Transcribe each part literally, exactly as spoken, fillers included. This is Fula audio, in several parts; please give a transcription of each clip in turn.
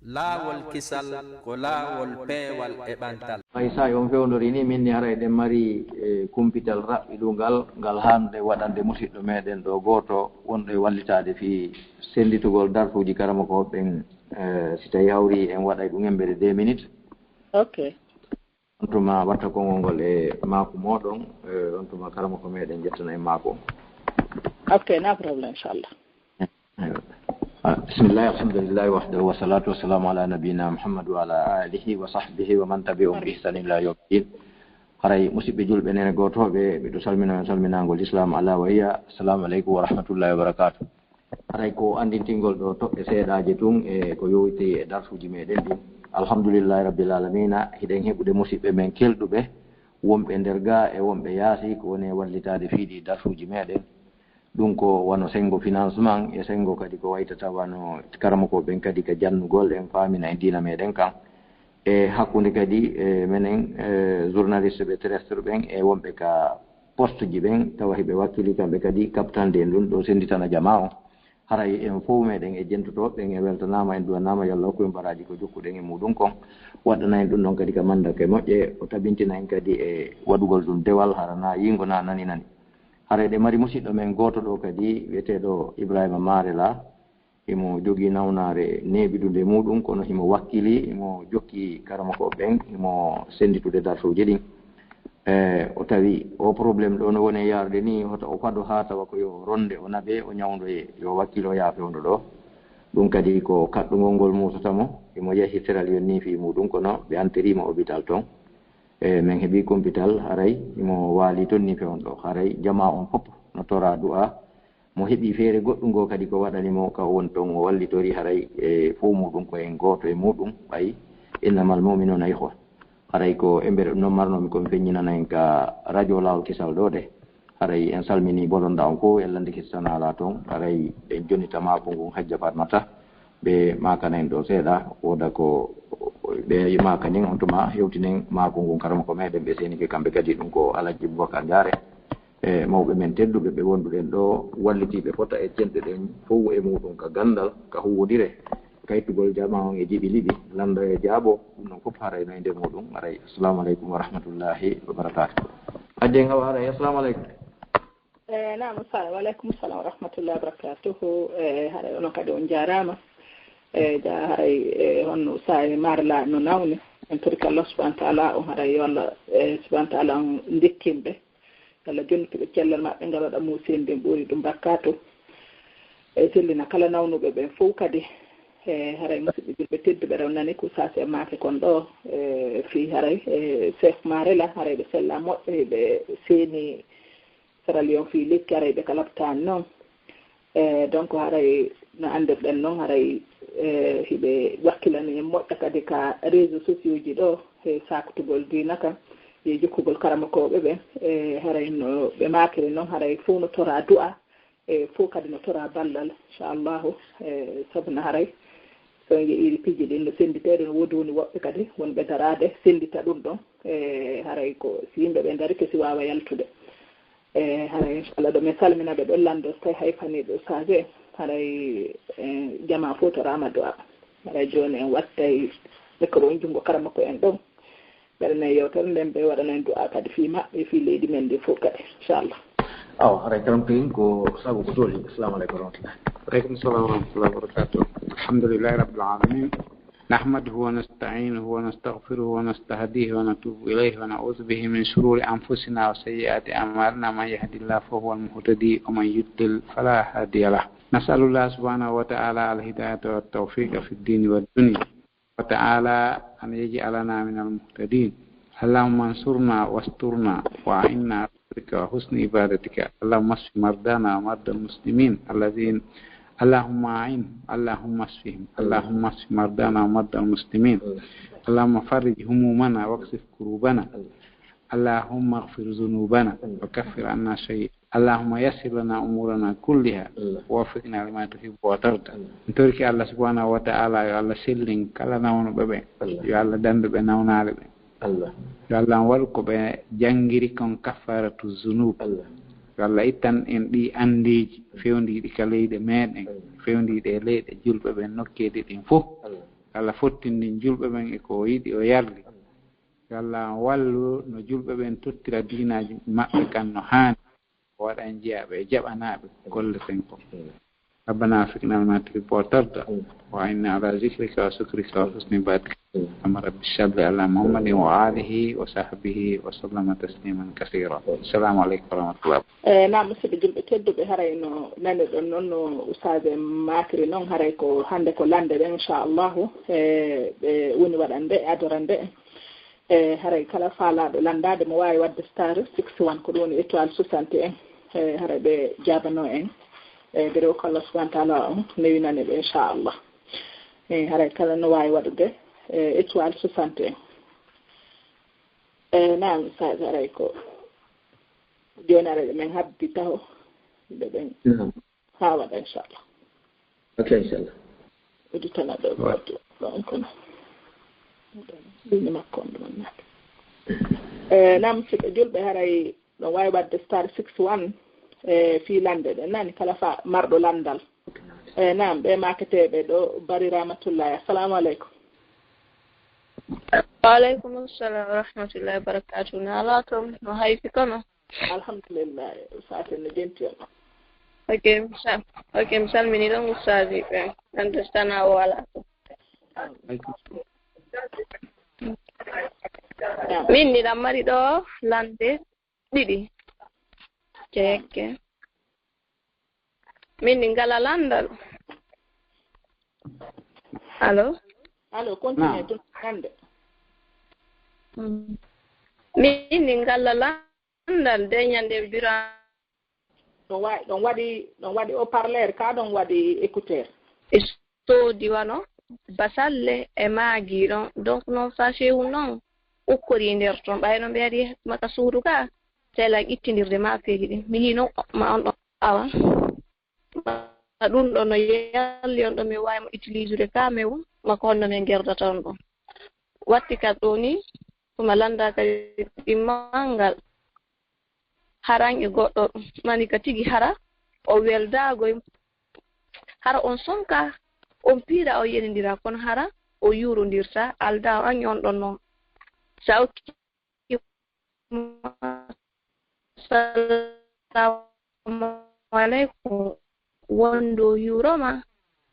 Laawol kisal ko laawol peewal e ɓantal. Hay so on fewndorii nii, min ni haray eɗen mari e kumpital raɓɓiɗungal ngal haanduɗen waɗande musiɗɗo meɗen ɗo gooto wonɗo e wallitaade fii sennditugol darsuuji karamokooɓe ɓen, e, si tawii hawri en waɗay ɗum embere deux minutes. Ok. On tuma watta konngol ngol e maaku mooɗon, e, on tuma karamoko meɗen jettana en maaku on. Ok, no problem, inchallah. Aywa. Ah, bismillahi, alhamdulillahi wahdahu, wassalatu wassalamu ala nabiyina Muhammad wa ala alihi wa sahbihi wa man tabi'ahum bi ihsan ila yawmiddin. Haray musiɓɓe julɓe nene gootooɓe, miɗo salmina on salminaangol Islam, ala wa hiya, assalamu aleykum wa rahmatullahi wa barakatuh. Haray ko anndintingol ɗo toɓɓe seeɗaaje tun e ko yowiti e darsuuji meɗen ɗin. Alhamdulillahi rabbil alamina, hiɗen heɓude musiɓɓe men kelɗuɓe, wonɓe nder gaa e wonɓe yaasi, ko woni e wallitaade fii ɗii darsuuji meɗen. Ɗum ko wano senngo financement e senngo kadi ko waytata wano karamokooɓe ɓen kadi ka jannugol en faamina e diina meɗen kan. E hakkunde kadi e menen e journaliste ɓe terrestre ɓen e wonɓe ka poste ji ɓen, tawa hiɓe wakkili kamɓe kadi kaɓtande en ɗum ɗo sennditana jamaa on. Haray en fow meɗen e jentotooɓe ɓen e weltanaama, en duwanaama yo Allah hokku en baraaji ko jokkuɗen e muuɗum kon. Waɗɗana en ɗum ɗon kadi ka manndake moƴƴe, o tabintina en kadi e waɗugol ɗum dewal, hara na yiingo na nani nani. Haray ɗe mari musiɗɗo men gooto ɗo kadi, wiyeteeɗo Ibrahima Maare La, himo jogii nawnaare neeɓidunde e muuɗum, kono himo wakkili, himo jokki karamokooɓe ɓen, himo sennditude darsuuji ɗin. E, o tawi o problème ɗo no woni e yaarude nii, hoto o faɗo haa tawa ko yo ronde, o naɓee, o ñawndoyee, yo wakkilo yaa fewndo ɗo. Ɗum kadi ko kaɗɗungol ngol muusata mo, himo yahi Sierra Leone nii fii muuɗum, kono ɓe anterii mo hôpital ton. E, men heɓii kumpital, haray himo waalii ton nii fewndo ɗo. Haray jamaa on fof no toraa du'aa. Mo heɓii feere goɗɗun goo kadi ko waɗani mo ka o woni ton, o wallitorii haray e fow muuɗum ko en gooto e muuɗum, ɓay innamal mu'minuuna ikhwa. Haray ko embere ɗum non marnoomi ko mi feññinana en ka radio Laawol Kisal ɗoo ɗe. Haray en salminii bolondaa on fow e lannde Kisa Tana alaa ton. Haray en jonnita maaku ngun Hajja Fatmata. Ɓe maakana en ɗoo seeɗa, wooda ko ɓe maakani en, on tuma hewtinen maaku ngun karamoko meɗen ɓe seenike kamɓe kadi, ɗum ko Alhaji Boubacar Diaré. E mawɓe men tedduɓe ɓe wonduɗen ɗo, wallitiiɓe fota e cenɗe ɗen fow e muuɗum ka ganndal, ka huuwondire, kaytugol jamaa on e jiɓi liɓi, lannda e jaabo, ɗum ɗon fof haray no e nder muuɗum. Haray, assalamu aleykum wa rahmatullahi wa barakatuh. Hajji en Awa, haray, assalamu aleykum. E, naam, assalamu aleykum, salam wa rahmatullahi wa barakatuhu. E, haray onon kadi on jaaraama. E, ja, haray e honno saa'i marla no nawni. En torike Allah subhanahu wa ta'ala, on haray yo Allah e subhanahu wa ta'ala on ndikkinɓe. Yo Allah jonnituɓe cellal maɓɓe ngal waɗa mo seendi ɓuri ɗum bakkatu. E sellina kala nawnuɓe ɓen fow kadi. E haray musiɓɓe julɓe tedduɓe rew nani ko sasi e maake kon ɗo. E fii haray e chef marela haray ɓe sella moƴƴo hiɓe seeni Sierra Leone fii lekki haray ɓe kalabtaani noon. E donc haray no anndirɗen noon haray e hiɓe wakkilani en moƴƴa kadi ka réseau sociaux ji ɗo e sakutugol diina kan e jokkugol karamokooɓe ɓen. E haray no ɓe maakiri noon haray fof no tora du'a e fof kadi no tora ballal inchallahu. E sabu no haray so en yeƴiiri piiji ɗin no sennditeede no woodi woni woɓɓe kadi wonɓe daraade senndita ɗum ɗon. E haray ko si yimɓe ɓe ndarike si waawa yaltude. E haray inchallah ɗo min salmina ɓe ɗon lanndo so tawi hayfaniiɓe ustaas en haray e jamaa fof to ramado a haray jooni en wattay micro on junngo karamoko en ɗon. Mbeɗa nayi yewtere nden ɓe waɗana en du'a kadi fii maɓɓe fii leydi men ndi fof kadi inchallah. Awa haray karam kayin ko sabu ko tooli. Assalamu aleykum wa rahmatullah. Aleykum salam wa rahmatullah wa barakatuh. Alhamdulillahi rabbil alamin. نحمده ونستعينه ونستغفره ونستهديه ونتوب إليه ونعوذ به من شرور أنفسنا وسيئات أعمالنا. من يهد الله فهو المهتدي ومن يضلل فلا هادي له. نسأل الله سبحانه وتعالى الهداية والتوفيق في الدين والدنيا وتعالى أن يجعلنا من المهتدين. اللهم انصرنا واسترنا وأعنا على ذكرك وحسن عبادتك. اللهم اشف مرضانا ومرضى المسلمين الذين اللهم أعن اللهم اشفهم اللهم اشف مرضانا ومرضى المسلمين. اللهم فرج همومنا واكشف كروبنا. اللهم اغفر ذنوبنا وكفر عنا شيئا. اللهم يسر لنا أمورنا كلها ووفقنا لما تحب وترضى. En torike Allah subhanahu wa ta'ala yo Allah sellin kala nawnuɓe ɓe, yo Allah dandu ɓe nawnaare ɓe. Yo Allah on waɗu ko ɓe janngiri kon kaffaratu zunub. Yo Allah ittan en ɗi anndeeji fewndiiɗi ka leyɗe meɗen, fewndiiɗi e leyɗe julɓe ɓen nokkeeji ɗin fof. Allah fottindin julɓe ɓen e ko o yiɗi, o yarli. Yo Allah wallu no julɓe ɓen tottira diinaaji maɓɓe kan no haani. O waɗa en jiyaaɓe e jaɓanaaɓe ko golleten ko. ربنا وفقنا لما تحب وترضى. وأعنا على ذكرك وشكرك وحسن عبادتك. اللهم رب صل على محمد وآله وصحبه وسلم تسليما كثيرا. السلام عليكم ورحمة الله. E, naam, musidɓe julɓe tedduɓe, haray no naniɗon noon no Oustaz en maakiri noon, haray ko hannde ko lande ɗen, inchallahu, e, ɓe woni waɗande, adorande. E, haray kala faalaaɗo lanndaade mo waawi waɗde star six one, ko ɗum woni étoile soixante et un. E, haray ɓe jaabanoo en. E, gere o ko Allah subhanahu wa taala on newinani ɓe, inchallah. E, haray kala no waawi waɗude, e, étoile soixante et un. E, naam, Oustaz, haray ko jooni haray ɓe men habdi taho. Ɓe ɓen. Naam. Haa waɗa, inchallah. Ok, inchallah. Uditana ɗo goɗɗo ɗon kono. Ɗum makko on ɗum naati. E, naam, musidɓe julɓe, haray ɗon waawi waɗde star six one, e, fii lande ɗen, nani, kala fa marɗo landal. E, naam, ɓe maaketeeɓe ɗo bari rahmatullahi. Assalamu aleykum. Wa aleykum assalam wa rahmatullahi wa barakatuh. Na alaa toon, no hayfi kono? Alhamdulillah, Fatou no jenti on. Ok, mi sal-, ok, mi salmini ɗon ustaaji ɓe. Understand o wala. Min ni ɗam mari ɗo lande ɗiɗi. Jekke. Min ni ngala landal. Allo? Allo, continue tun lande. Mm. Min ni ngala landal de ñande bira. Ɗon wa-, ɗon waɗi, ɗon waɗi haut-parleur, ka ɗon waɗi écouteur. E soodi wano basalle e maagi ɗon. Donc, non, sachet wu non ukkori nder ton. Ɓay no mbiyaɗi maka suudu ka, tela ittindirde ma feeji ɗin. Mi yii non ma on ɗon awa. Ma ɗum ɗon no yalli on ɗon mi waawi mo utiliser ka, mais wu, ma ko honno min gerdata on ɗon. Watti ka ɗo ni, tuma landa ka ɗi mangal. Haran e goɗɗo mani ka tigi hara o weldaago e hara on sonka, on piira, o yenindira, kono hara o yuurondirta alda an on ɗon non. Sa okki, "Assalamu aleykum," wonde o yuuroma,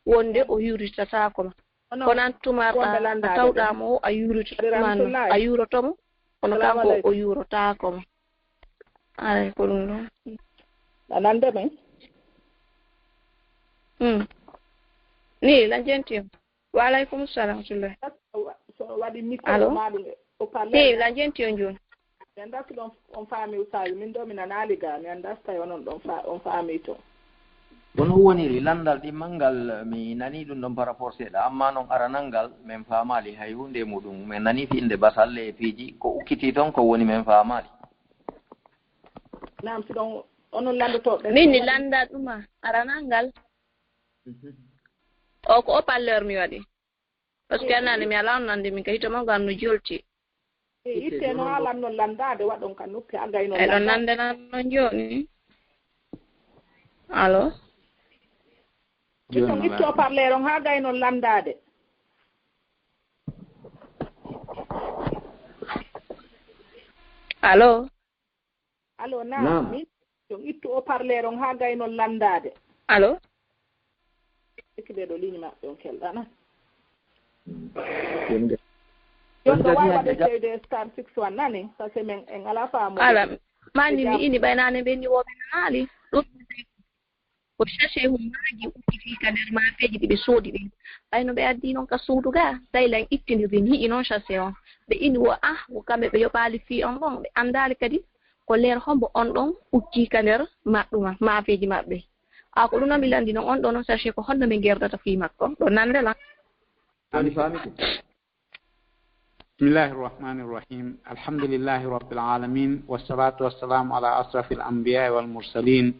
wonde o yuuritataako ma. Kono an tuma a tawɗa mo, a yuuritoma, a yuuroto mo, kono kanko o yuurotaako ma. Ay, ko ɗum ɗon. A nande men? Hmm. Ni, la jenti. Wa aleykum salam, Sule. So waɗi micro ma ɗum, o parle. Ni, la jenti on jooni. Mi anndaa si ɗon on faami usaaji. Min ɗo mi nanaali ga. Mi anndaa si tawi onon ɗon fa-, on faami to. Kono woniri lanndal ɗimmal ngal, mi nanii ɗum ɗon par rapport seeɗa. Amma noon aranal ngal, min faamaali hay huunde e muɗum. Min nanii fi innde basalle e piiji. Ko ukkiti toon ko woni min faamaali. Naam, si ɗon onon lanndotooɓe. Min ni lannda ɗuma aranal ngal. Mhm. O ko haut-parleur mi waɗi. Parce que anani mi alaa on nande min ka hito makko am no jolti. E itte no haalan non landaade waɗon ka noppi a gayno. Eɗo nande nan non jooni. Allo? Iton itto parler on haa gayno landaade. Allo? Allo, naam. Naam. Min, yo ittu haut-parleur on haa gayno landaade. Allo? Sikki ɓe ɗo ligne maɓɓe on kelɗana. Yonde. Yonde wawi waɗe jeyde star six one nani, parce que min en ala faamu. Ala, mani mi ini ɓay nane ɓe ni woɓe nanaali. Ɗum ko sachet hummaji ukkiti ka nder maafeeji ɗi ɓe soodi ɗin. Ɓay no ɓe addi non ka suudu ga, tawi lan ittindirɗi, mi yi'i non sachet on. Ɓe ini wo, ah, wo kamɓe ɓe yoɓaali fii on ɗon, ɓe anndaali kadi ko leer hombo on ɗon ukki ka nder maɓɓe ma-, maafeeji maɓɓe. A ko ɗum non mi lanndi non, on ɗon non sachet ko honno min gerdata fii makko? Ɗo nande lan. Ani faami ko? بسم الله الرحمن الرحيم. الحمد لله رب العالمين، والصلاة والسلام على أشرف الأنبياء والمرسلين،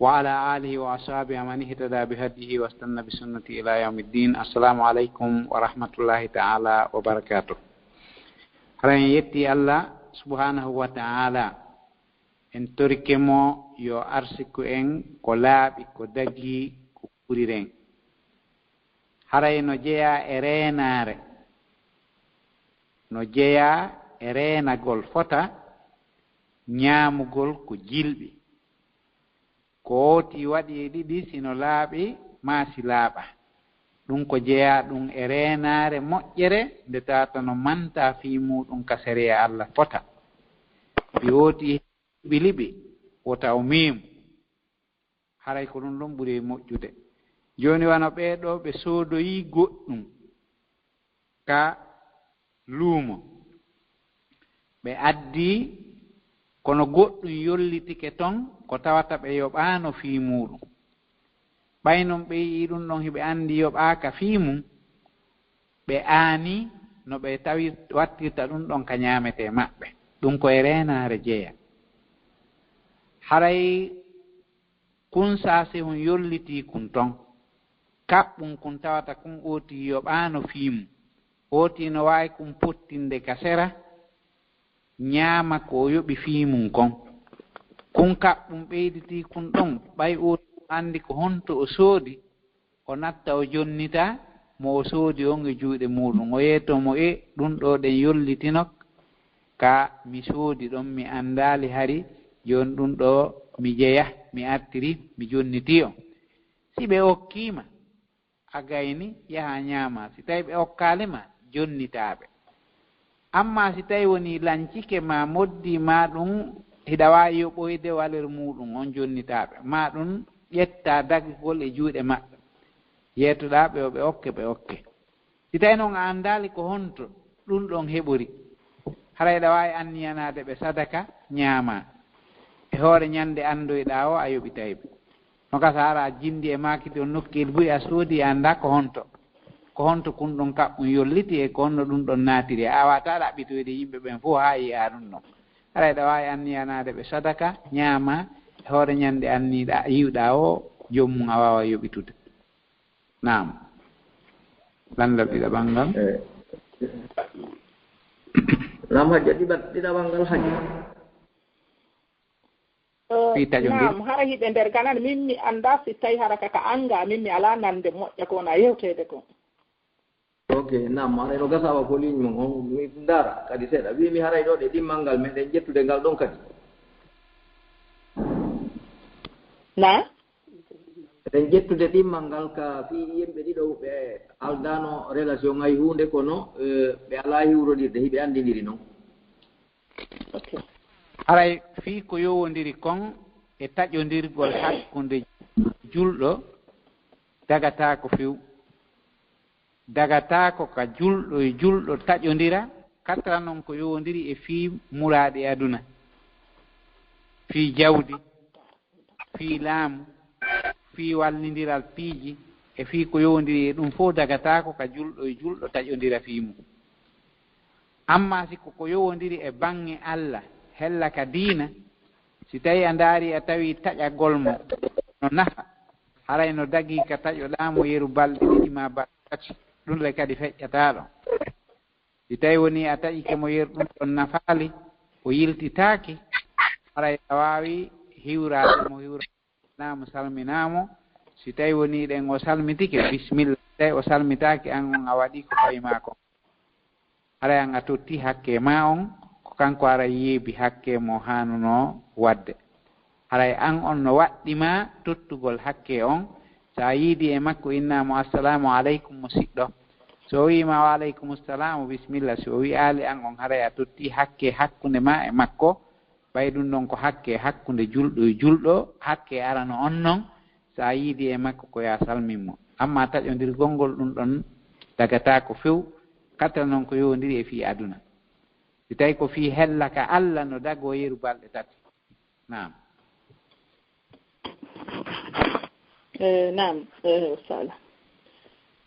وعلى آله وأصحابه ومن اهتدى بهديه واستنى بسنته إلى يوم الدين. السلام عليكم ورحمة الله تعالى وبركاته. Hara en yetti Allah subhanahu wa ta'ala, en torike mo yo arsiku en ko laaɓi, ko dagi, ko ɓuriren. Haray no jeyaa e reenaare, no jeyaa e reenagol fota ñaamugol ko jilɓi. Ko ootii waɗi e ɗiɗi, si no laaɓi maa si laaɓaa. Ɗum ko jeyaa ɗum e reenaare moƴƴere, nde tawata no mantaa fii muuɗum ka sariya Alla fota. Si ootii liɓi liɓi, wota o miimu. Haray ko ɗum ɗon ɓuri moƴƴude. Jooni wano ɓee ɗoo ɓe soodoyii goɗɗum ka luumo. Ɓe addii, kono goɗɗum yollitike ton, ko tawata ɓe yoɓaano fii muuɗum. Ɓay non ɓe yi'ii ɗum ɗon, hiɓe anndi yoɓaaka fii mum, ɓe aanii no ɓe tawi wattirta ɗum ɗon ka ñaametee maɓɓe. Ɗum ko e reenaare jeyaa. Haray kun saasihun yollitii kun ton. Kaɓɓun kun tawata kun ootii yoɓaano fii mum. Ootii no waawi kun pottinde ka sera, ñaama ko o yoɓi fii mum kon. Kun kaɓɓun ɓeyditii kun ɗon, ɓay ootii no anndi ko honto o soodi, o natta o jonnita mo o soodi on e juuɗe muuɗum. O yeetoo mo, e ɗum ɗoo ɗen yollitinok ka mi soodi ɗon, mi anndaali hari, jooni ɗum ɗoo mi jeya, mi artiri, mi jonnitii on. Si ɓe okkii ma, a gayni, yahaa ñaamaa. Si tawii ɓe okkaali ma, jonnitaa ɓe. Ammaa si tawii wonii lancike maa, moddii maa ɗum, hiɗa waawi yoɓoyde waler muuɗum on, jonnitaa ɓe. Maa ɗum ƴettaa dagugol e juuɗe maɓɓe. Yeetoɗaa ɓe, yo ɓe okke, ɓe okke. Si tawii non a anndaali ko honto ɗum ɗon heɓori, haray hiɗa waawi anniyanaade ɓe sadaka, ñaamaa. E hoore ñande anndoyɗaa o, a yoɓitay ɓe. No gasa hara a jinndi e maaki ton nokkel buy, a soodi, a anndaa ko honto. Ko honto kun ɗon kaɓɓun yolliti e ko honno ɗum ɗon naatiri. A waawataa ɗaɓɓitoyde yimɓe ɓen fow haa yi'aa ɗum ɗon. Haray hiɗa waawi anniyanaade ɓe sadaka, ñaamaa, e hoore ñande anniɗaa, yi'uɗaa o, joomum a waaway yoɓitude. Naam. Lanndal ɗiɗaɓal ngal. Eh. Naam, Hajja, ɗiɗa-, ɗiɗaɓal ngal, Hajja. Eh, fii taƴondir. Naam, hara hiɓe nder ganan, min mi anndaa si tawi hara ka, ka annga, min mi alaa nande moƴƴa ko wona yewteede ko. Ok, naam, haray no gasa awa ko ligne mon on, mi ndaara kadi seeɗa. Wiimi haray ɗoo ɗe ɗimmal ngal, meɗen ƴettude ngal ɗon kadi. Naam? Eɗen ƴettude ɗimmal ngal ka fii yimɓe ɗiɗo ɓe aldaano relation hay huunde, kono, eh, ɓe alaa hiwrondirde, hiɓe anndindiri non. Ok. Haray fii ko yowondiri kon e taƴondirgol hakkunde julɗo dagataako few. Dagataako ka julɗo e julɗo taƴondira, katra non ko yowondiri e fii muraaɗi aduna, fii jawdi, fii laamu, fii wallindiral piiji, e fii ko yowondiri e ɗum fow dagataako ka julɗo e julɗo taƴondira fii mum. Ammaa si ko ko yowondiri e baŋŋe Alla, hella ka diina, si tawii a ndaarii a tawii taƴagol mo no nafa, haray no dagii ka taƴoɗaa mo yeru balɗe ɗiɗi maa balɗe tati, ɗum le kadi feƴƴataa ɗon. Si tawii wonii a taƴike mo yeru ɗum ɗon nafaali, o yiltitaaki, haray a waawi hiwraade mo hiwraade. Naa mo salminaa mo. Si tawii wonii ɗen o salmitike, bisimilla. Si tawii o salmitaaki, an on a waɗii ko fawi maa kon. Haray an a tottii hakke maa on, ko kanko ara yeebi hakke mo haanunoo waɗde. Haray an on no waɗɗi maa tottugol hakke on. So a yiidii e makko, innaa mo, "Assalaamu aleykum, musiɗɗo." So o wi'i ma, "Wa aleykum salaam," bisimilla. Si o wi'aali, an on haray a tottii hakke hakkunde maa e makko. Ɓay ɗum ɗon ko hakke hakkunde julɗo e julɗo, hakke arano on non, so a yiidii e makko ko yo a salmin mo. Ammaa taƴondirgol ngol ɗum ɗon dagataako few, katra non ko yowondiri e fii aduna. Si tawii ko fii hella ka Alla no dagoo yeru balɗe tati. Naam. Eh, naam, eh, Sala.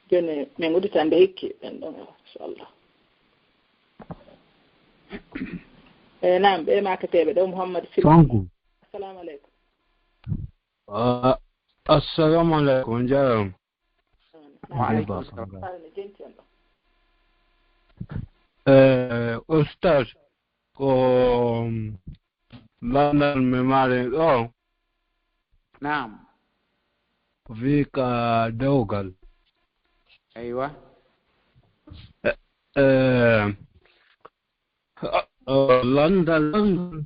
Jooni min udditande hikki ɓen ɗon, inchallah. Eh, naam, ɓe maakateeɓe ɗo, Muhammad Fil. Sonko. Assalamu aleykum. Ah, assalamu aleykum, on jaaraama. Wa aleykum salam. Faale no jenti on ɗo. Eh, Oustaz, ko, mm, lanndal mi maari ɗo. Naam. Ko fii ka dewgal. Aywa. Eh, eh, o landal, landal.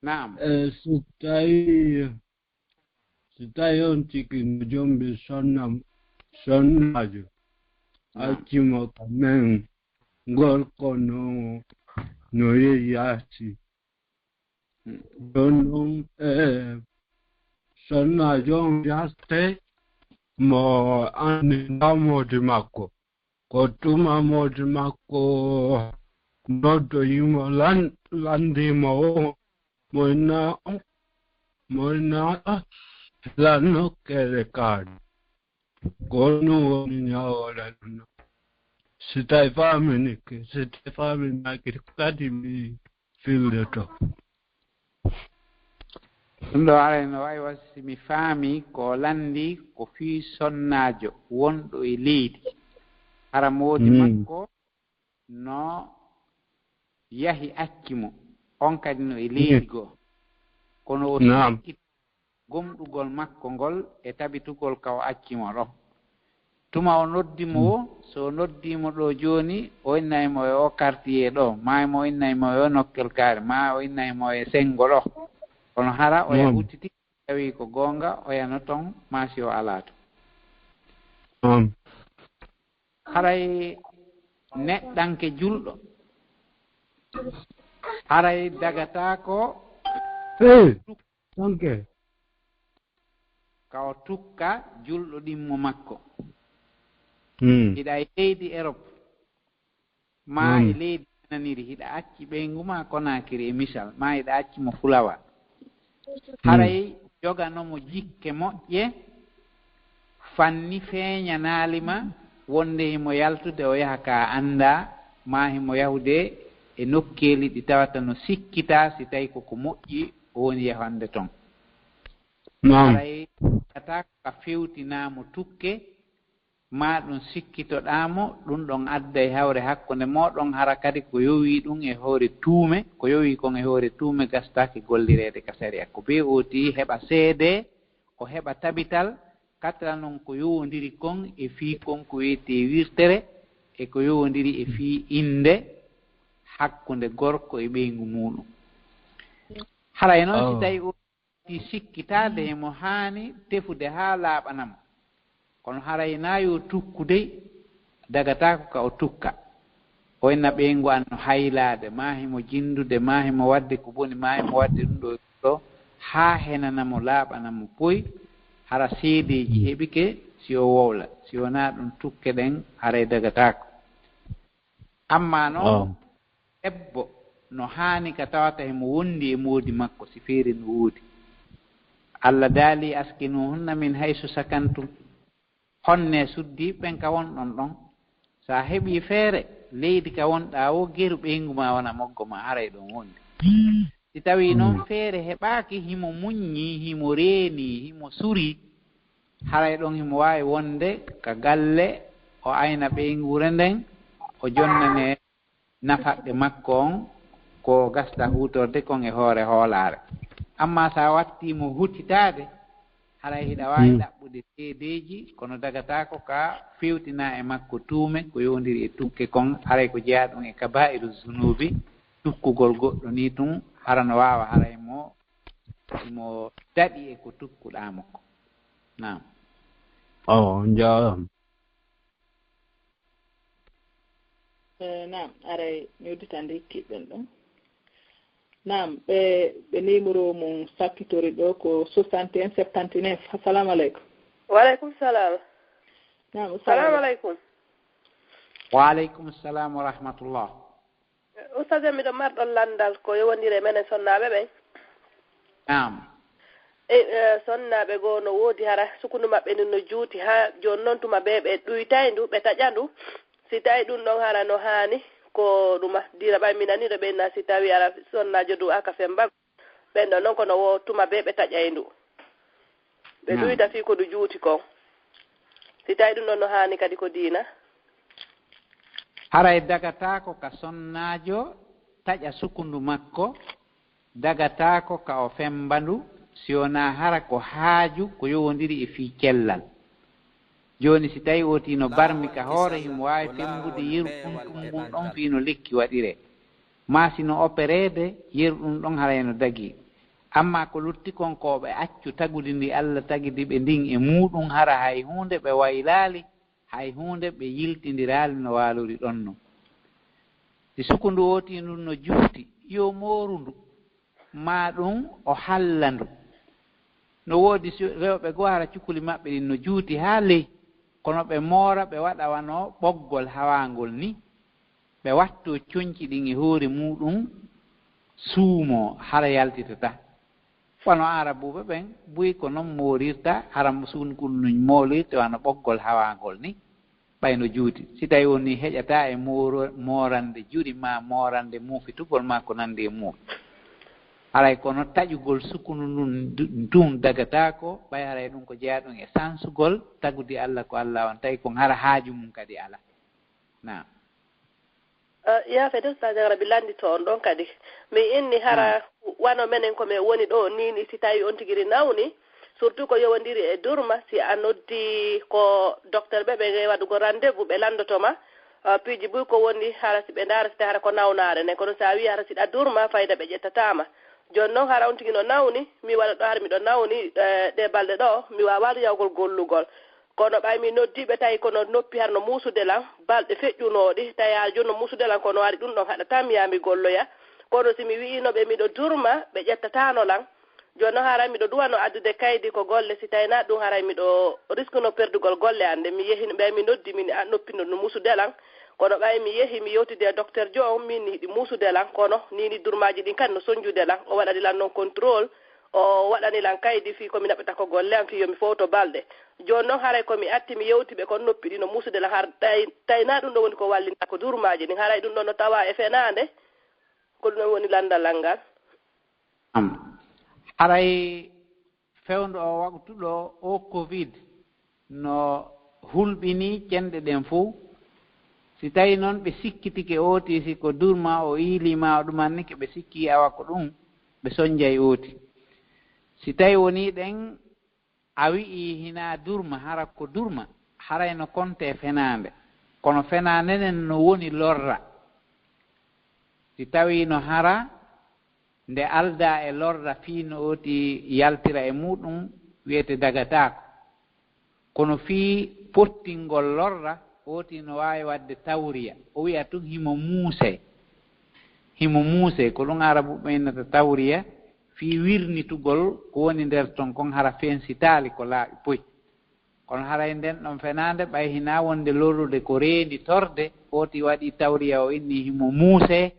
Naam. Eh, so tawi, so tawi on tigi no jombi sonna, sonnaajo, Naam. Accimo ka men, gorko no, no yehi yaasi. Mm. Ɗon ɗon, eh, sonnaajo on yarte mo anndi moodi makko. Ko tuma moodi makko noddoyimo lan-, lanndimo o, mo inna, mo inna, ah, lan nokkeere kaari. Ko ɗum woni ñaawoola ɗum. Si tawi faaminike, si tawi faaminaaki kadi mi filloto. Ɗum ɗo aray no wayi wa si mi faami ko o lanndi ko fii sonnaajo wonɗo e leydi. Hara moodi Mm. makko no yahi acci mo. On kadi no e leydi goo. Kono o Naam. sikkit gomɗugol makko ngol e tabitugol ka o acci mo ɗo. Tuma o noddi mo o, so o noddii mo ɗo jooni, o innay mo e o quartier ɗo, maa mo innay mo e o nokkel kaari, maa o innay mo e senngo ɗo. Kono hara o ya Naam. huttiti, tawi ko goonga, o yano ton, maa si o alaa ton. Naam. Haray neɗɗanke julɗo, haray dagataako Eh, tanke. Ka o tukka julɗo ɗimmo makko. Hmm. Hiɗa e leydi Erop, maa Mm. e leydi naniri, hiɗa acci ɓeyngu maa Konaakiri e misal, maa hiɗa acci mo Fulawa. Haray jogano mo jikke moƴƴe, fanni feeñanaali ma wonde himo yaltude o yaha ka anndaa, maa himo yahude e nokkeeli ɗi tawata no sikkitaa si tawi ko ko moƴƴi o woni yahande ton. Naam. Haray ata ka fewtinaa mo tukke, maa ɗum sikkitoɗaa mo, ɗum ɗon adday hawre hakkunde mooɗon, hara kadi ko yowii ɗum e hoore tuume, ko yowii kon e hoore tuume gastaaki gollireede ka sariya. Ko bee ooti heɓa seede, o heɓa tabital, katra non ko yowondiri kon e fii kon ko wi'etee wirtere, e ko yowondiri e fii innde hakkunde gorko e ɓeyngu muuɗum. Haray noon si Oh. tawi o ti sikkitaade himo haani tefude haa laaɓana mo. Kono haray naa yo tukku dey, dagataako ka o tukka. O inna ɓeyngu an no haylaade, maa himo jinndude, maa himo waɗde ko boni, maa himo waɗde ɗum ɗo, ɗo, haa henana mo, laaɓana mo poy, hara seedeeji heɓike si o wowla. Si wonaa ɗum, tukke ɗen haray dagataako. Ammaa noon, Oh. debbo no haani ka tawata himo wondi e moodi makko si feere no woodi. Allah daali, "Askinuhunna min haysu sakantum." Honne suddi ɓen ka wonɗon ɗon. Sa heɓi feere, leydi ka wonɗaa o, geru ɓeyngu ma wona moggo ma, haray ɗon wondi. Si tawi noon feere heɓaaki, himo muññi, himo reeni, himo suri, haray ɗon himo waawi wonde ka galle, o ayna ɓeynguure nden, o jonnane nafaɓɓe makko on ko gasta huutorde kon e hoore hoolaare. Amma sa watti mo hutitaade, haray hiɗa waawi ɗaɓɓude seedeeji, kono dagataako ka fewtinaa e makko tuume ko yowondiri e tukke kon, haray ko jeyaa ɗum e kabaa'iru zunuubi, tukkugol goɗɗo nii tun, hara no waawa haray mo, mo daɗi e ko tukkuɗaa mo ko. Naam. Oh, njaaraama. Eh, naam, aray mi udditan de kiɗɗen ɗum. Naam, ɓe, ɓe numéro mum sakkitori ɗo ko soixante et un septante-neuf. Assalamu aleykum. Waleykum salam. Naam, Salamu aleykum. Wa aleykum salam wa rahmatullah. Ustaz, miɗo marɗon lanndal ko yowondiri e menen sonnaaɓe ɓen. Naam. E, e, sonnaaɓe goo no woodi hara sukundu maɓɓe ndin no juuti, haa jooni noon tuma bee ɓe ɗuytay ndu, ɓe taƴa ndu. Si tawi ɗum ɗon hara no haani, ko ɗuma dina ɓay mi nani ɗo ɓe na si tawi ara sonnaajo du'aaka femba. Ɓen ɗon noon kono wo tuma bee ɓe taƴay ndu. Ɓe Naam. Ɗuyta fii ko ndu juuti kon. Si tawi ɗum ɗon no haani kadi ko diina. Haray dagataako ka sonnaajo taƴa sukundu makko, dagataako ka o femba ndu, si wonaa hara ko haaju ko yowondiri e fii cellal. Jooni, si tawii ootii no barmi ka hoore, himo waawi femmbude yeru ɓuntun ngun ɗon fii no lekki waɗiree. Maa si no opereede, yeru ɗun ɗon haray no dagii. Ammaa ko lutti kon ko ɓe accu tagudi ndi Alla tagidi ɓe ndin e muuɗun, hara hay huunde ɓe waylaali, hay huunde ɓe yiltindiraali no waalori ɗon non. Si sukundu ootii ndun no juuti, yo mooru ndu, maa ɗun o halla ndu. No woodi su-, rewɓe goo hara cukuli maɓɓe ɗin no juuti haa ley, kono ɓe moora, ɓe waɗa wano ɓoggol hawaangol ni, ɓe wattoo conci ɗin e hoore muuɗun, suumoo, hara yaltitataa. Wano Aarabuuɓe ɓen, buy ko non moorirta, hara sukundu ndun moolirte wano ɓoggol hawaangol ni, ɓay no juuti. Si tawii wonii heƴataa e mooro-, moorande juri maa moorande muufitugol maa ko nanndi e muufi. Haray kono taƴugol sukundu ndun, ndun dagataako, ɓay haray ɗun ko jeyaa ɗun e sansugol tagudi Alla ko Alla on, tawi kon hara haaju mun kadi alaa. Naam. Eh, yaafe de, Ustaaz Jagara, mi lanndito on ɗon kadi. Mi inni hara wano menen ko men woni ɗoo nii, ni si tawii on tigi nawni, surtout ko yowondiri e durma, si a noddi ko docteur ɓe, ɓe waɗugol rendez-vous, ɓe lanndoto ma, eh, piiji buy ko woni hara si ɓe ndaara si tawii hara ko nawnaare nden. Kono si a wi'i hara si ɗa durma, fayda ɓe ƴettataa ma. Jooni non hara on tigi no nawni, mi waɗa ɗoo hara miɗo nawni, eh, ɗee balɗe ɗoo, mi waawaali yahugol gollugol. Kono ɓay mi noddii ɓe, tawi ko no noppi hara no muusude lan, balɗe feƴƴunooɗi, tawi hara jooni no muusude lan, kono hari ɗun ɗon haɗataa mi yaha mi golloya. Kono si mi wi'iino ɓe miɗo durma, ɓe ƴettataano lan. Jooni non haray miɗo duwano addude kaydi ko golle, si tawii naa ɗun haray miɗo riskuno perdugol golle an ɗen. Mi yehi, ɓay mi noddii mi, a, noppi no muusude lan. Kono ɓay mi yehi mi yewtidi e docteur jo on, min ni hiɗi muusude lan, kono nii ni durmaaji ɗin kadi no sonjude lan. O waɗani lan non contrôle, o waɗani lan kaydi fii ko mi naɓata ko golle an fii yo mi fowto balɗe. Jooni non haray ko mi atti mi yewti ɓe kon noppi ɗin no muusude lan, har tawi, tawi naa ɗun ɗon woni ko wallinta ko durmaaji ɗin, haray ɗun ɗon no tawaa e fenaande. Ko ɗun ɗon woni lanndal an ngal. Am. Haray fewndo oo waqtu ɗoo, oo covid no hulɓinii cenɗe ɗen fow. Si tawii non ɓe sikkitike ootii si ko durma o iilii maa o ɗumannike, ɓe sikkii awa ko ɗun, ɓe sonjay ootii. Si tawii wonii ɗen a wi'ii hinaa durma, hara ko durma, haray no kontee fenaande. Kono fenaande nden no woni lorra. Si tawii no hara nde aldaa e lorra fii no ootii yaltira e muuɗun, wi'ete dagataako. Kono fii pottingol lorra, ootii no waawi waɗde tawriya. O wi'a tun himo muusee. Himo muusee, ko ɗun Aarabuɓe innata tawriya, fii wirnitugol ko woni nder ton kon hara fensitaali ko laaɓi poy. Kono haray nden ɗon fenaande, ɓay hinaa wonde lorrude ko reenditorde, ootii waɗii tawriya o inni himo muusee,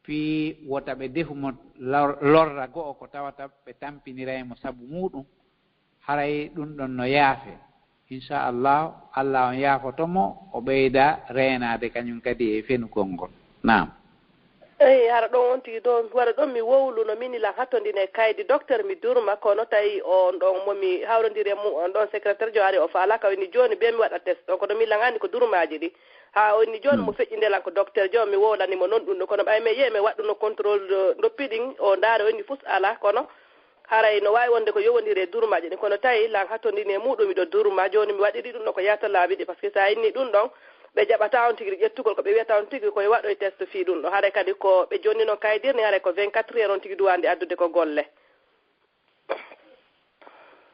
fii wota ɓe defu mo lor-, lorra go'o ko tawata ɓe tampiniray mo sabu muuɗun, haray ɗun ɗon no yaafee. Insha Allah, Allah on yaafoto mo, o ɓeyda reenaade kañun kadi e fenugol ngol. Naam. Eyi, hara ɗon on tigi ɗon, wara ɗon mi wowluno, min ilan hattondini e kaydi docteur mi durma, kono tawi on ɗon mo mi hawrondiri e mun, on ɗon secrétaire jo ari o faala ka o inni jooni be mi waɗa test on, kono mi ilan anndi ko durmaaji ɗi. Haa o inni jooni mo feƴƴinde lan ko docteur jo, mi wowlani mo non ɗun ɗon, kono ɓay mi yehi mi waɗuno contrôle, eh, noppi ɗin, o ndaari o inni fus alaa, kono haray no waawi wonde ko yowondiri e durmaaji ɗin, kono tawi lan hattondini e muuɗun miɗo durma, jooni mi waɗiri ɗun ɗon ko yahata laabi ɗiɗi, parce que si a inni ɗun ɗon, ɓe jaɓataa on tigi ƴettugol ko ɓe wi'ata on tigi ko yo waɗoy test fii ɗun ɗon. Haray kadi ko ɓe jonni non kaydir ni, haray ko vingt-quatre heures on tigi duwandi addude ko golle.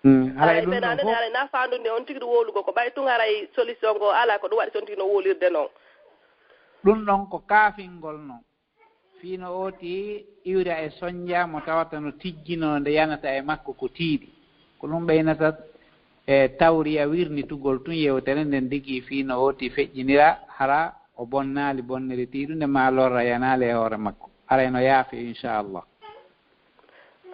Mm, haray ɗun ɗon fow. Haray na faandu nde on tigi ɗum wowlugol ko ɓay tun haray solution goo alaa, ko ɗum waɗi si on tigi no wowlirde non. Ɗun ɗon ko kaafingol non. Fii no ootii iwra e sonja mo tawata no tijjinoo nde yanata e makko ko tiiɗi. Ko ɗun ɓeynata e tawriya wirnitugol tun yewtere nden digi fii no ootii feƴƴinira hara o bonnaali bonnere tiiɗunde maa lorra yanaali e hoore makko. Haray no yaafee, insha Allah.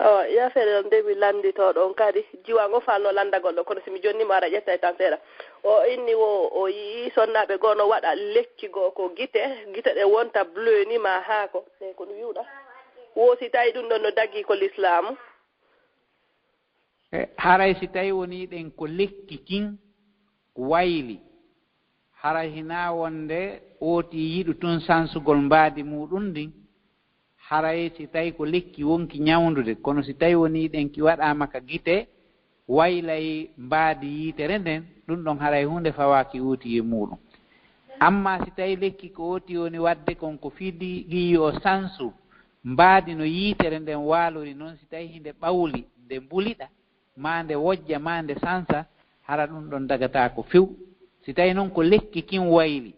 Awa, yaafere on nde mi lannditoo ɗon kadi, jiwa ngo falno lanndagol ɗon, kono si mi jonni mo ara ƴetta e tan seeɗa. O inni wo o yi'i sonnaaɓe goo no waɗa lekki goo ko gite, gite ɗen wonta bleu ni maa haako. E ko ɗum wi'uɗaa? Wo si tawi ɗum ɗon no dagii ko lislaamu? E, haray si tawi wonii ɗen ko lekki kin wayli, haray hinaa wonde ootii yiɗu tun sansugol mbaadi muuɗum ndin, haray si tawi ko lekki wonki ñawndude, kono si tawi wonii ɗen ki waɗaama ka gite, waylay mbaadi yiitere nden, ɗum ɗon haray huunde fawaaki ooti e muuɗum. Amma si tawi lekki ko ooti woni waɗde kon ko fii giiyo sansu, mbaadi no yiitere nden waalori non, si tawi hinde ɓawli, nde mbuliɗa, maa nde wojja, maa nde sansa, hara ɗum ɗon dagataako few. Si tawi non ko lekki kin wayli,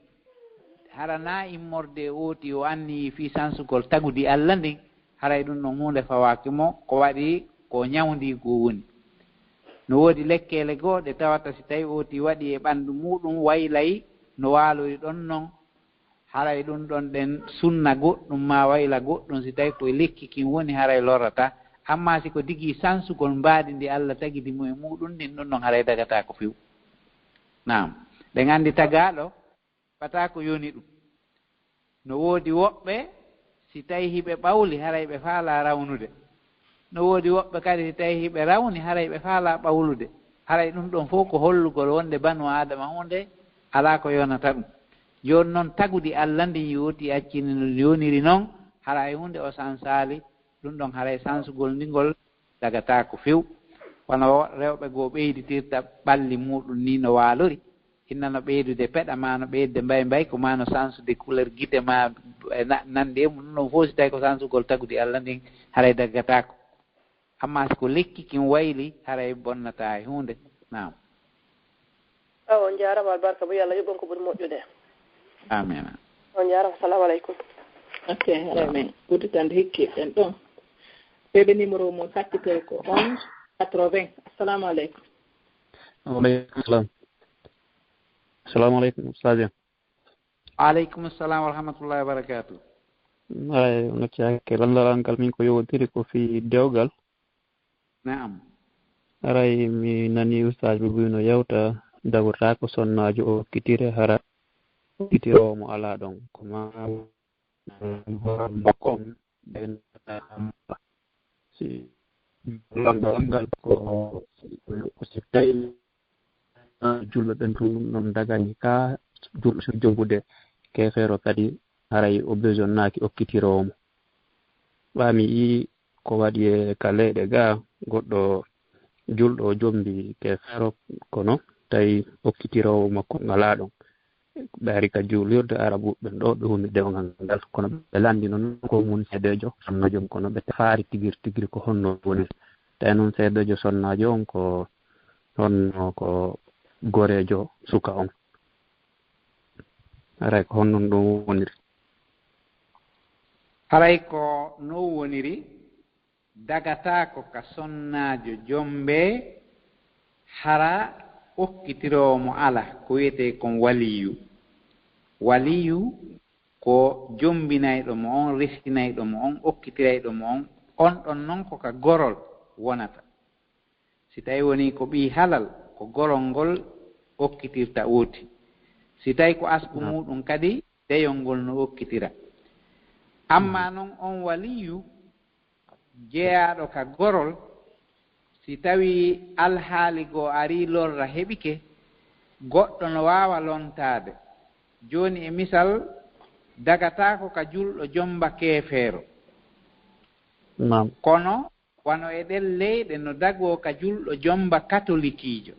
hara naa immorde e ooti o anniyi fii sansugol tagudi Alla ndin, haray ɗum ɗon huunde fawaaki mo, ko waɗi ko ñawndi goo woni. No woodi lekkeele goo ɗe tawata si tawi ooti waɗi e ɓandu muuɗum waylay no waalori ɗon non, haray ɗum ɗon ɗen sunna goɗɗum maa wayla goɗɗum, si tawi ko e lekki kin woni haray lorrata. Amma si ko digi sansugol mbaadi ndi Alla tagidi mo e muuɗum ndin, ɗum ɗon haray dagataako few. Naam. Ɗen anndi tagaaɗo, fata ko yoni ɗum. No woodi woɓɓe, si tawi hiɓe ɓawli, haray ɓe faalaa rawnude. No woodi woɓɓe kadi, si tawi hiɓe rawni, haray ɓe faalaa ɓawlude. Haray ɗum ɗon fow ko hollugol wonde banu Aadama huunde alaa ko yonata ɗum. Jooni non, tagudi Alla ndin yooti accini no yoniri non, haray huunde o sansaali, ɗum ɗon haray sansugol ndi ngol dagataako few. Wano rewɓe goo ɓeyditirta ɓalli muuɗum ni no waalori, hinna no ɓeydude peɗa, maa no ɓeydude mbay mbay, ko maa no sansude couleur gite maa e na-, nandi e mum, ɗum ɗon fow si tawi ko sansugol tagudi Alla ndin, haray daggataako. Amma si ko lekki kin wayli, haray bonnataa e huunde. Naam. Awa, on njaaraama, albarka mo Yalla yoɓ on ko ɓuri moƴƴude. Amina. On njaaraama, assalamu aleykum. Ok, haray min udditande hikkiiɗen ɗon. Ɓe ɓe numéro mum sakkitoy ko onze quatre-vingts. Assalamu aleykum. Waaleykum salam. Assalamu aleykum, Ustaz. Aleykum salam wa rahmatullahi wa barakatuh. Ay, on acci hakke, lallal ngal min ko yowodiri ko fii dewgal. Naam. Haray mi nani Ustaz Bubuy no yewta, dagortaako sonnaajo o okkitire, hara okkitiroowo mo alaa ɗon. Ko ma makko on ɓen si lanɗo ngal ko, ko si tawi julɓe ɓen tun ɗum ɗon dagani ka julɗo so jombude keefeero kadi haray o besonnaaki okkitiroowo mo. Ɓaa mi yii ko waɗi e ka leyɗe ga goɗɗo julɗo o jombi keefeero kono tawi okkitiroowo makko ngalaa ɗon. Ɓe ari ka juulirde Arabuɓe ɓen ɗoo, ɓe humi dewgal ngal. Kono ɓe lanndino non ko mun seedeejo sonnaajo on, kono ɓe tefaali tigiri tigiri ko honno woniri. Tawi non seedeejo sonnaajo on ko honno ko goreejo suka on. Haray ko honno ɗum woniri? Haray ko no woniri. Dagataako ka sonnaajo jombee hara okkitiroowo mo alaa, ko wi'etee kon waliyu. Waliyu ko jombinayɗo mo on, resinayɗo mo on, okkitirayɗo mo on, on ɗon non ko ka gorol wonata. Si tawi woni ko ɓii halal, ko gorol ngol okkitirta ooti. Si tawi ko asku muuɗum kadi, deyol ngol no okkitira. Amma non on waliyu jeyaaɗo ka gorol, si tawii alhaali goo arii lorra heɓike, goɗɗo no waawa lontaade. Jooni e misal, dagataako ka julɗo jomba keefeero. Naam. Kono wano e ɗen leyɗe no dagoo ka julɗo jomba katolikiijo.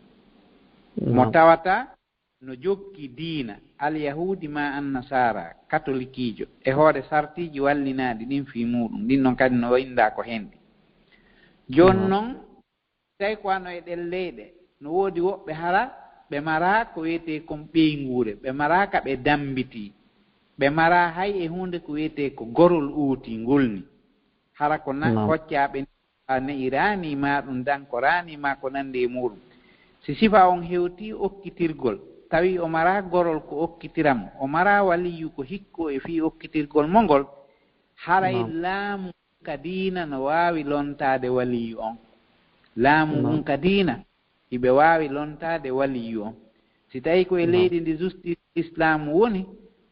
Mo tawata no jokki diina alyahuudi maa annasaara katolikiijo e hoore sartiiji wallinaaɗi ɗin fii muuɗum, ɗin non kadi no winndaa ko henɗi. Jooni non, tawi ko wano e ɗen leyɗe, no woodi woɓɓe hara ɓe maraa ko wi'etee kon ɓeynguure, ɓe maraa ka ɓe dammbitii, ɓe maraa hay e huunde ko wi'etee ko gorol ooti ngol ni. Hara ko na hoccaa ɓe a ne'iraani maa ɗum dankoraani maa ko nanndi e muuɗum. Si sifa on hewtii okkitirgol, tawi o maraa gorol ko okkitira mo, o maraa waliyu ko hikkoo e fii okkitirgol mo ngol, haray laamu ka diina no waawi lontaade waliyu on. Laamu ngun ka diina, hiɓe waawi lontaade waliyu on. Si tawi ko e leydi ndi justice islaamu woni,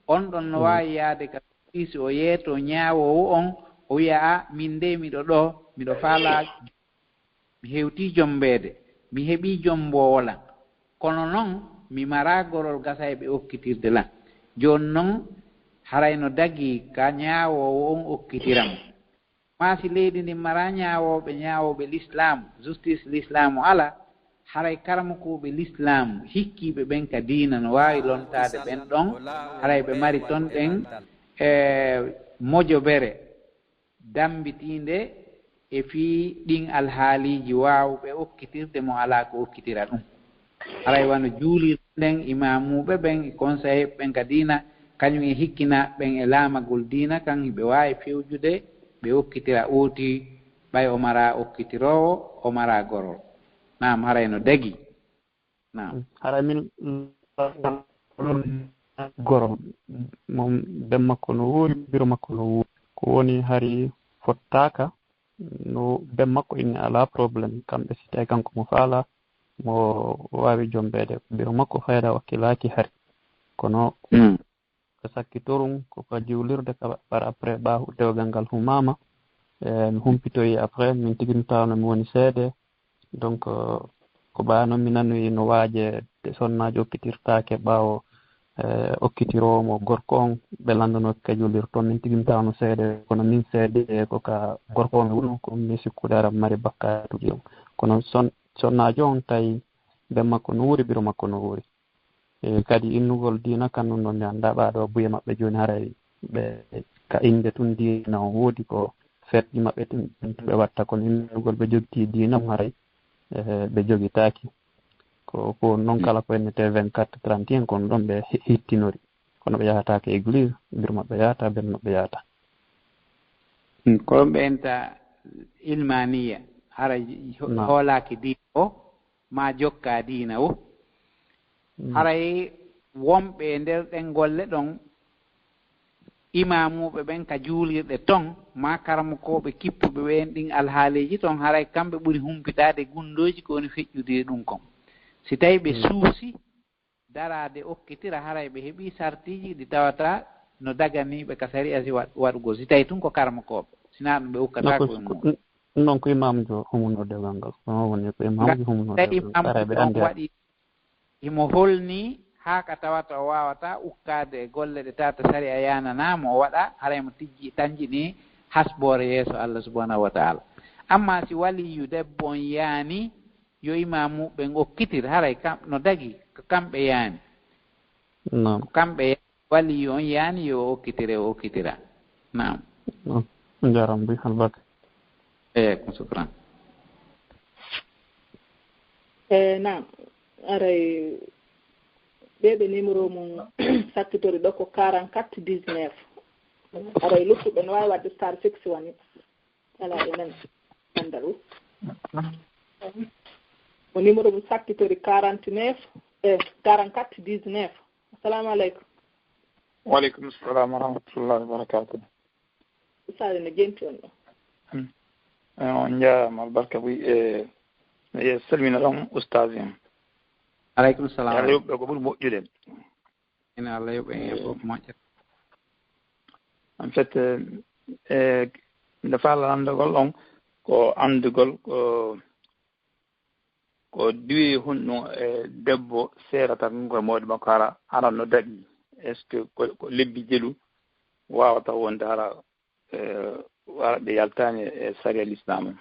on ɗon no waawi yaade ka justice o yeeto ñaawoowo on, o wi'a, a, min dey miɗo ɗoo, miɗo faalaa, mi hewtii jommbeede, mi heɓii jommboowo lan. Kono non, mi maraa gorol gasayɓe okkitirde lan. Jooni non, haray no dagii ka ñaawoowo on okkitira mo. Maa si leydi ndin maraa ñaawooɓe, ñaawooɓe lislaamu, justice lislaamu alaa, haray karamokooɓe lislaamu hikkiiɓe ɓen ka diina no waawi lontaade ɓen ɗon, haray ɓe mari ton ɗen e mojobere dammbitiinde e fii ɗin alhaaliiji waawuɓe okkitirde mo alaa ko okkitira ɗum. Haray wano juulirde nden, imaamuuɓe ɓen e konsaheeɓe ɓen ka diina, kañum e hikkinaaɓe ɓen e laamagol diina kan, hiɓe waawi fewjude ɓe okkitira ooti, ɓay o maraa okkitiroowo, o maraa gorol. Naam, haray no dagi. Naam. Haray min, mm, goro, moom, ben makko no wuuri, biro makko no wuuri. Ko woni hari fottaaka, no ben makko inni alaa problème. Kamɓe si tawi kanko mo faala, mo waawi jombeede. Biro makko fayda wakkilaaki hari. Kono Mm. ko sakki torun, ko ka juulirde ka par après ɓaawo dewgal ngal humaama. E, mi humpitoyi après, min tigi mi taawno mi woni seede. Donc, euh, ko ɓaa noon mi nanoyi no waaje de sonnaajo okkitirtaake ɓaawo, eh, okkitiroowo mo gorko on, ɓe lanndonooke ka juulirde toon, min tigi mi taawno seede, kono min seede ko ka gorko on woni, ko mi sikkude ara mari bakkaatuji on. Kono son-, sonnaajo on tawi ben makko no wuuri, biro makko no wuuri. E kadi innugol diina kan ɗum ɗon mi anndaa ɓaaɗo buye maɓɓe jooni haray ɓe ka innde tun diina on woodi ko ferɗi maɓɓe tun ɓe watta, kono innugol ɓe jogiti diina on haray, eh, ɓe jogitaaki. Ko, ko non kala ko innete vingt-quatre trente et un kon ɗon ɓe hi-, hittinori. Kono ɓe yahata ka église, mbir maɓɓe yahata, ben maɓɓe yahata. Mm, ko ɓen ta ilmaniya, hara ho-, Naam. hoolaaki diina o, maa jokkaa diina o. Mm. Haray wonɓe e nder ɗen golle ɗon, imaamuuɓe ɓen ka juulirɗe ton, maa karamokooɓe kippuɓe ɓen ɗin alhaaliiji ton, haray kamɓe ɓuri humpitaade gundooji ko woni feƴƴude e ɗum kon. Si tawi ɓe Mm. suusi daraade okkitira, haray ɓe heɓii sartiiji ɗi tawata no daganii ɓe ka sariya si wa-, waɗugol, si tawi tun ko karamokooɓe, sinaa ɗum ɓe ukkataa ko e muɗum. N-, non ko imaamujo humunoo dewgal ngal. Ko non woni ko imaamujo humunoo dewgal ngal. Haray ɓe anndi waɗi, himo holni haa ka tawata o waawata ukkaade e golle ɗe tawata sariya yaananaa mo o waɗa, haray mo tijji, tanjini hasboore yeeso Allah subhanahu wa ta'ala. Amma si waliyu debbo on yaani, yo imaamu ɓen okkitir, haray kam, no dagi, ko kamɓe yaani. Naam. Ko kamɓe yaani, waliyu on yaani, yo okkitire, o okkitira. Naam. Naam. Njaram bi, albarka. Eey, ko sukran. Eh, naam. Aray, ɓe ɓe numéro mum sakkitori ɗo ko quarante-quatre dix-neuf. Aray, luttuɓe no waawi waɗde star six wani. Alaa e men anndal. Mo numéro mum sakkitori quarante-neuf, eh, quarante-quatre dix-neuf. Assalamu aleykum. Wa aleykum salam wa rahmatullahi wa barakatuh. Saare no jenti on ɗo. Hmm. Eh, on njaaraama, albarka buy, e, e salmina ɗon ustaz en. Aleykum salam. Yo Allah yoɓ ɓe ko ɓuri moƴƴude. Ina Allah yoɓ en e fof moƴƴa. En fait, eh, eh, nde faala lanndagol on ko anndugol ko, ko duwi honno, eh, debbo seerata kanko e moodi makko hara, hara no daɗi. Est-ce que ko, ko lebbi jelu waawata wonde hara, eh, hara ɓe yaltaani e sariya l'islam o?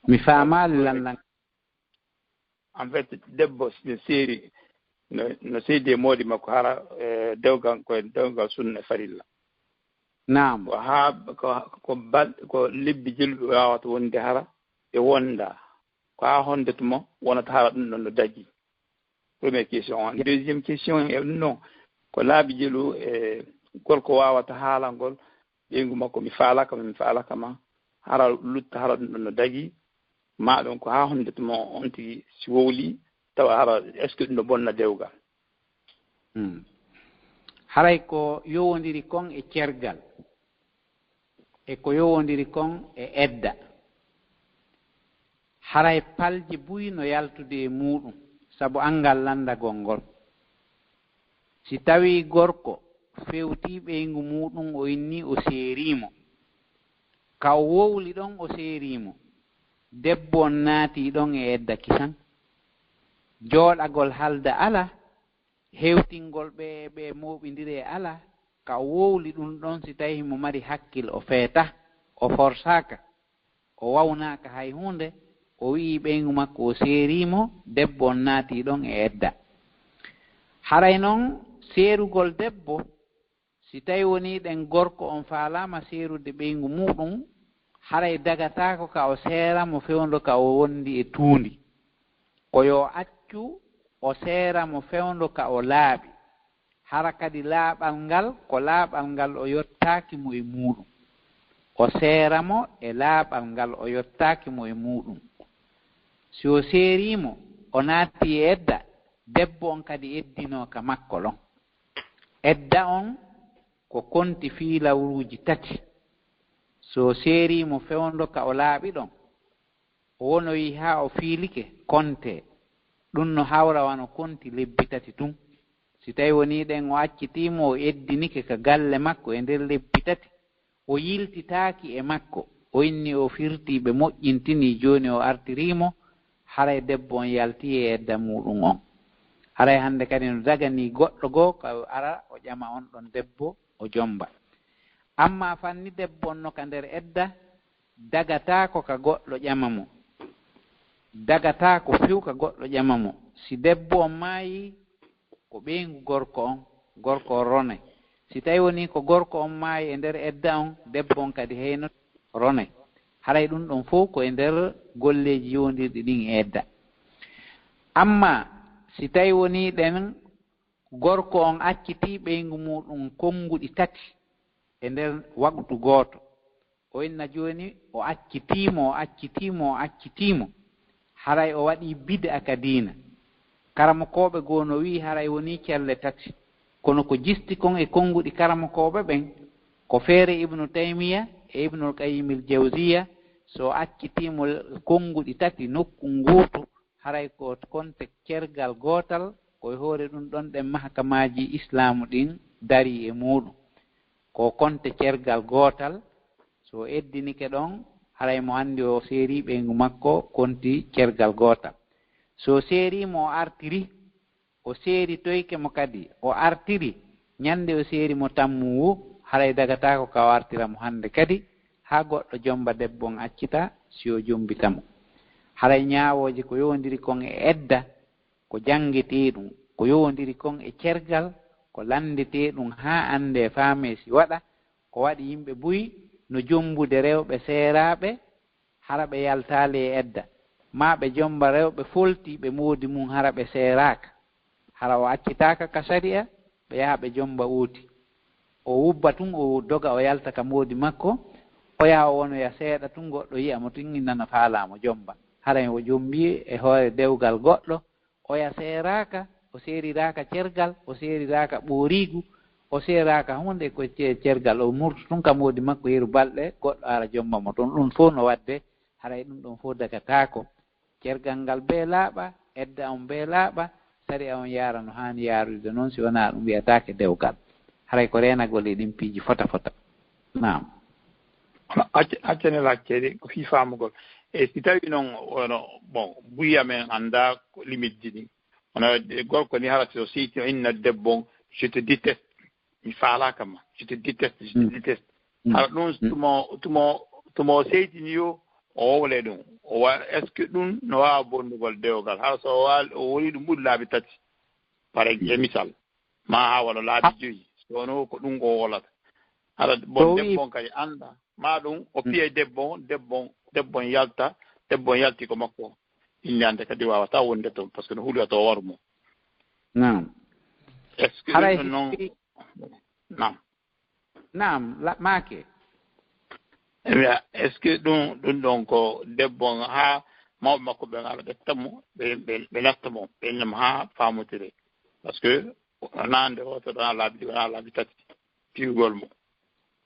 Mi faamaali lanndagol. En fait, debbo no seeri, no, no seedi e moodi makko hara, eh, dewgal, ko e dewgal sunna e farilla. Naam. Ko haa, ko, ko bal-, ko lebbi jelu ɓe waawata wonde hara ɓe wonda. Ko haa honde tuma wonata hara ɗum ɗon no daɗi. Première question on. Ya. Deuxième question e ɗum ɗon, ko laabi jelu e gorko waawata haalangol ɓeyngu makko, mi faalaka ma, mi faalaka ma, hara lutta hara ɗum ɗon no daɗi, ma ɗum ko haa honde tuma on tigi si wowli, tawa hara est-ce que ɗum no bonna dewgal? Hmm. Haray ko yowondiri kon e cergal, e ko yowondiri kon e edda. Haray palje buy no yaltude e muuɗum, sabu anngal lanndagol ngol. Si tawii gorko fewtii ɓeyngu muuɗum, o innii o seerii mo, ka o wowli ɗon o seerii mo, debbo on naatii ɗon e edda kisan. Jooɗagol haalda alaa, hewtingol ɓe e ɓe mooɓindiree alaa, ka o wowli ɗum ɗon, si tawii himo mari hakkil, o feeta, o forsaaka, o wawnaaka hay huunde, O wi'i ɓeyngu makko o seerii mo, debbo on naatii ɗon e edda. Haray non seerugol debbo, si tawi wonii ɗen gorko on faalaama seerude ɓeyngu muuɗum, haray dagataako ka o seera mo fewndo ka o wondi e tuundi. Ko yo accu o seera mo fewndo ka o laaɓi. Hara kadi laaɓal ngal, ko laaɓal ngal o yottaaki mo e muuɗum. O seera mo e laaɓal ngal o yottaaki mo e muuɗum. Si o seerii mo, o naatti e edda, debbo on kadi eddinoo ka makko ɗon. Edda on ko konti fiilawruuji tati. Si o seerii mo fewndo ka o laaɓi ɗon, o wonoyii haa o fiilike, kontee. Ɗum no hawra wano konti lebbi tati tun. Si tawi wonii ɗen o accitii mo, o eddinike ka galle makko e nder lebbi tati, o yiltitaaki e makko, o inni o firtii ɓe moƴƴintinii, jooni o artirii mo, haray debbo on yaltii e edda muuɗum on. Haray hande kadi no daganii goɗɗo goo ka o ara o ƴama on ɗon debbo o jomba. Amma fanni debbo on no ka nder edda, dagataako ka goɗɗo ƴama mo. Dagataako few ka goɗɗo ƴama mo. Si debbo on maayii, ko ɓeyngu gorko on, gorko on ronay. Si tawi wonii ko gorko on maayi e nder edda on, debbo on kadi heyno ronay. Haray ɗum ɗon fow ko e nder golleeji yowondirɗi ɗin e edda. Amma si tawi wonii ɗen gorko on accitii ɓeyngu muuɗum konnguɗi tati e nder waqtu gooto, o inna jooni o accitii mo, o accitii mo, o accitii mo, haray o waɗii bid'a ka diina. Karamokooɓe goo no wi'i haray wonii celle tati. Kono ko jisti kon e konnguɗi karamokooɓe ɓen, ko feere Ibnu Taymiya e Ibnul Qayyimil Jawziya, si o accitii mo konnguɗi tati nokku nguutu, haray ko konte cergal gootal, ko e hoore ɗum ɗon ɗen mahakamaaji Islaamu ɗin darii e muuɗum. Ko konte cergal gootal, si o eddinike ɗon, haray mo anndi o seerii ɓeyngu makko konti cergal gootal. Si o seerii mo o artiri, o seeritoyke mo kadi, o artiri, ñande o seeri mo tammu woo, haray dagataako ka o artira mo hande kadi, haa goɗɗo jomba debbo on accita, si o jombita mo. Haray ñaawooje ko yowondiri kon e edda, ko janngetee ɗum, ko yowondiri kon e cergal, ko lanndetee ɗum haa anndee faamee si waɗa, ko waɗi yimɓe buy no jombude rewɓe seeraaɓe, hara ɓe yaltaali e edda, maa ɓe jomba rewɓe foltiiɓe moodi mum hara ɓe seeraaka, hara o accitaaka ka sari'a, ɓe yaha ɓe jomba ooti. O wubba tun, o doga, o yalta ka moodi makko, o yaha o wonoya seeɗa tun, goɗɗo yi'a mo tun, nana faalaa mo jomba. Haray o jombii e hoore dewgal goɗɗo, oya seeraaka, o seeriraaka cergal, o seeriraaka ɓooriigu, o seeraaka huunde ko ce-, cergal, o murtu tun ka moodi makko yeru balɗe, goɗɗo ara jomba mo tun. Ɗum fow no waɗde, haray ɗum ɗon fow dagataako. Cergal ngal bee laaɓa, edda on bee laaɓa, sari'a on yaara no haani yaarude noon, si wonaa ɗum wiyataake dewgal. Haray ko reenagol e ɗin piiji fota fota. Naam. Acca, acca ne laccede, ko fii faamugol. E si tawi noon, wono, bon, buy amen anndaa ko limite ji ɗin. Wona gorko ni hara so seyti o inna debbo on, "Je te déteste." Mi faalaaka ma. "Je te déteste, je te déteste." Hara ɗum tumo, tumo, tumo o seytini yo, o wowle ɗum. O wa, est-ce que ɗum no waawa bonnugol dewgal? Hara so o waali, o woni ɗum ɓuri laabi tati. Par exemple, e misal. Ma haa wano laabi joyi. So wano ko ɗum o wolata. Hara bon debbo on kadi annda. Ma ɗum o piya debbo on, debbo on, debbo on yalta, debbo on yalti ko makko. Innde annde kadi waawata wonde toon, par ce que no hulata o waru mo. Naam. Est-ce que ɗum ɗon noon? Naam. Naam, la, maake. Est-ce que ɗum, ɗum ɗon ko debbo on haa mawɓe makko ɓen ara ɓe ƴetta mo, ɓe, ɓe, ɓe natta mo, ɓe innama haa faamotire? Par ce que wonaa nde wootere, wonaa laabi ɗiɗi, wonaa laabi tati, piyugol mo.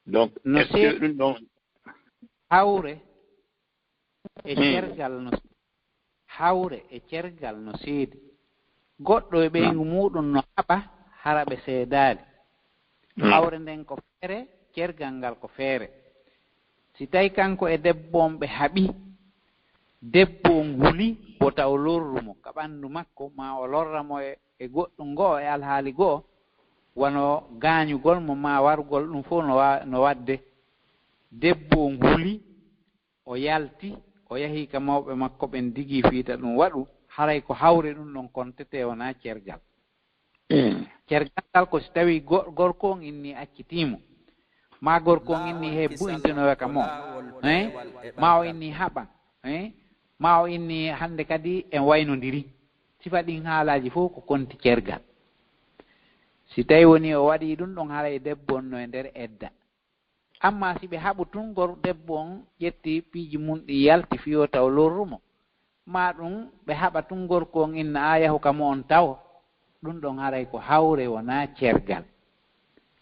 Donc, no est-ce que ɗum ɗon hawre e cergal no, hawre e cergal no seedi. Goɗɗo e ɓeyngu muuɗum no haɓa hara ɓe seedaali. Hawre nden ko feere, cergal ngal ko feere. Si tawi kanko e debbo on ɓe haɓi, debbo on huli wota o lorru mo ka ɓanndu makko, maa o lorra mo e, e goɗɗum go'o e alhaali go'o, wano gaañugol mo maa warugol, ɗum fof no wa-, no waɗde. Debbo on huli, o yalti, o yahi ka mawɓe makko ɓen digi fiita ɗum waɗu, haray ko hawre ɗum ɗon kontetee, wonaa cergal. Mm. Cergal ngal ko si tawii go-, gorko on inni accitii mo, maa gorko on inni he bu'intinoya ka mo, eh? Maa o inni haɓan, eh? Maa o inni hannde kadi en waynondiri. Sifa ɗin haalaaji fof ko konti cergal. Si tawii wonii o waɗii ɗum ɗon, haray debbo on no e nder edda. Amma si ɓe haɓu tun, gor-, debbo on ƴetti piiji mun ɗin yalti fii o taw lorru mo, maa ɗum ɓe haɓa tun gorko on inna a yahu ka mo on tawo, ɗum ɗon haray ko hawre, wonaa cergal.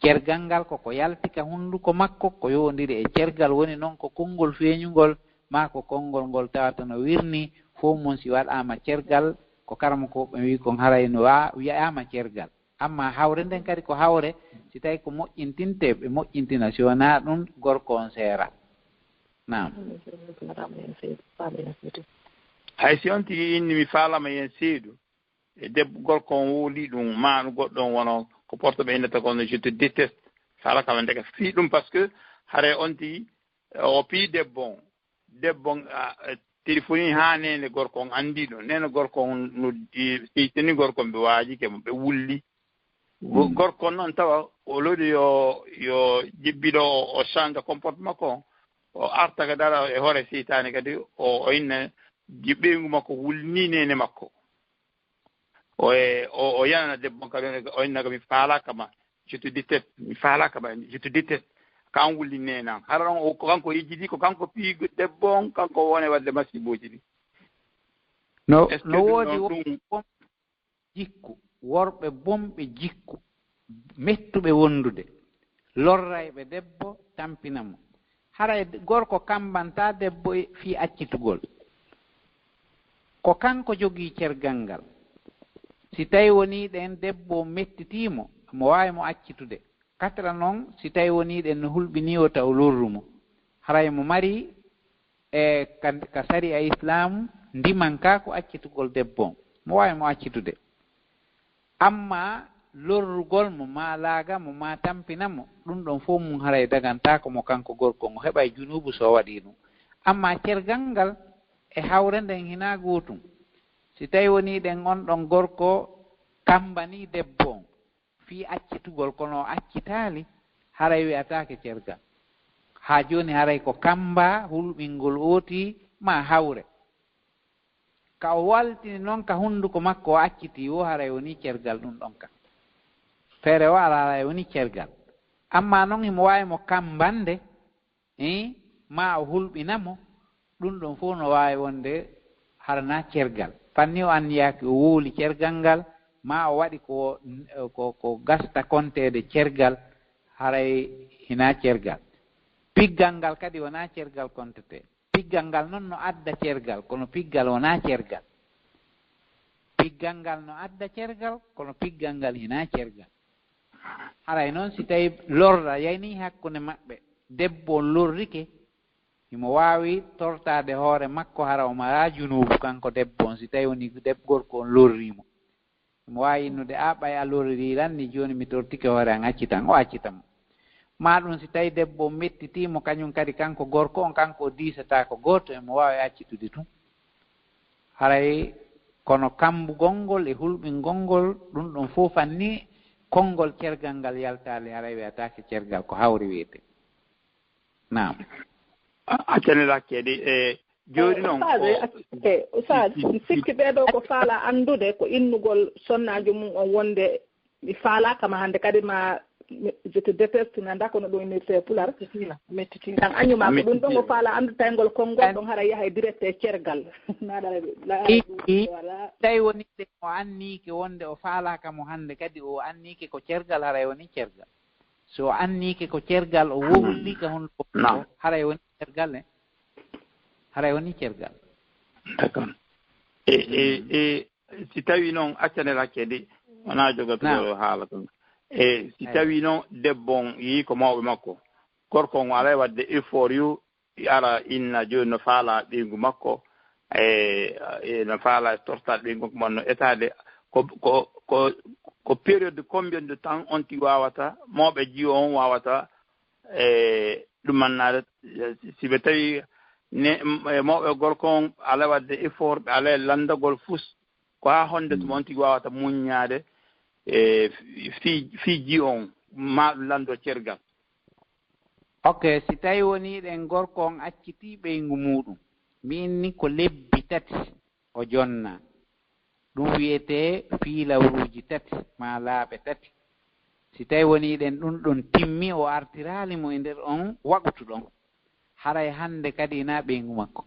Cergal ngal ko ko yalti ka hunnduko makko, ko yowondiri e cergal, woni non ko konngol feeñungol, maa ko konngol ngol tawata no wirni, fof mun si waɗaama cergal, ko karamokooɓe ɓen wi'i kon haray no wa-, wi'aama cergal. Amma hawre nden kadi ko hawre, si tawi ko moƴƴintinte, ɓe moƴƴintina, si wonaa ɗum, gorko on seera. Naam. Hay si on tigi inni mi faalama yen seedu, e debbo gorko on wowli ɗum, maa ɗum goɗɗo on wono ko porto ɓe innata kon, je te déteste. Faalaka ɓe ndeke fii ɗum, parce que hare on tigi, o pii debbo on. Debbo on, a, a, telefoni haa neene gorko on anndi ɗum. Neene gorko on noddi, seytini gorko on, ɓe waajike mo, ɓe wulli. Go-, Mm. gorko on noon tawa o lori yo, yo jibbiɗo o, o change comportement makko on. O arta ka dara e hoore seytaane kadi o, o inna ji-, ɓeyngu makko wulni neene makko. O e, o, o yanana debbo on kadi, o inna ka mi faalaaka ma, je te déteste, mi faalaaka ma, je te déteste. Ka an wulli neene an. Hara ɗon o, ko kanko yejjiti, ko kanko pii debbo on, kanko wone waɗde masiibooji ɗi. No, Est-ce que no ɗum woodi ɗon wo-, ɗum won jikku, worɓe bonɓe jikku, mettuɓe wondude, lorrayɓe debbo, tampina mo. Haray gorko kambantaa debbo e fii accitugol. Ko kanko jogii cergal ngal. Si tawi wonii ɗen debbo mettitii mo, mo waawi mo accitude. Katra non, si tawi wonii ɗen no hulɓinii o taw lorru mo. Haray mo mari e ka, ka sariya Islaamu, ndiman ka ko accitugol debbo on. Mo waawi mo accitude. Amma lorrugol mo, maa laaga mo, maa tampina mo, ɗum ɗon fof mum haray dagantaako mo kanko gorko on, o heɓay junuubu so o waɗii ɗum. Amma cergal ngal e hawre nden hinaa gootum. Si tawi wonii ɗen on ɗon gorko kambanii debbo on fii accitugol, kono o accitaali, haray wi'ataake cergal. Haa jooni haray ko kamba hulɓingol ooti maa hawre. Ka o waltini non ka hunduko makko o accitii wo, haray wonii cergal ɗum ɗon ka. Feere o alaa, haray wonii cergal. Amma non himo waawi mo kambande, eh, maa o hulɓina mo, ɗum ɗon fof no waawi wonde hara na cergal. Fanni o anniyaaki o wowli cergal ngal, maa o waɗi ko, ko, ko gasta konteede cergal, haray hinaa cergal. Piggal ngal kadi wonaa cergal kontetee. Piggal ngal non no adda cergal, kono piggal wonaa cergal. Piggal ngal no adda cergal, kono piggal ngal hinaa cergal. Haray non si tawi lorra yani hakkunde maɓɓe, debbo on lorrike, himo waawi tortaade hoore makko, hara o maraa junuubu kanko debbo on, si tawi woni deb-, gorko on lorrii mo. Himo waawi innude, "A, ɓay a lorririi lan ni, jooni mi tortike hoore an, accitan." O accita mo. Maa ɗum si tawi debbo on mettitii mo, kañum kadi kanko gorko on, kanko o diisataa ko gooto, himo waawi accitude tun. Haray kono kambugol ngol e hulɓingol ngol, ɗum ɗon fof fanni konngol cergal ngal yaltaali, haray wi'ataake cergal, ko hawri wi'ete. Naam. A, accane lakke de, e, jooni noon, Oustaz, o, e, Oustaz, si, si, mi sikki ɓee ɗoo ko faala anndude ko innugol sonnaajo mum on wonde mi faalaaka ma hannde, kadi ma mi, je te déteste, mi anndaa ko no ɗum innirtee e Pular. Mettitina, mettitina. Tan añu ma ko ɗum ɗon o faala anndu taygol konngol ɗon hara yaha e direct e cergal. Naɗa la, I, i, wala. Tawi woni de o anniike wonde o faalaaka mo hannde, kadi o anniike ko cergal, haray woni cergal. So o anniike ko cergal, o wowli ka hunduko, haray woni cergal, e? Haray woni cergal. D'accord. E, e, e, si tawi noon, accane lakke de, wonaa jogato haala tan. E, si tawi noon debbo on yii ko mawɓe makko, gorko on alay waɗde effort yo i ara inna jooni no faala ɓeyngu makko, e, e, no faala tortaade ɓeyngu makko, man no etaade ko, ko, ko, ko période de combien de temps on ti waawata, mawɓe jiyo on waawata, e, ɗum mannaade, si ɓe tawi ne, m-, e mawɓe gorko on, ala waɗde effort, ɓe ala e lanndagol fus, ko haa honde tuma on tigi waawata muññaade e fi-, fi-, fiji on, ma ɗum lanndo cergal. Ok, si tawi woni ɗen gorko on accitii ɓeyngu muuɗum, mi inni ko lebbi tati o jonna. Ɗum wiyetee fiilawruuji tati maa laaɓe tati. Si tawi woni ɗen ɗum ɗon timmi, o artiraali mo e nder on waqutu ɗon, haray hannde kadi ina ɓeyngu makko.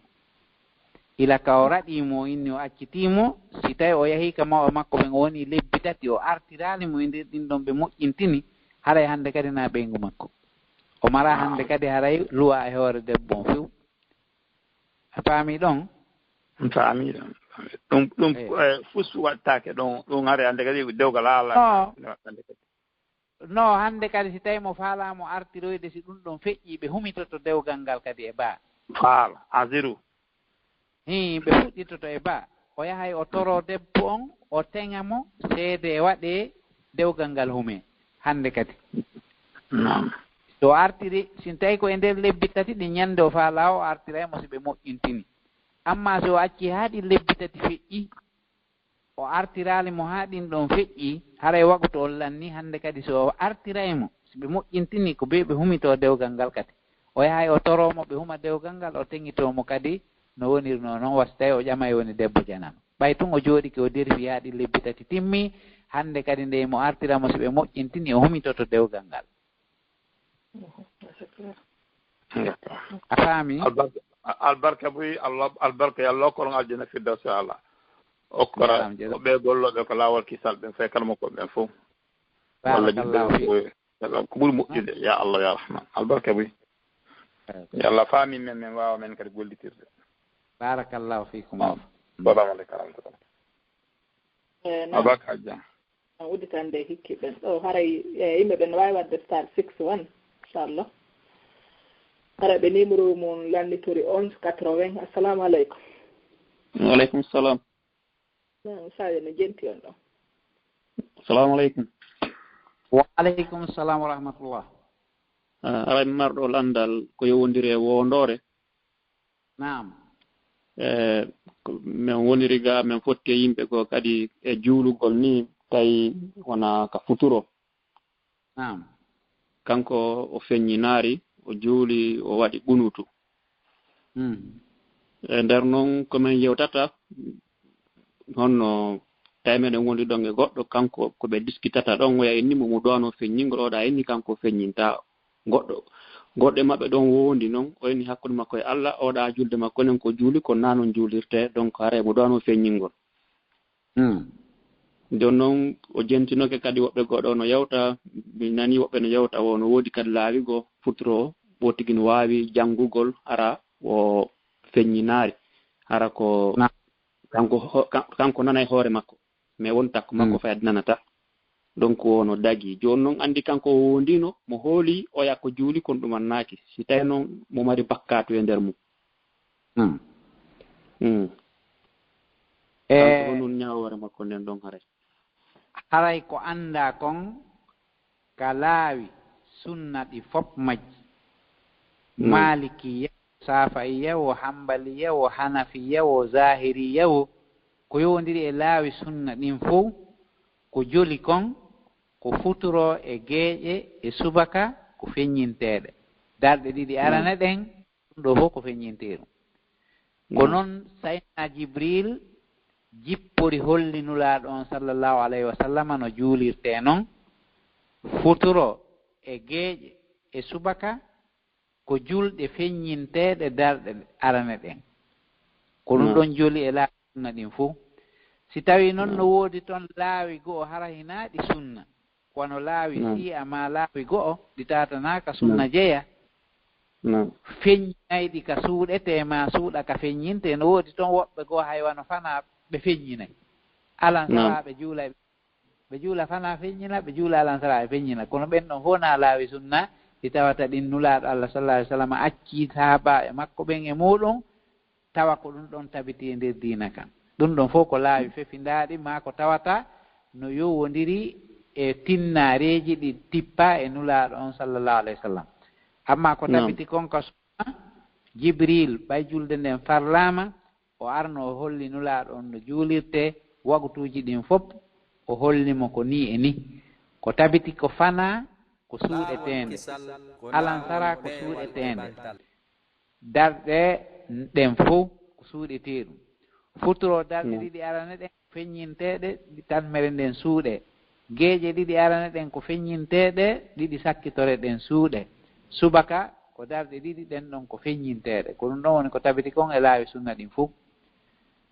Ila ka o raɗii mo, o inni o accitii mo, si tawi o yahii ka mawɓe makko ɓen, o woni lebbi tati, o artiraali mo e nder ɗin ɗon ɓe moƴƴintini, haray hannde kadi ina ɓeyngu makko. O mara hannde kadi haray luwa e hoore debbo on few. A faamii ɗon? Mi faamii ɗon. Ɗum, ɗum, eh, fus waɗtaake ɗon, ɗum hari hannde kadi dewgal haala. No. Waɗtande kadi. No, hannde kadi si tawi mo faalaa mo artiroyde, si ɗum ɗon feƴƴii, ɓe humitoto dewgal ngal kadi e baa. Faala, a zéro. Hii, ɓe fuɗɗitoto e baa. O yahay o toroo debbo on, o teŋa mo, seede e waɗee dewgal ngal humee. Hannde kadi. Naam. So o artiri, si tawi ko e nder lebbi tati ɗin, ñande o faalaa o artiray mo si ɓe moƴƴintini. Amma so o acci haa ɗin lebbi tati feƴƴi, o artiraali mo haa ɗin ɗon feƴƴi, haray waqutu on lanni, hannde kadi so o artiray mo, si ɓe moƴƴintini ko bee ɓe humitoo dewgal ngal kadi. O yahay o toroo mo, ɓe huma dewgal ngal, o teŋitoo mo kadi no wonirnoo non, wa si tawi o ƴamay woni debbo janano. Ɓay tun o jooɗike o derfi haa ɗin lebbi tati timmi, hannde kadi nde mo artira mo si ɓe moƴƴintini, o humitoto dewgal ngal. Mhm, c'est clair. D'accord. A faami? Albarka, albarka buy, Allah, albarka, yo Allah okkoron aljanna firdawsi ala. Okkora, naam, jaza- ko ɓe gollooɓe ko laawol kisal ɓen, fay kala mo ko ɓen fof. Barakallahu fiik. Ko ɓuri moƴƴude, ya Allah, ya Rahman. Albarka buy. Barakallahu. Yo Allah faami men, men waawa men kadi gollitirde. Barakallahu fiikum. Naam. Assalamu aleykum wa rahmatullah. Eh, naam. Abaka Hajja. An udditande hikki ɓen. Ɗo haray, eh, yimɓe ɓen no waawi waɗde star six one, inchallah. Hara ɓe numéro mum lannitori onze quatre-vingts. Assalamu aleykum. Wa aleykum salam. Naam, Sadio no jenti on ɗon. Assalamu aleykum. Wa aleykum salam wa rahmatullah. Ah, aray marɗo lanndal ko yowondiri e wondoore. Naam. E, ko min woniri ga, min fotti e yimɓe goo kadi e juulugol ni, tawi wona ka futuro. Naam. Kanko o feññinaari, o juuli, o waɗi qunuutu. Hmm. E nder non ko min yewtata, honno tawi meɗen wondi ɗon e goɗɗo, kanko ko ɓe diskitata ɗon, oya inni mo mo duwano feññingol, oɗa inni kanko feññinta. Goɗɗo, goɗɗo e maɓɓe ɗon wondi non, o inni hakkunde makko e Allah, oɗa julde makko nen ko juuli, ko na non juulirte, donc haray mo duwano feññingol. Hmm. Jon non o jentinoke kadi woɓɓe goɗɗo no yewta, mi nani woɓɓe no yewta, o no woodi kadi laawi go futuro, o tigi no waawi janngugol, hara o feññinaari, hara ko na- kanko ho-, kan-, kanko nanay hoore makko, mais won takko makko, hmm, fayde nanata. Donc o no dagi. Jooni non anndi kanko o wondino, mo hooli oya ko juuli kon ɗum annaaki. Si tawi non mo mari bakkaatu e nder mum. Hmm. Hmm. E kanko ko non ñaawoore makko nden ɗon haray. Haray ko anndaa kon ka laawi sunna ɗi fop majji. Hmm. Maalikiya, Saafa'iya wo, Hambaliya wo, Hanafiya wo, Zaahiriya wo, ko yowondiri e laawi sunna ɗin fow, ko joli kon, ko futuro e geeƴe e subaka ko feññinteeɗe. Darɗe ɗiɗi arane ɗen, ɗum ɗo fof ko feññinteeɗum. Ko noon Sayyidina Jibril jippori holli Nulaaɗo on sallallahu alayhi wa sallam no juulirtee noon, futuro e geeƴe e subaka ko julɗe feññinteeɗe darɗe arane ɗen. Ko ɗum ɗon joli e laawi sunna ɗin fof. Si tawii noon no woodi toon laawi go'o hara hinaa ɗi sunna, wano laawi sii'a maa laawi go'o ɗi taatanaaka sunna jeya, feññinayɗi ka suuɗetee maa suuɗa ka feññintee, no woodi toon woɓɓe goo hay wano fanaa ɓe feññinay. Alansaraa ɓe juulay, ɓe juula fanaa feññina, ɓe juula alansaraa ɓe feññina. Kono ɓen ɗon fof naa laawi sunna ɗi tawata ɗin Nulaaɗo Allah sallallahu alaihi wasallam accii sahaabaaɓe makko ɓen e muuɗum, tawa ko ɗum ɗon tabiti e nder diina kan. Ɗum ɗon fof ko laawi fefindaaɗi, maa ko tawata no yowondiri e tinnaareeji ɗi tippaa e Nulaaɗo on sallallahu alaihi wasallam. Amma ko tabiti kon ka sunna, Jibril, ɓay julde nden farlaama, o arno o holli Nulaaɗo on no juulirtee wagutuuji ɗin fof, o holli mo ko nii e nii. Ko tabiti ko fanaa ko suuɗeteende, alansaraa ko suuɗeteende. Darɗe ɗen fow ko suuɗetee ɗum. Futuro darɗe ɗiɗi arane ɗen ko feññinteeɗe, ɗi tanmere nden suuɗee. Geeƴe ɗiɗi arane ɗen ko feññinteeɗe, ɗiɗi sakkitore ɗen suuɗee. Subaka ko darɗe ɗiɗi ɗen ɗon ko feññinteeɗe. Ko ɗum ɗon woni ko tabiti kon e laawi sunna ɗin fow.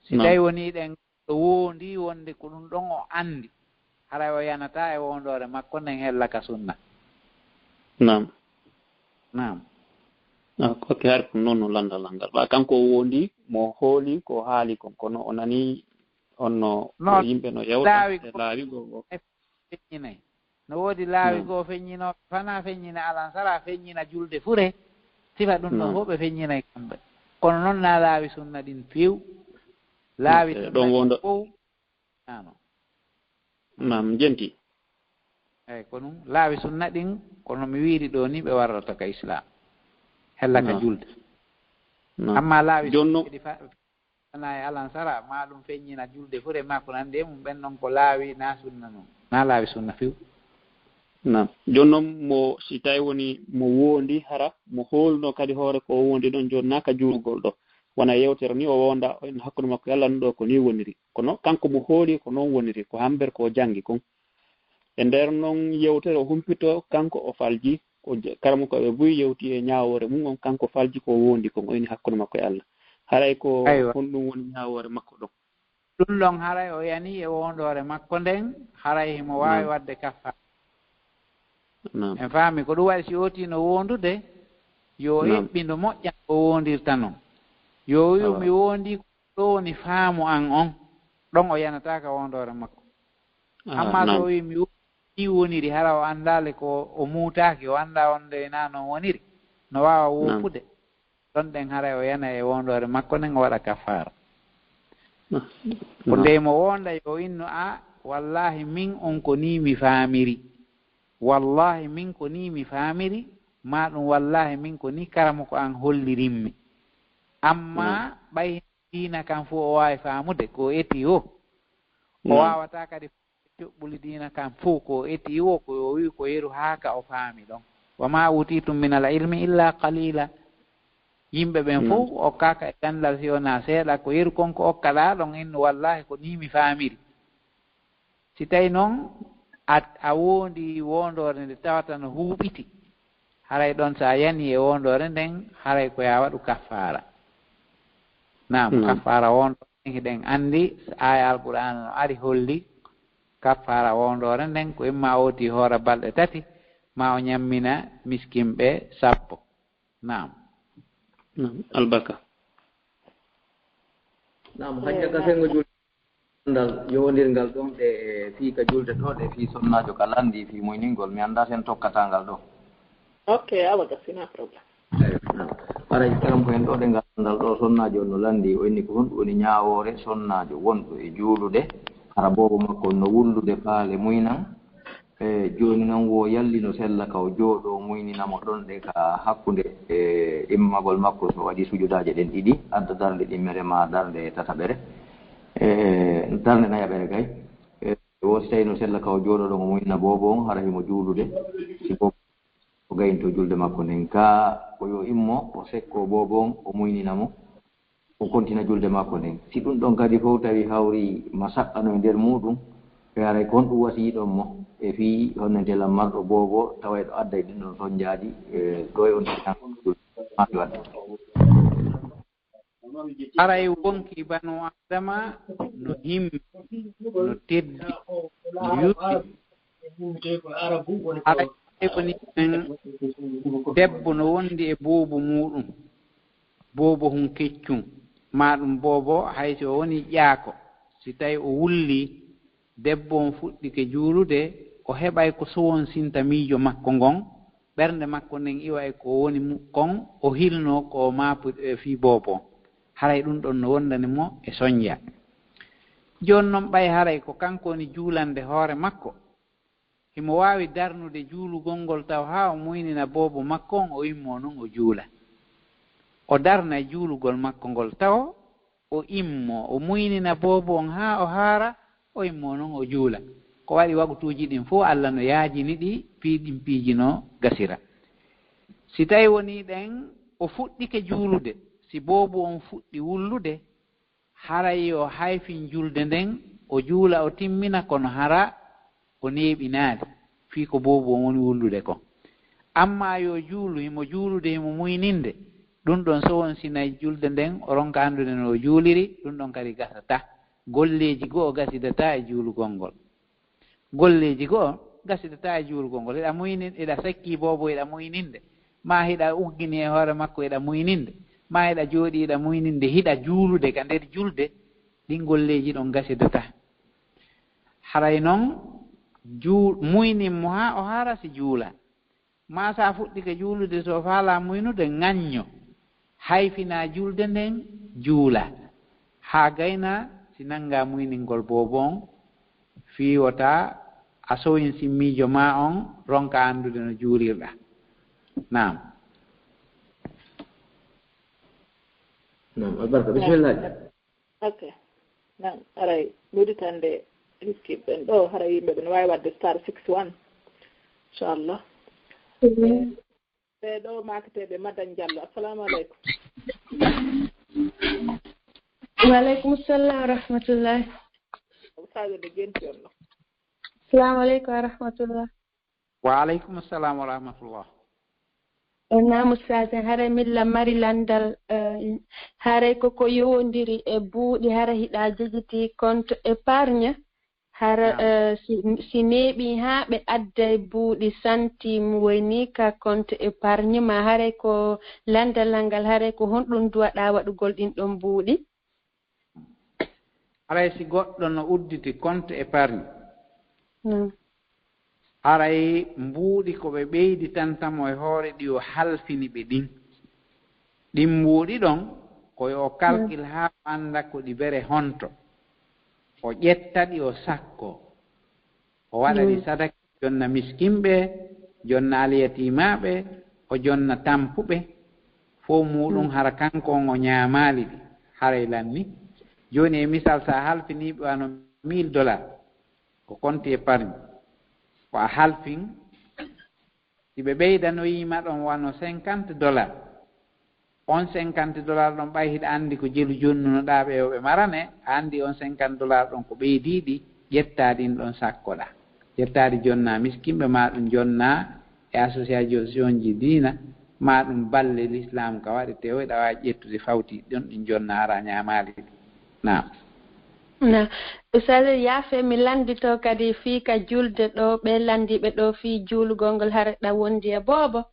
Si tawi wonii ɗen ɗo woondi wonde ko ɗum ɗon o anndi, haray o yanataa e woondoore makko nden hella ka sunna. Naam. Naam. Ah, ok, hari ko noon no lanndal ngal. Ɓa kanko o woondi, mo hooli ko haali kon, kono o nani on no Noon, yimɓe no laawi yewta e ko- laawi goo. Feññinay. No woodi laawi goo feññinooɓe, fanaa feññina alansara, feññina julde fure. Sifa ɗum ɗon Naam. fof ɓe feññinay kamɓe. Kono noon na laawi sunna ɗin few. Laawi Eh, sunna ɗon ɗin wonda- fow. Naano. Naam, jenti. Eyi, ko ɗum. Laawi sunna ɗin, kono mi wiiri ɗoo ni ɓe warrata ka Islam. Hella ka Naam. julde. Naam. Amma laawi Jooni non- sunna ɗi fa- fanaa e alansara, ma ɗum feññina julde fure ma ko nandi e mum, ɓen non ko laawi na sunna non. Na laawi sunna few. Naam. Jooni non mo, si tawi woni mo woondi hara, mo hoolno kadi hoore ko o woondi ɗon, jooni na ka juulugol ɗo. Wona yewtere ni o woonda, o inna hakkunde makko e Allah no ɗo ko ni woniri. Kono kanko mo hooli ko noon woniri, ko hamber ko o janngi kon. E nder noon yewtere o humpito, kanko o falji, ko je-, karamu ko ɓe buy yewti e ñaawoore mum on, kanko falji ko woondi kon, o ini hakkunde makko e Allah. Haray ko Aywa. Honɗum woni ñaawoore makko ɗon? Ɗum ɗon haray o yani e woondoore makko nden, haray himo waawi Naam. waɗde kaffaara. Naam. En faami ko ɗum waɗi si ootino woondude, yo o Naam. eɓɓindo moƴƴa ko woondirta non. Yo o wi'u Ah. mi woondi ko ɗo woni faamu an on, ɗon o yanataaka woondoore makko. Ah, Amma so naam. o wi'i mi woondi ni woniri, hara o anndaali ko o muutaaki, o anndaa on nde na non woniri, no waawa Naam. woppude. Ɗon ɗen haray o yana e woondoore makko nden o waɗa kaffaara. Ah, Ko naam. nde mo woonda yo innu a, wallahi min on ko ni mi faamiri. Wallahi min ko ni mi faamiri, ma ɗum wallahi min ko ni karamoko an hollirimmi. Amma Naam. ɓay diina kan fof o waawi faamude ko o eti o. O Naam. Waawataa kadi coɓɓuli diina kan fof ko o eti o, ko o wi'i ko yeru haa ka o faami ɗon. Wa ma utitum min al ilmi illa qalila. Yimɓe ɓen Naam. fof okkaaka e ganndal si wonaa seeɗa, ko yeru kon ko okkaɗaa ɗon innu wallahi ko ni mi faamiri. Si tawi noon a, a woondi woondoore nde tawata no huuɓiti, haray ɗon so a yani e woondoore nden, haray ko ya waɗu kaffaara. Naam, Naam. Kaffaara woondoore nden hiɗen anndi, aaya Alqur'aana no ari holli, kaffaara woondoore nden ko imma ooti hoora balɗe tati, ma o ñammina miskinɓe sappo. Naam. Naam, albarka. Naam, hajja ka sengo jul-, ngal yowondirngal ɗon ɗe e fii ka julde ɗo, ɗe fii sonnaajo ka lanndi fii muyningol. Mi anndaa sen tokkataa ngal ɗo. Ok, awa gasina problème. Eyi, naam. Haray karam ko en ɗo ɗe ngal, ngal ɗo sonnaajo on no lanndi, o inni ko honɗum woni ñaawoore sonnaajo wonɗo e juulude, hara boobo makko on no wullude faale muynan. E jooni noon wo yalli no sella ka o jooɗoo muyninamo ɗon ɗe ka hakkunde e immagol makko so waɗi sujudaaje ɗen ɗiɗi, adda darnde ɗimmere ma darnde tataɓere. E darnde nayaɓere kay. E wo si tawi no sella ka o jooɗoo ɗon o muynina boobo on, hara himo juulude. Si boobo o gayinto julde makko nden. Ka ko yo immo, o sekko boobo on, o muynina mo. O kontina julde makko nden. Si ɗum ɗon kadi fof tawi hawri masaqqa no e nder muuɗum, e haray ko honɗum wasiyiɗon mo e fii honnente lammarɗo boobo tawayɗo adday ɗin ɗon sonnjaaji, e ɗo e on maa waɗde. Haray wonki banu Adama no himmi, no teddi, no yuɓɓi. Haray woni ɓen debbo no wondi e boobo muuɗum, boobo hun keccum, maa ɗum boobo hay si o woni ƴaako, si tawi o wulli, debbo on fuɗɗike juulude, o heɓay ko sowonsinta miijo makko ngon, ɓernde makko nden iwa e ko woni mu-, kon, o hilnoo ko o maapuɗo e fii boobo on. Haray ɗum ɗon no wondani mo e sonnja. Jooni non ɓay haray ko kanko woni juulande hoore makko, himo waawi darnude juulugol ngol taw haa o muynina boobo makko on, o immoo non o juula. o darna e juulugol makko ngol tawo, o immo, o muynina boobo on haa o haara, o immo non o juula. Ko waɗi wagutuuji ɗin fof Alla no yaajini ɗi, fii ɗin piiji no gasira. Si tawi wonii ɗen o fuɗɗike juulude, si boobo on fuɗɗi wullude, haray yo hayfin julde nden, o juula o timmina, kono hara o neeɓinaali, fii ko boobo on woni wullude kon. Amma yo juulu, himo juulude, himo muyninde, ɗun ɗon so wonsinay julde nden, o ronka anndude no o juuliri, ɗun ɗon kadi gasata. Golleeji goo gasidataa e juulugol ngol. Golleeji goo gasidataa e juulugol ngol. Hiɗa muynin-, hiɗa sekkii boobo, hiɗa muyninde, maa hiɗa uggini e hoore makko, hiɗa muyninde, maa hiɗa jooɗii, hiɗa muyninde, hiɗa juulude ka nder julde, ɗin golleeji ɗon gasidataa. Haray non juu-, muynin mo haa o haara si juula. Maa sa fuɗɗike juulude, so faalaa muynude, ŋañño, hayfinaa julde nden, juula. Haa gayna si nanngaa muyningol boobo on, fii wota a sowin simmiijo maa on, ronka anndude no juulirɗaa. Naam. Naam, albarka. Bismillah. Ok. Nan, haray Mauritanie nde, riskiɓe ɓen ɗo, haray yimɓe ɓen waawi waɗde star six one. Inchallah. Mhm. Ɓe ɗo maakateeɓe Madan Diallo. Assalamu aleykum. Wa aleykum salam wa rahmatullah. Ustaz nde genti on ɗo. Assalamu aleykum wa rahmatullah. Wa aleykum salam wa rahmatullah. O naamu saasen, haray milla mari lanndal, eh, haray ko ko yowondiri e buuɗi, hara hiɗa jejiti compte épargne, hara, Naam. eh, si, si neeɓi haa ɓe adday buuɗi santim woni ka compte épargne ma, haray ko lanndal ngal, haray ko honɗum duwaɗa waɗugol ɗin ɗon buuɗi? Haray si goɗɗo no udditi compte épargne, Hmm. haray mbuuɗi ko ɓe ɓeyditanta mo e hoore ɗi o halfini ɓe ɗin. Ɗin mbuuɗi ɗon, ko yo o kalkil haa o annda ko ɗi bere honto. O ƴetta ɗi, o sakko. O waɗa ɗi Hmm. sadaka, jonna miskinɓe, jonna alyatimaaɓe, o jonna tampuɓe. Fof muɗum Hmm. hara kanko on o ñaamaali ɗi, haray lanni. Jooni e misal, sa halfiniiɓe wano mille dollars, ko compte épargne, ko a halfin, si ɓe ɓeydanoyii ma ɗon wano cinquante dollars, on cinquante dollars ɗon, ɓay hiɗa anndi ko jelu jonnunoɗaa ɓe yo ɓe marane, a anndi on cinquante dollars ɗon ko ɓeydiiɗi, ƴettaa ɗin ɗon sakkoɗaa. Ƴettaa ɗi jonnaa miskinɓe, maa ɗum jonnaa e association ji diina, maa ɗum balle l'islam ka waɗetee, o hiɗa waawi ƴettude fawtiiɗi ɗon ɗin jonnaa, hara a ñaamaali ɗi. Naam. Na, Ustaz, yaafe, mi lanndito kadi fii ka julde ɗo, ɓe lanndiiɓe ɗo fii juulugol ngol, hara ɗa wondi e boobo.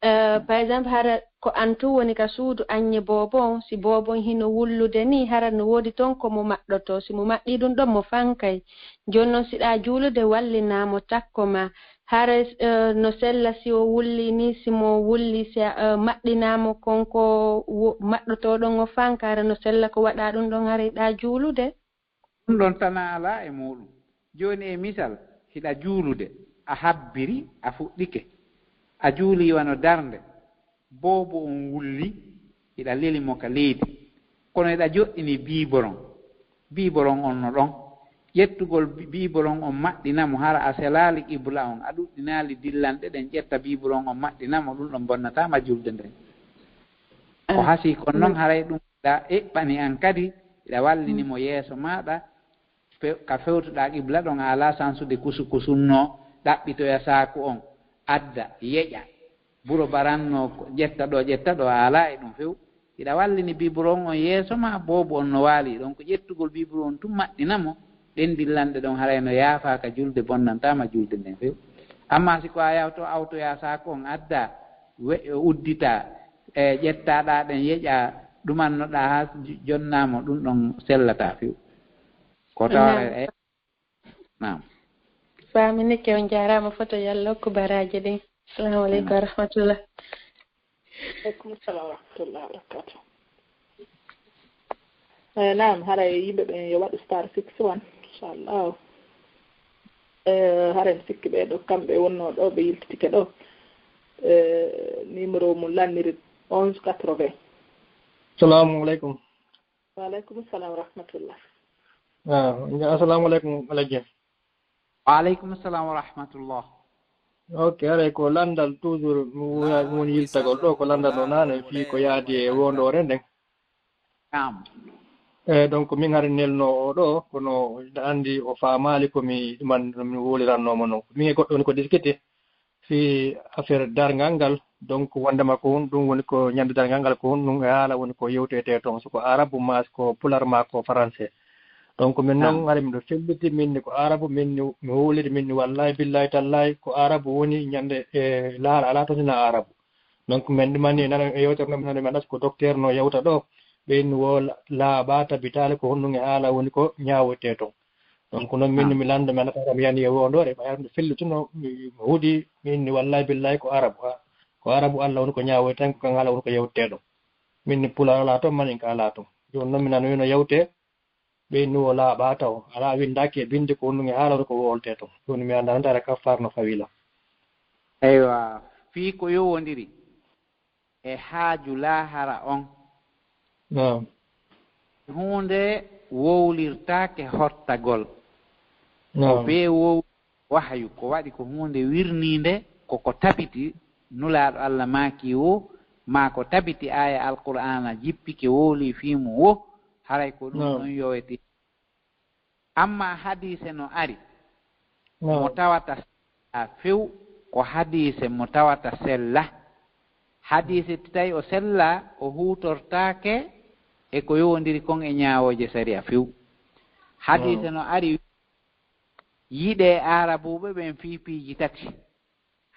Eh, par exemple, hara ko an tun woni ka suudu aññe boobo on, si boobo on hino wullude ni, hara no woodi ton ko mo maɗɗoto. Si mo maɗɗii ɗum ɗon, mo fankay. Jooni non, si ɗa juulude, wallinaa mo, takko ma. Hara, eh, no sella si o wulli ni, si mo wulli, si a, eh, maɗɗinaa mo kon ko wo-, maɗɗotoo ɗon o fanka, hara no sella ko waɗaa ɗum ɗon, hara hiɗa juulude? Ɗum ɗon tan alaa e muuɗum. Jooni e misal, hiɗa juulude, a habbiri, a fuɗɗike. A juuli wano darnde, boobo on wulli, hiɗa leli mo ka leydi. Kono hiɗa joɗɗini biiboron. Biiboron on no ɗon. Ƴettugol bi-, biiboron on maɗɗina mo, hara a selaali qibla on, a ɗuɗɗinaali dillanɗe ɗen, ƴetta biiboron on maɗɗina mo, ɗum ɗon bonnataa ma julde nden. Ko Ah. hasii kon non, Mm. haray ɗum hiɗa eɓɓani an kadi, hiɗa wallini Mm. mo yeeso maaɗa, fe-, ka fewtuɗaa qibla ɗon, a alaa sansude kusu kusunno, ɗaɓɓitoya saaku on, adda, yeƴa. Buro baranno ko ƴetta ɗo, ƴetta ɗo, a alaa e ɗum few. Hiɗa wallini bibro on, on yeeso ma, boobo on no waali ɗon, ko ƴettugol bibro on tun maɗɗina mo, ɗen dillanɗe ɗon haray no yaafaaka julde, bonnantaama julde nden few. Amma si ko a yawto awtoya saaku on adda, we-, uddita, e ƴettaɗaa ɗen yeƴa, ɗumannoɗaa haa j-, jonnaa mo, ɗum ɗon sellataa few. Ko tawata Naam. e Naam. Faaminike, on jaaraama foto, Yalla hokku baraaji ɗin. Assalamu aleykum Naam. wa rahmatullah. Aleykum salam wa rahmatullahi wa barakatuh. Eh, naam, haray yimɓe ɓen yo waɗu star six one, inchallah. Eh, haray mi sikki ɓe ɗo, kamɓe wonno ɗo, ɓe yiltitike ɗo. Eh, numéro mum lanniri onze quatre-vingts. Salamu aleykum. Wa aleykum salam wa rahmatullah. Ah, assalamu aleykum, Alhaji. Wa aleykum salam wa rahmatullah. Ok, haray ko lanndal toujours, mi wona, mi woni yiltagol ɗo, ko lanndal no naane fii ko yaadi e wondoore nden. Naam. E, donc, min hari nelno o ɗo, kono ina anndi o faamaali ko mi ɗuman, mi wowlirannooma non. Min e goɗɗo woni ko discuter fii affaire darngal ngal. Donc, wondema ko hun, ɗum woni ko ñande darngal ngal, ko hun ɗum e haala woni ko yewtoytee toon, so ko arabu maa, so ko pular maa, ko français. Donc, min noon, hari miɗo felliti, min ni ko arabu, min ni mi wowliri, min ni wallahi, billahi, tallahi, ko arabu woni ñande, e, laara alaa toon sina arabu. Donc, min ɗumani nana e yewtere no, mi nana mi anndaa ko docteur no yewta ɗo, ɓe inni wo la-, laaɓa tabitaali ko honɗum e haala woni ko ñaawoytee toon. Donc, noon min mi lannda, mi anndaa kam yani e wondoore, ɓay hannde fellituno, mi, mi hudi, min ni wallahi billahi ko arabu, ha. Ko arabu Allah woni ko ñaawoytee, ko kan haala woni ko yewtee ɗo. Min ni pular alaa toon, maninka alaa toon. Jooni noon mi nanoyi no yewtee, ɓe inni wo laaɓa taw, alaa winndaaki e binnde ko honɗum e haala woni ko wowltee toon. Jooni mi anndaa noon tara kaffar no fawila. Eywa, fii ko yowondiri e haaju laahara on. Naam. Huunde wowlirtaake hottagol. Ko Naam. Bee wow-, wahyu, ko waɗi ko huunde wirniinde, ko ko tabiti Nulaaɗo Allah maaki wo, maa ko tabiti aaya Alqur'aana jippike wowli fii mum wo, haray ko ɗum Naam. Ɗon yowete. Amma hadiise no ari, Naam. Mo tawata sella few, ko hadiise mo tawata sella. Hadiise tawi o sella, o huutortaake e ko yowondiri kon e ñaawooje sariya few. Hadiise Naam. No ari, yiɗee Aarabuuɓe ɓen fii piiji tati.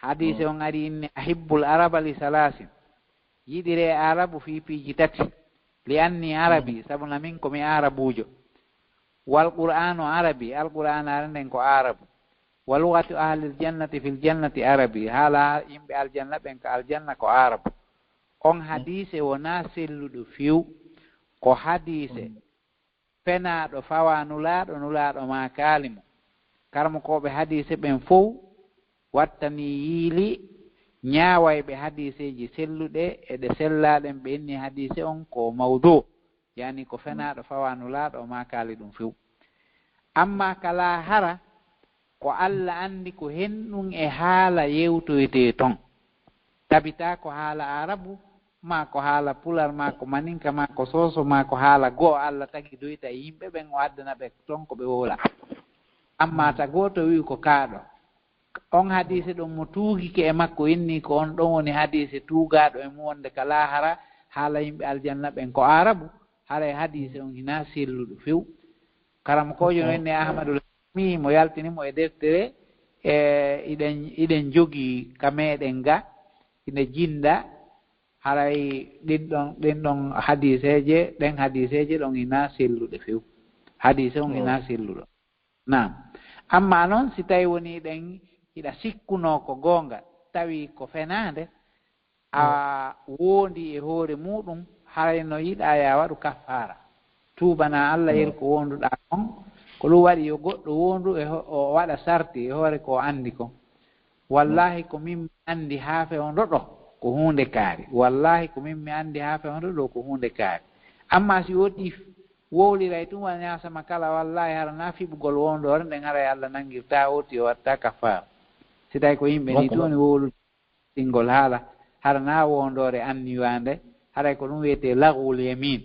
Hadiise Mm. on ari inni, "Ahibbul araba li salaasin." Yiɗiree Aarabu fii piiji tati. "Li anni arabi," Mm. Sabu na min ko mi Aarabuujo. "Wal Qur'aanu arabi," Alqur'aanaare nden ko Aarabu. "Wa lughatu ahlil jannati fil jannati arabi," haala yimɓe aljanna ɓen ka aljanna ko Aarabu. On Mm. hadiise wonaa selluɗo few. Ko hadiise Mm. fenaaɗo fawaa Nulaaɗo, Nulaaɗo maakaali mo. Karamokooɓe hadiise ɓen fow wattanii yiili ñaawayɓe hadiiseeji selluɗe e ɗe sellaa ɗen, ɓe inni hadiise on ko mawdu, yaani ko fenaaɗo fawaa Nulaaɗo, o maakaali ɗum few. Amma ka laahara, ko Alla anndi ko hen ɗum e haala yewtoytee ton. Tabitaa ko haala Aarabu, maa ko haala Pular, maa ko Maninka, maa ko Sooso, maa ko haala go'o Alla tagi doyta e yimɓe ɓen, o addana ɓe ton ko ɓe wowla. Amma ta gooto wi'u ko kaaɗo. On hadiise ɗon mo tuugike e makko inni ko on ɗon woni hadiise tuugaaɗo e mum wonde ka laahara haala yimɓe aljanna ɓen ko Aarabu, haray hadiise on hinaa selluɗo few. Karamokoojo no inni Ahmadul Hakimi mo yaltini mo e deftere, e iɗen, iɗen jogii ka meɗen ga, ina jinda, haray ɗin ɗon, ɗin ɗon hadiiseeje, ɗen hadiiseeje ɗon hinaa selluɗe few. Hadiise on hinaa selluɗo. Naam. Amma non, si tawi woni ɗen hiɗa sikkunoo ko goonga, tawi ko fenaande, a woondi e hoore muuɗum, haray no yiɗaa ya waɗu kaffaara. Tuubanaa Alla yer ko woonduɗaa kon, ko ɗum waɗi yo goɗɗo woondu e ho-, o waɗa sarti e hoore ko o anndi kon. Wallaahi, ko min mi anndi haa fewndo ɗo, ko huunde kaari. Wallaahi, ko min mi anndi haa fewndo ɗo, ko huunde kaari. Amma si woɗɗii f-, wowliray tun, wa ñaasama kala, wallaahi, hara na fiɓugol wondoore nden, haray Alla nangirtaa, o ti o watta kafaara. Si tawi ko yimɓe ni tun woni wowlude ɗingol haala, hara na wondoore anniwaande, haray ko ɗum wiyetee laghwul yamin.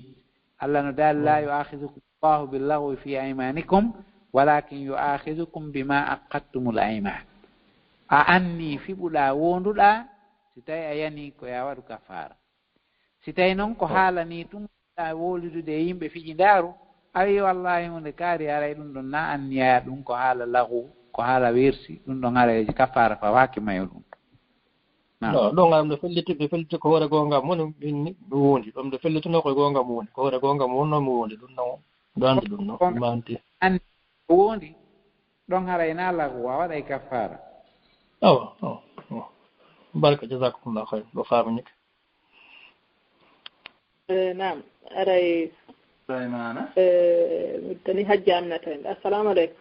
Alla no daali, "La yu'akhizukum Allahu bil laghwi fi aymanikum, walakin yu'akhizukum bima aqadtumul ayman." A anni fiɓuɗaa, wonduɗaa, si tawi a yani ko ya waɗu kafaara. Si tawi non ko haala ni tun a wowlidude e yimɓe fiji ndaaru, a wi, "Wallahi, hunde kaari, haray ɗum ɗon na anniya ɗum, ko haala lagu, ko haala wersi, ɗum ɗon haray kafaara fawaaki mayo ɗum." Naam. No, ɗon am ɗo felliti, ɓe felliti ko hoore goonga mum, min ni, mi wondi. Ɗum ɗo fellituno ko goonga mum woni, ko hoore goonga mum wonno mi wondi. Ɗum ɗon, ɗo anndi ɗum no, ɗum anndi. Anndi ko wondi, ɗon haray na lagu, a waɗay kafaara. Awa, awa, awa. Barka, jazakumullahu khairan. Ɗo faaminike. Eh, naam, aray. Sulaymana. Eh, mi tani Hajji Aminata en. Assalamu aleykum.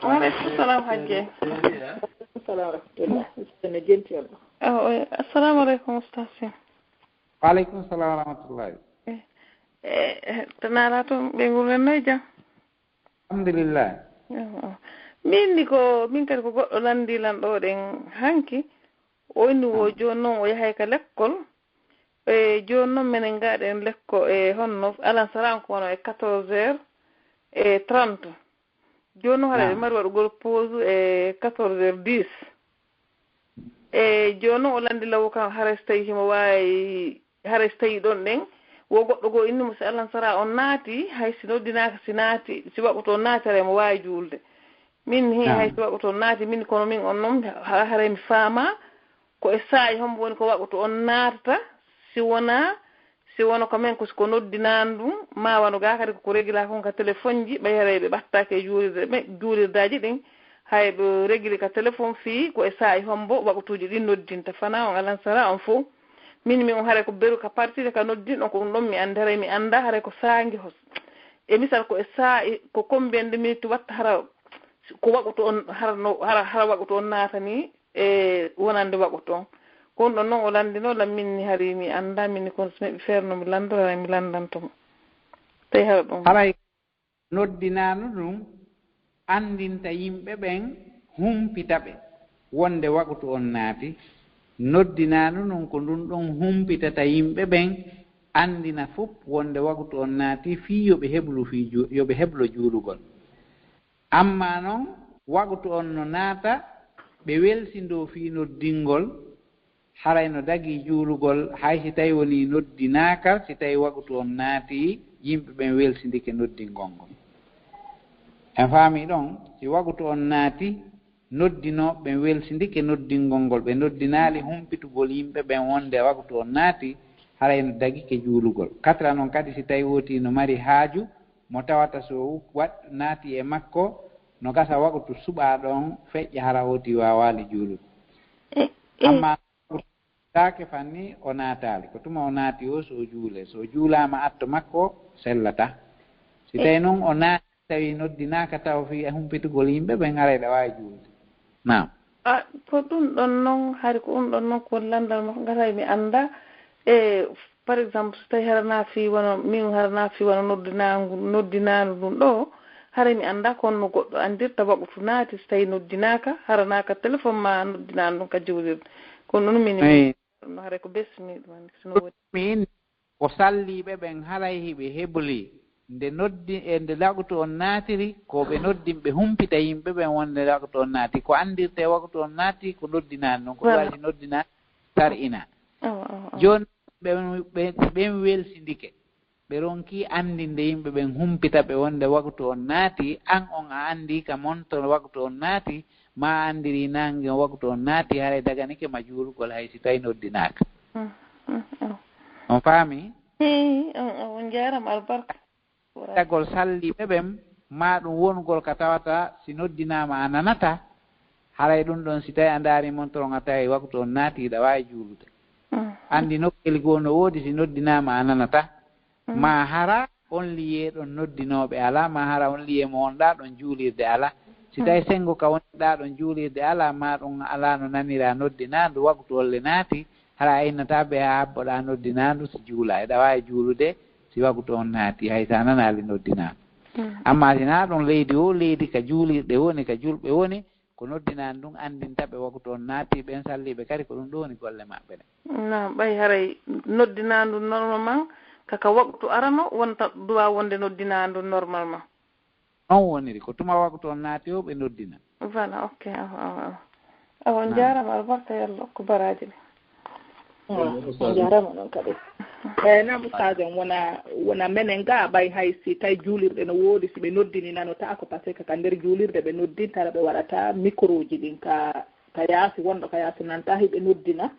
Wa aleykum salam, Hajji. Wa aleykum salam wa rahmatullah. Ustaz ne jenti on. Oh, oh, assalamu aleykum, Ustaz. Wa aleykum salam wa rahmatullahi. Eh, E, to naala toon, ɓe nguurdan no e jam? Alhamdulillah. Min ni ko, min kadi ko goɗɗo lanndi lan ɗo ɗen hanki. O inni wo jooni noon o yahay ka lekkol. E, jooni noon menen ngaɗen lekko e honno alansara on ko wano e quatorze heures e trente. Jooni noon haɗa ɓe mari waɗugol pause e quatorze heures dix. E, jooni noon o lanndi law kam haray so tawi himo waawi, haray so tawi ɗon ɗen, wo goɗɗo goo inni mo si alansara on naati, hay si noddinaaka, si naati, si waɓuto on naati, haray mo waawi juulde. Min hi, hay si waɓuto on naati, min kono min on noon, ha-, haray mi faama, ko e saa'i hombo woni ko waɓuto on naatata, si wonaa, si wonaa ko men ko si ko noddinaandu ɗum, ma wano gaa kadi ko ko regilaa kon ka telefonji, ɓay haray ɓe ɓattaaki e juulirde, ɓe juulirdaaji ɗin, hay ɓe regili ka telefon fii ko e saa'i hombo waɓutuuji ɗin noddinta, fanaa on alansara on fow. Min, min on haray ko beru ka partide ka noddin on, ko ɗum ɗon mi anndi, haray mi anndaa, haray ko saange hos. E misal ko e saa'i, ko combien de minutes watta hara, ko waɓuto on, hara no, hara, hara waɓuto on naatani, e wonande waɓuto on. Ko ɗum ɗon noon o lanndinoo lan, min ni hari mi anndaa, min ni kono so neɗɗo feerno mi lanndora, mi lanndanto mo. Tawi hara ɗum. Haray noddinaandu ndun anndinta yimɓe ɓen, humpita ɓe wonde waqutu on naati. Noddinaandu ndun ko ndun ɗon humpitata yimɓe ɓen, anndina fof wonde waqutu on naati, fii yo ɓe heblu fii ju-, yo ɓe heblo juulugol. Amma non, waqutu on no naata, ɓe welsindoo fii noddingol, haray no dagii juulugol, hay si tawi wonii noddinaaka, si tawi waqutu on naati, yimɓe ɓen welsindike noddingol ngol. En faamii ɗon, si waqutu on naati, noddinooɓe ɓen welsindike noddingol ngol, ɓe noddinaali humpitugol yimɓe ɓen wonde waqutu on naati, haray no dagike juulugol. Katra non kadi, si tawi wootii no mari haaju, mo tawata so waɗ-, naati e makko, no gasa waqutu suɓaa ɗon feƴƴa hara wootii waawaali juulude. E, e. Amma taake fanni o naataali. Ko tuma o naati o, so o juulee. So o juulaama atto makko sellataa. Si tawi non o naati tawi noddinaaka taw fii e humpitugol yimɓe ɓen, haray ɗa waawi juulde. Naam. A, ko ɗum ɗon non, hari ko ɗum ɗon non ko woni lanndal makko, ngatay mi annda. E, par exemple, so tawi hara na fii wano, min hara na fii wano noddinaangu, noddinaandu ndun ɗo, haray mi annda ko honno goɗɗo anndirta waqutu naati so tawi noddinaaka, hara na ka telefon ma noddinaandu ndun ka juulirde. Kono ɗum min, eey, ɗum haray ko besmi ɗum anndi, so no woni. Min, ko salliiɓe ɓen haray hiɓe hebli nde noddi-, e nde waqutu on naatiri, ko ɓe noddin ɓe humpita yimɓe ɓen wonde waqutu on naati. Ko anndirte waqutu on naati, ko noddinaandu ndun, ko ɗum waɗi noddinaandu sar'ina. Awa, awa, awa. Jooni ɓe, ɓe, ɓen welsindike. Ɓe ronkii anndinde yimɓe ɓen, humpita ɓe wonde waqutu on naati, an on a anndii ka montor waqutu on naati, ma a anndirii naange on waqutu on naati, haray daganike ma juulugol hay si tawi noddinaaka. Mm, mm, mm. On faamii? Eey, on, on, on njaaraama albarka. Tagol salliiɓe ɓen, ma ɗum wonugol ka tawata si noddinaama a nanataa, haray ɗum ɗon si tawi a ndaarii montor on a taway waqutu on naati, hiɗa waawi juulude. Mm. Anndi nokkeeli goo no woodi si noddinaama a nanataa. Mm. Ma hara on liyee ɗon noddinooɓe alaa, ma hara on liyee mo wonɗaa ɗon juulirde alaa. Si tawi senngo ka wonɗaa ɗon juulirde alaa, ma ɗum alaa no naniraa noddinaandu waqutu olle naati, hara a innataa bee haa habboɗaa noddinaandu si juulaa. Eɗa waawi juulude si waqutu on naati, hay si a nanaali noddinaandu. Mm. Amma si naa ɗum leydi o leydi ka juulirɗe woni, ka julɓe woni, ko noddinaandu ndun anndinta ɓe waqutu on naati, ɓen salliiɓe kadi ko ɗum ɗo woni golle maɓɓe ɗen. Naam, ɓay haray noddinaandu normalement, ka, ka waqutu arano wonta droit wonde noddinaandu normalement. Non woniri, ko tuma waqutu on naati o ɓe noddina. Voilà, ok, awa, awa, awa. Awa, on njaaraama, albarka, yo Allah okku baraaji ɗi. Naam, on njaaraama non kadi. Eey, naam, ustaaz en, wona, wona menen ga, ɓay hay si tawi juulirɗe no woodi, si ɓe noddini nanotaako, parce que ka nder juulirde ɓe noddinta, ɓe waɗata microji ɗin ka, ka yaasi, wonɗo ka yaasi nanta hiɓe noddina.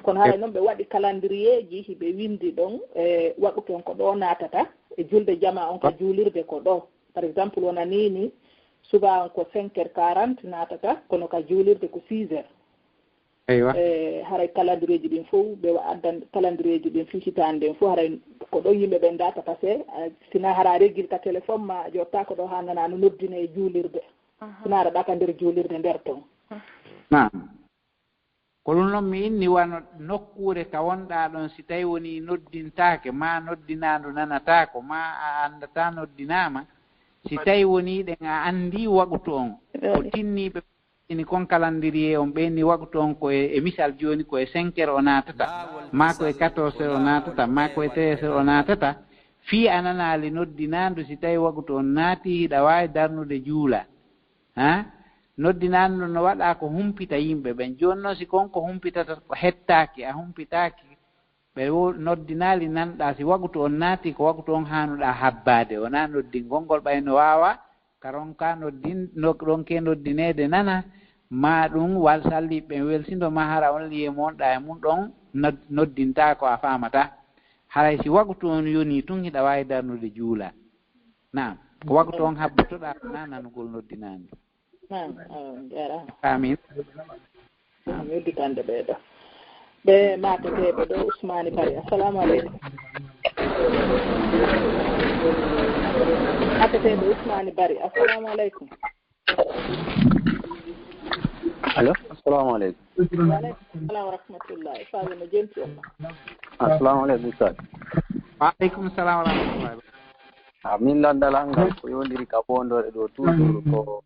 Kono haray non ɓe waɗi calendriereji, hiɓe winndi ɗon, e, waqutu on ko ɗo naatata, e julde jamaa on ka juulirde ko ɗo. Par exemple, wona nii ni, subaa on ko cinq heures quarante naatata, kono ka juulirde ko six heures. Eywa. E, haray calendriereji ɗin fow, ɓe wa-, addan calendriereji ɗin fii hitaande nden fow, haray ko ɗon yimɓe ɓen ndaata, parce que, a, si naa hara a regil ka téléphone ma, a jottaako ɗo haa nanaa no noddinee e juulirde. Aha. Si naa aɗa ɗaka nder juulirde nder ton. Naam. Ko ɗum noon mi inni wano nokkuure ka wonɗaa ɗon, si tawi wonii noddintaake, maa noddinaandu nanataako, maa a anndataa noddinaama, si tawi wonii ɗen a anndii wagutu on, ko tinniiɓe ini kon kalandiriye on ɓe inni wagutu on ko e, e misal jooni ko e cinq heures o naatata, maa ko e quatorze heures o naatata, maa ko e treize heures o naatata, fii a nanaali noddinaandu, si tawi wagutu on naati, hiɗa waawi darnude juula. Ha? Noddinaandu no waɗaa ko humpita yimɓe ɓen. Jooni noon si kon ko humpitata ko hettaaki, a humpitaaki, ɓe wo-, noddinaali nanɗaa, si wagutu on naati, ko wagutu on haanuɗaa habbaade. Wonaa noddingol ngol ɓay no waawa, ka ronka noddin-, no-, ronke noddineede nana, maa ɗum wal salliɓe ɓen welsindo, maa hara on liye mo wonɗaa e mum ɗon nod-, noddintaa ko a faamataa. Haray si wagutu on yonii tun, hiɗa waawi darnude juula. Naam, ko wagutu on habbotoɗaa, wonaa nanugol noddinaandu. Naam, on jaaraama. Amiin. Naam, udditande ɓee ɗoo. Ɓe maateteeɓe ɗoo, Usmaani Bari. Assalamu aleykum. Maateteeɓe Usmaani Bari. Assalamu aleykum. Allo, assalamu aleykum. Wa aleykum salam wa rahmatullahi. Faaɓe no jenti on. Assalamu aleykum, Ustaz. Wa aleykum salam wa rahmatullahi. A min lanndal an ngal ko yondiri ka wondore ɗoo toujours ko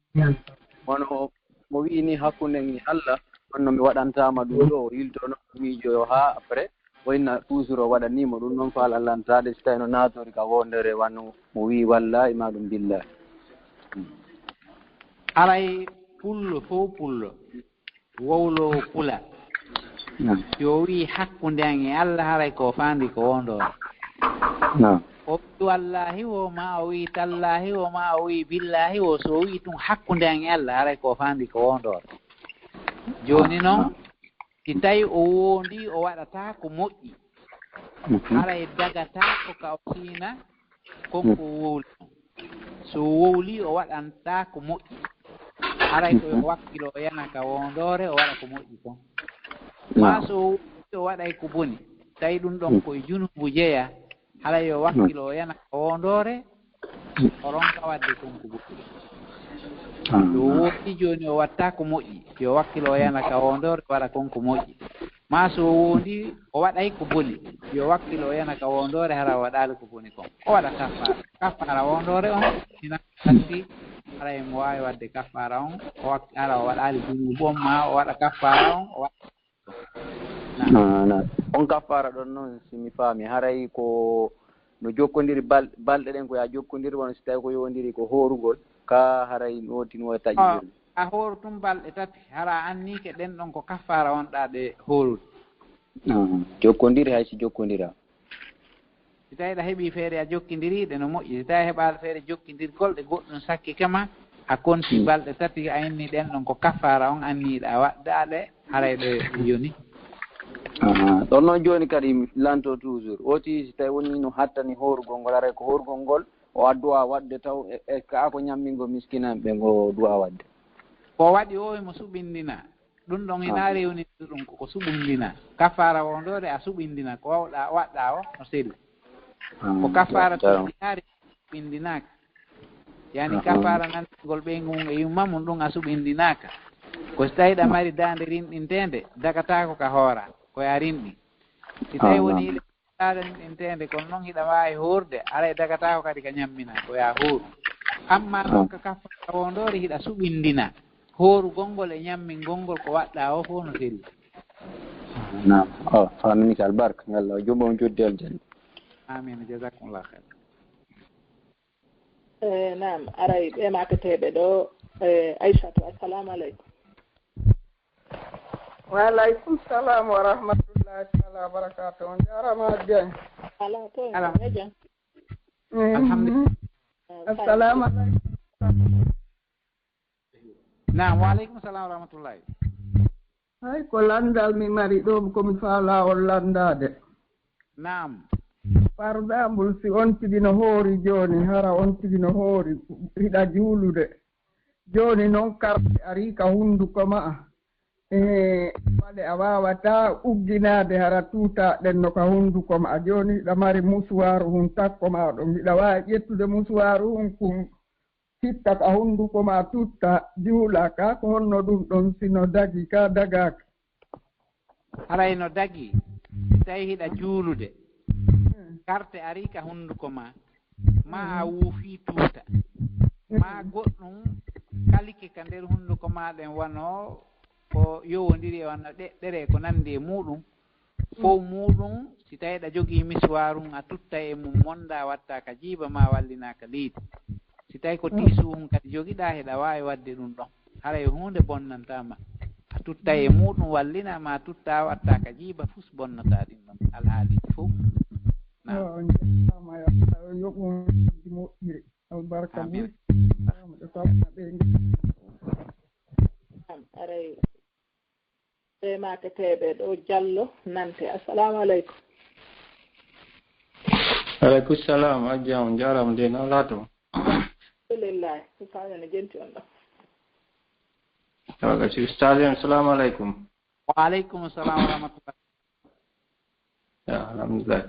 wano mo wi'i ni hakkunde ngi Allah, wonno mi waɗantaama ɗum ɗoo, o yiltono miijoyo haa après, o inna toujours o waɗanii mo ɗum ɗon faalal lantaade, si tawi no naatori ka wondere wano mo wi'i wallaahi ma ɗum billaahi. Haray pullo fow pullo, wowloowo pula. Naam. Si o wi'i hakkunde an e Allah, haray ko faandi ko wondore. Naam. O wi'i wallaahi wo, ma o wi'i tallaahi wo, ma o wi'i billaahi wo, so o wi'i tun hakkunde an e Allah, haray ko faandi ko wondore. Jooni noon, naam, si tawi o woondii, o waɗataa ko moƴƴi, mhm, haray dagataa ko ka o siina, kon ko, mhm, wowli. So o wowlii, o waɗantaa ko moƴƴi, haray ko yo, mhm, wakkilo o yana ka wondoore, o waɗa ko moƴƴi kon. Maa, naam, so o wowlii, o waɗay ko boni, tawi ɗum ɗon, mhm, ko e junubu jeyaa, haray yo wakkilo o yana ka wondoore, o ronka waɗde kon ko moƴƴi. Ah. Yo woodi jooni o watta ko moƴƴi, yo wakkilo o yana ka wondoore, waɗa kon ko moƴƴi. Maa so o woondii, o waɗay ko boni, yo wakkilo o yana ka wondoore, hara o waɗaali ko boni kon. O waɗa kaffaara. Kaffaara wondoore on, hina hatti, hara emo waawi waɗde kaffaara on, o wak-, hara o waɗaali junuubu on, maa o waɗa kaffaara on, o waɗa Ah, na. On kaffaara ɗon non, si mi faami, haray ko no jokkondiri bal-, balɗe ɗen ko ya jokkondiri, wano si tawi ko yowondiri ko hoorugol, ka haray nooti no taƴi. Oh, ɗon. A hooru tun balɗe tati, hara a annike ɗen ɗon ko kaffaara wonɗaa ɗe hoorude. Ah, jokkondiri hay si jokkondira. Si tawi ɗa heɓii feere a jokkindiri ɗe no moƴƴi, si tawi heɓaali feere jokkindirgol ɗe goɗɗum sakkike ma, a konti, hmm, balɗe tati a inni ɗen ɗon ko kaffaara on anniɗa a waɗɗaa ɗe, haray ɗe yoni. Ah, ɗon noon jooni kadi mi lanto toujours. Oti si tawi woni no hattani hoorugol ngol, haray ko hoorugol ngol o adduwa waɗde taw e, e ka ko ñammingo miskinanɓe ngo duwa waɗde. Ko waɗi o emo suɓindina. Ɗum ɗon ina, ah, rewnitiri ɗum ko, ko suɓindina. Kafaara wondoore a suɓindina, ko wawɗa waɗɗa o no selli. Ah, ko kafaara, ja-, ja-, tubinaari suɓindinaaka. Yani, aha, kafaara nan ngol ɓeyngu mum e yumma mum ɗum a suɓindinaaka. Ko si tawi ɗa, ah, mari daande rinɗinteende, dagataako ka hoora, ko ya rinɗi. Si tawi, ah, woni, naam, ile daande rinɗinteende, kono noon hiɗa waawi hoorde, aray dagataako kadi ka ñammina, ko ya hooru. Amma, ah, noon ka kafaara wondoore hiɗa suɓindina. Hoorugol ngol e ñammingol ngol ko waɗɗaa o fof no selli. Naam. O, faamini ka albarka. Yo Allah joom on joddi aljanna. Amin. Jazakumullah khair. Eh, naam. Aray ɓe maateteeɓe ɗo, eh, Aysatu, assalamu aleykum. Wa aleykum salam wa rahmatullahi taala wa barakatuh. On jaaraama, Hajja. Ala to en, ala, ko jam. Mm. Alhamdulillah. Assalamu aleykum. Naam, wa aleykum salam wa rahmatullahi. Hay ko lanndal mi mari ɗo, ko mi faalaa on lanndaade. Naam. Par exemple, si on tigi no hoori jooni, hara on tigi no hoori, hiɗa juulude. Jooni noon, karfe arii ka hunnduko ma'a. E, wale a waawataa ugginaade hara tuutaa ɗen no ka hunnduko ma'a. Jooni hiɗa mari musuwaaru hun takko maa ɗon. Hiɗa waawi ƴettude musuwaaru hun kun, hitta ka hunnduko maa, tutta, juula ka, ko honno ɗum ɗon si no dagi ka dagaaka? Haray no dagii, si tawii hiɗa juulude, karte arii ka hunnduko maa, maa a wuufii tuuta, maa goɗɗum kalike ka nder hunnduko maa ɗen, wano ko yowondiri e wano ɗeɗɗere e ko nanndi e muuɗum, fow muuɗum, si tawii aɗa jogii miswaaru, a tuttay e mum, monndaa wattaa ka jiiba maa wallinaa ka leydi. Si tawii ko tiisuhun kadi jogiɗaa, hiɗa waawi waɗde ɗum ɗon. Haray huunde bonnantaa ma. A tuttay e muuɗum wallinaa ma, a tuttaa wattaa ka jiiba, fus bonnataa ɗin ɗon alhaaliiji fow. Naam. Yo, on njettaama, yo Allah yoɓ on moƴƴiri. Albarka mum. Amin. Ɓe ko ɓe nge- Aray. Ɓe maaketeeɓe ɗo Jallo nante. Assalamu aleykum. Aleykum salam, Hajja, on njaaraama nde na laato. Alhamdulillah, ko kañum ne jenti on ɗo. Tawaga si Ustaz en, assalamu aleykum. Wa aleykum salam wa rahmatullah. Ya, alhamdulillah.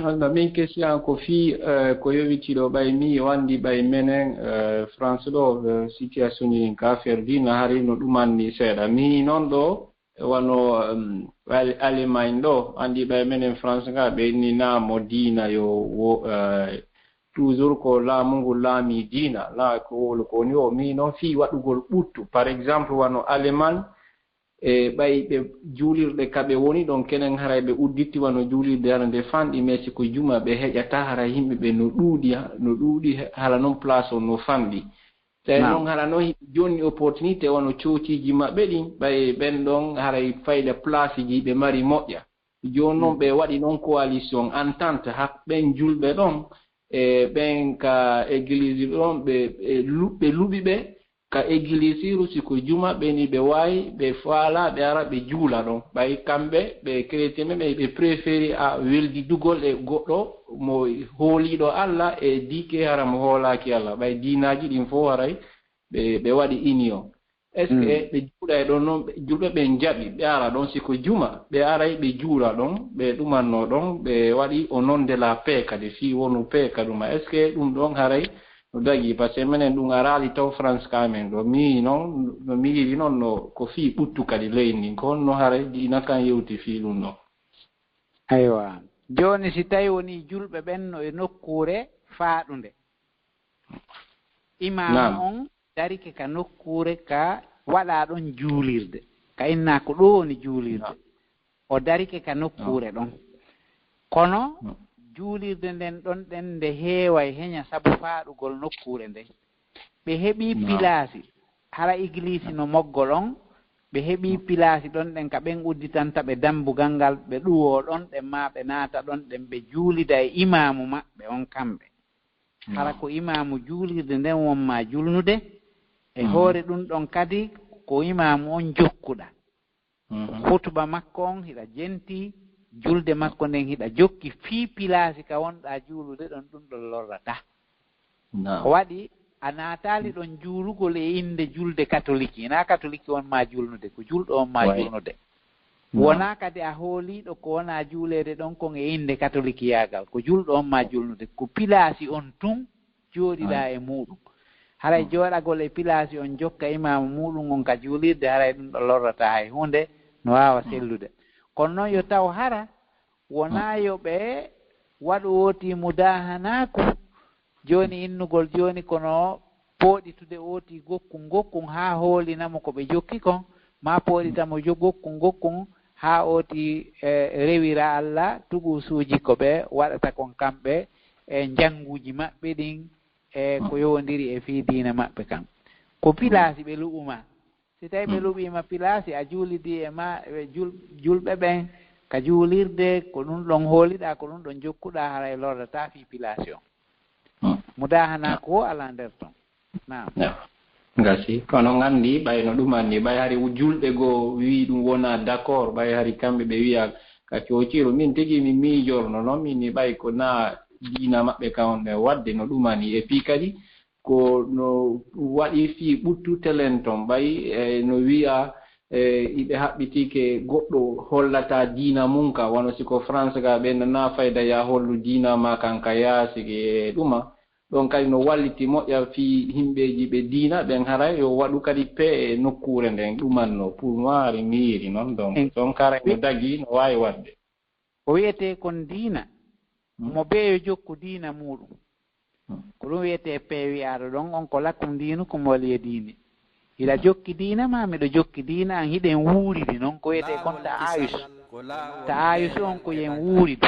Walla min question ko fii, eh, ko yowiti ɗo, ɓay mi wandi ɓay menen, eh, France ɗo, eh, situation ni ka affaire diina hari no ɗumanni seeɗa. Mi noon ɗo, wano, em, Al-, Allemagne ɗo, andi ɓay menen France nga ɓe ni na mo diina yo wo, eh, toujours ko laamu ngu laami diina, na ko wolo ko ni o mi noon fii waɗugol ɓuttu. Par exemple, wano Allemagne, e ɓay ɓe juulirɗe ka ɓe woni ɗon, kenen haray ɓe udditti wano juulirde hara nde fanɗi, mais si ko juma ɓe heƴata, haray yimɓe ɓe no ɗuuɗi, no ɗuuɗi, hala noon place on no fanɗi. Tawi Naam. noon hara noon hiɓe jonni opportunité wano coociiji maɓɓe ɗin, ɓay ɓen ɗon haray fayda place ji ɓe mari moƴƴa. Jooni noon Mm. ɓe waɗi noon coalition, entente, hak ɓen julɓe ɗon, e ɓen ka église ɗon, ɓe, ɓe lu-, ɓe luɓi ɓe, ka églisiru, si ko juma, ɓe ni ɓe waawi, ɓe faala, ɓe ara, ɓe juula ɗon. Ɓay kamɓe, ɓe chrétien ɓe, ɓe, ɓe préféri a weldidugol e goɗɗo mo hooliiɗo Allah e dike hara mo hoolaaki Allah. Ɓay diinaaji ɗin fof haray ɓe, ɓe waɗi union. Est-ce que Mm. ɓe juula e ɗon noon, ɓe, julɓe ɓen jaɓi, ɓe ara ɗon, si ko juma, ɓe aray, ɓe juula ɗon, ɓe ɗumanno ɗon, ɓe waɗi au nom de la paix kadi, fii wonu paix ka ɗuma. Est-ce que ɗum ɗon haray no dagi, parce que menen ɗum araali taw France ka men ɗo. Mi noon, no mi yiɗi noon, no ko fii ɓuttu kadi leydi ndin. Ko honno haray diina kan yewti fii ɗum ɗon? Aywa. Jooni, si tawi woni julɓe ɓen no e nokkuure faaɗunde, imaamu Naam. on darike ka nokkuure ka waɗaa ɗon juulirde, ka innaa ko ɗoo woni juulirde. Naam. O darike ka nokkuure ɗon. Kono juulirde nden ɗon ɗen nde heeway heña sabu faaɗugol nokkuure nden. Ɓe heɓii pilaasi, hara igiliisi no moggo ɗon, ɓe heɓii pilaasi ɗon ɗen ka ɓen udditanta ɓe dambugal ngal, ɓe ɗuwoo ɗon ɗen, maa ɓe naata ɗon ɗen, ɓe juulida e imaamu maɓɓe on kamɓe. Hara ko imaamu juulirde nden won maa julnude, e hoore ɗum ɗon kadi ko imaamu on jokkuɗa. Hutuba makko on hiɗa jenti, julde makko nden hiɗa jokki fii pilaasi ka wonɗaa juulude ɗon, ɗum ɗon lorrataa. Naam. Ko waɗi a naataali ɗon juulugol e innde julde katoliki, hinaa katoliki on maa julnude, ko julɗo on maa julnude. Wonaa kadi a hooliiɗo ko wonaa juuleede ɗon kon e innde katolikiyaagal, ko julɗo on maa julnude, ko pilaasi on tun jooɗiɗaa e muuɗum. Haray jooɗagol e pilaasi on jokka imaamu muuɗum on ka juulirde, haray ɗum ɗo lorrataa hay huunde, no waawa sellude. Kono noon yo taw hara wonaa yo ɓe waɗu ootii mudaahanaaku, jooni innugol jooni kono pooɗitude ootii gokkun gokkun haa hoolina mo ko ɓe jokki kon, maa pooɗita mo jo gokkun gokkun haa ootii, e, rewira Alla tuguusuuji ko ɓe waɗata kon kamɓe e njannguuji maɓɓe ɗin e ko yowondiri e fii diina maɓɓe kan. Ko pilaasi ɓe luɓu maa. Si tawii ɓe luɓiima pilaasi, a juulidii e ma, e jul-, julɓe ɓen ka juulirde, ko ɗum ɗon hooliɗaa, ko ɗum ɗon jokkuɗaa, haray lorrataa fii pilaasi on. Mudaahanaaku alaa nder ton. Naam. Naam. Ngasi, kono nganndi, ɓay no ɗum anndi, ɓay hari julɓe goo wii ɗum wonaa d'accord, ɓay hari kamɓe ɓe wiya ka coociru, min tigi min miijorno noon, min ni ɓay ko naa diina maɓɓe ka on ɓe waɗde no ɗum anndi. Et puis kadi, ko no waɗi fii ɓuttu telen ton, ɓay, e, no wiya, e, iɓe haɓɓitike goɗɗo hollata diina mum ka, wano si ko France ga ɓe nana fayda ya hollu diina ma kan ka yaasi e ɗuma. Ɗon kadi no walliti moƴƴa fii himɓeeji ɓe diina ɓen, haray yo waɗu kadi paix e nokkuure nden, ɗumanno pour moi ari miiri non. Donc ɗon karay no dagi no waawi waɗde. Ko wiyetee kon diina, mo bee yo jokku diina muuɗum. Ko ɗum wiyetee paix wiyaaɗo ɗon on, ko lakum diinukum waliya diini. Hiɗa jokki diina ma, miɗo jokki diina an, hiɗen wuuridi non, ko wiyetee kon ta'ayus. Ta'ayus on ko yen wuuridu.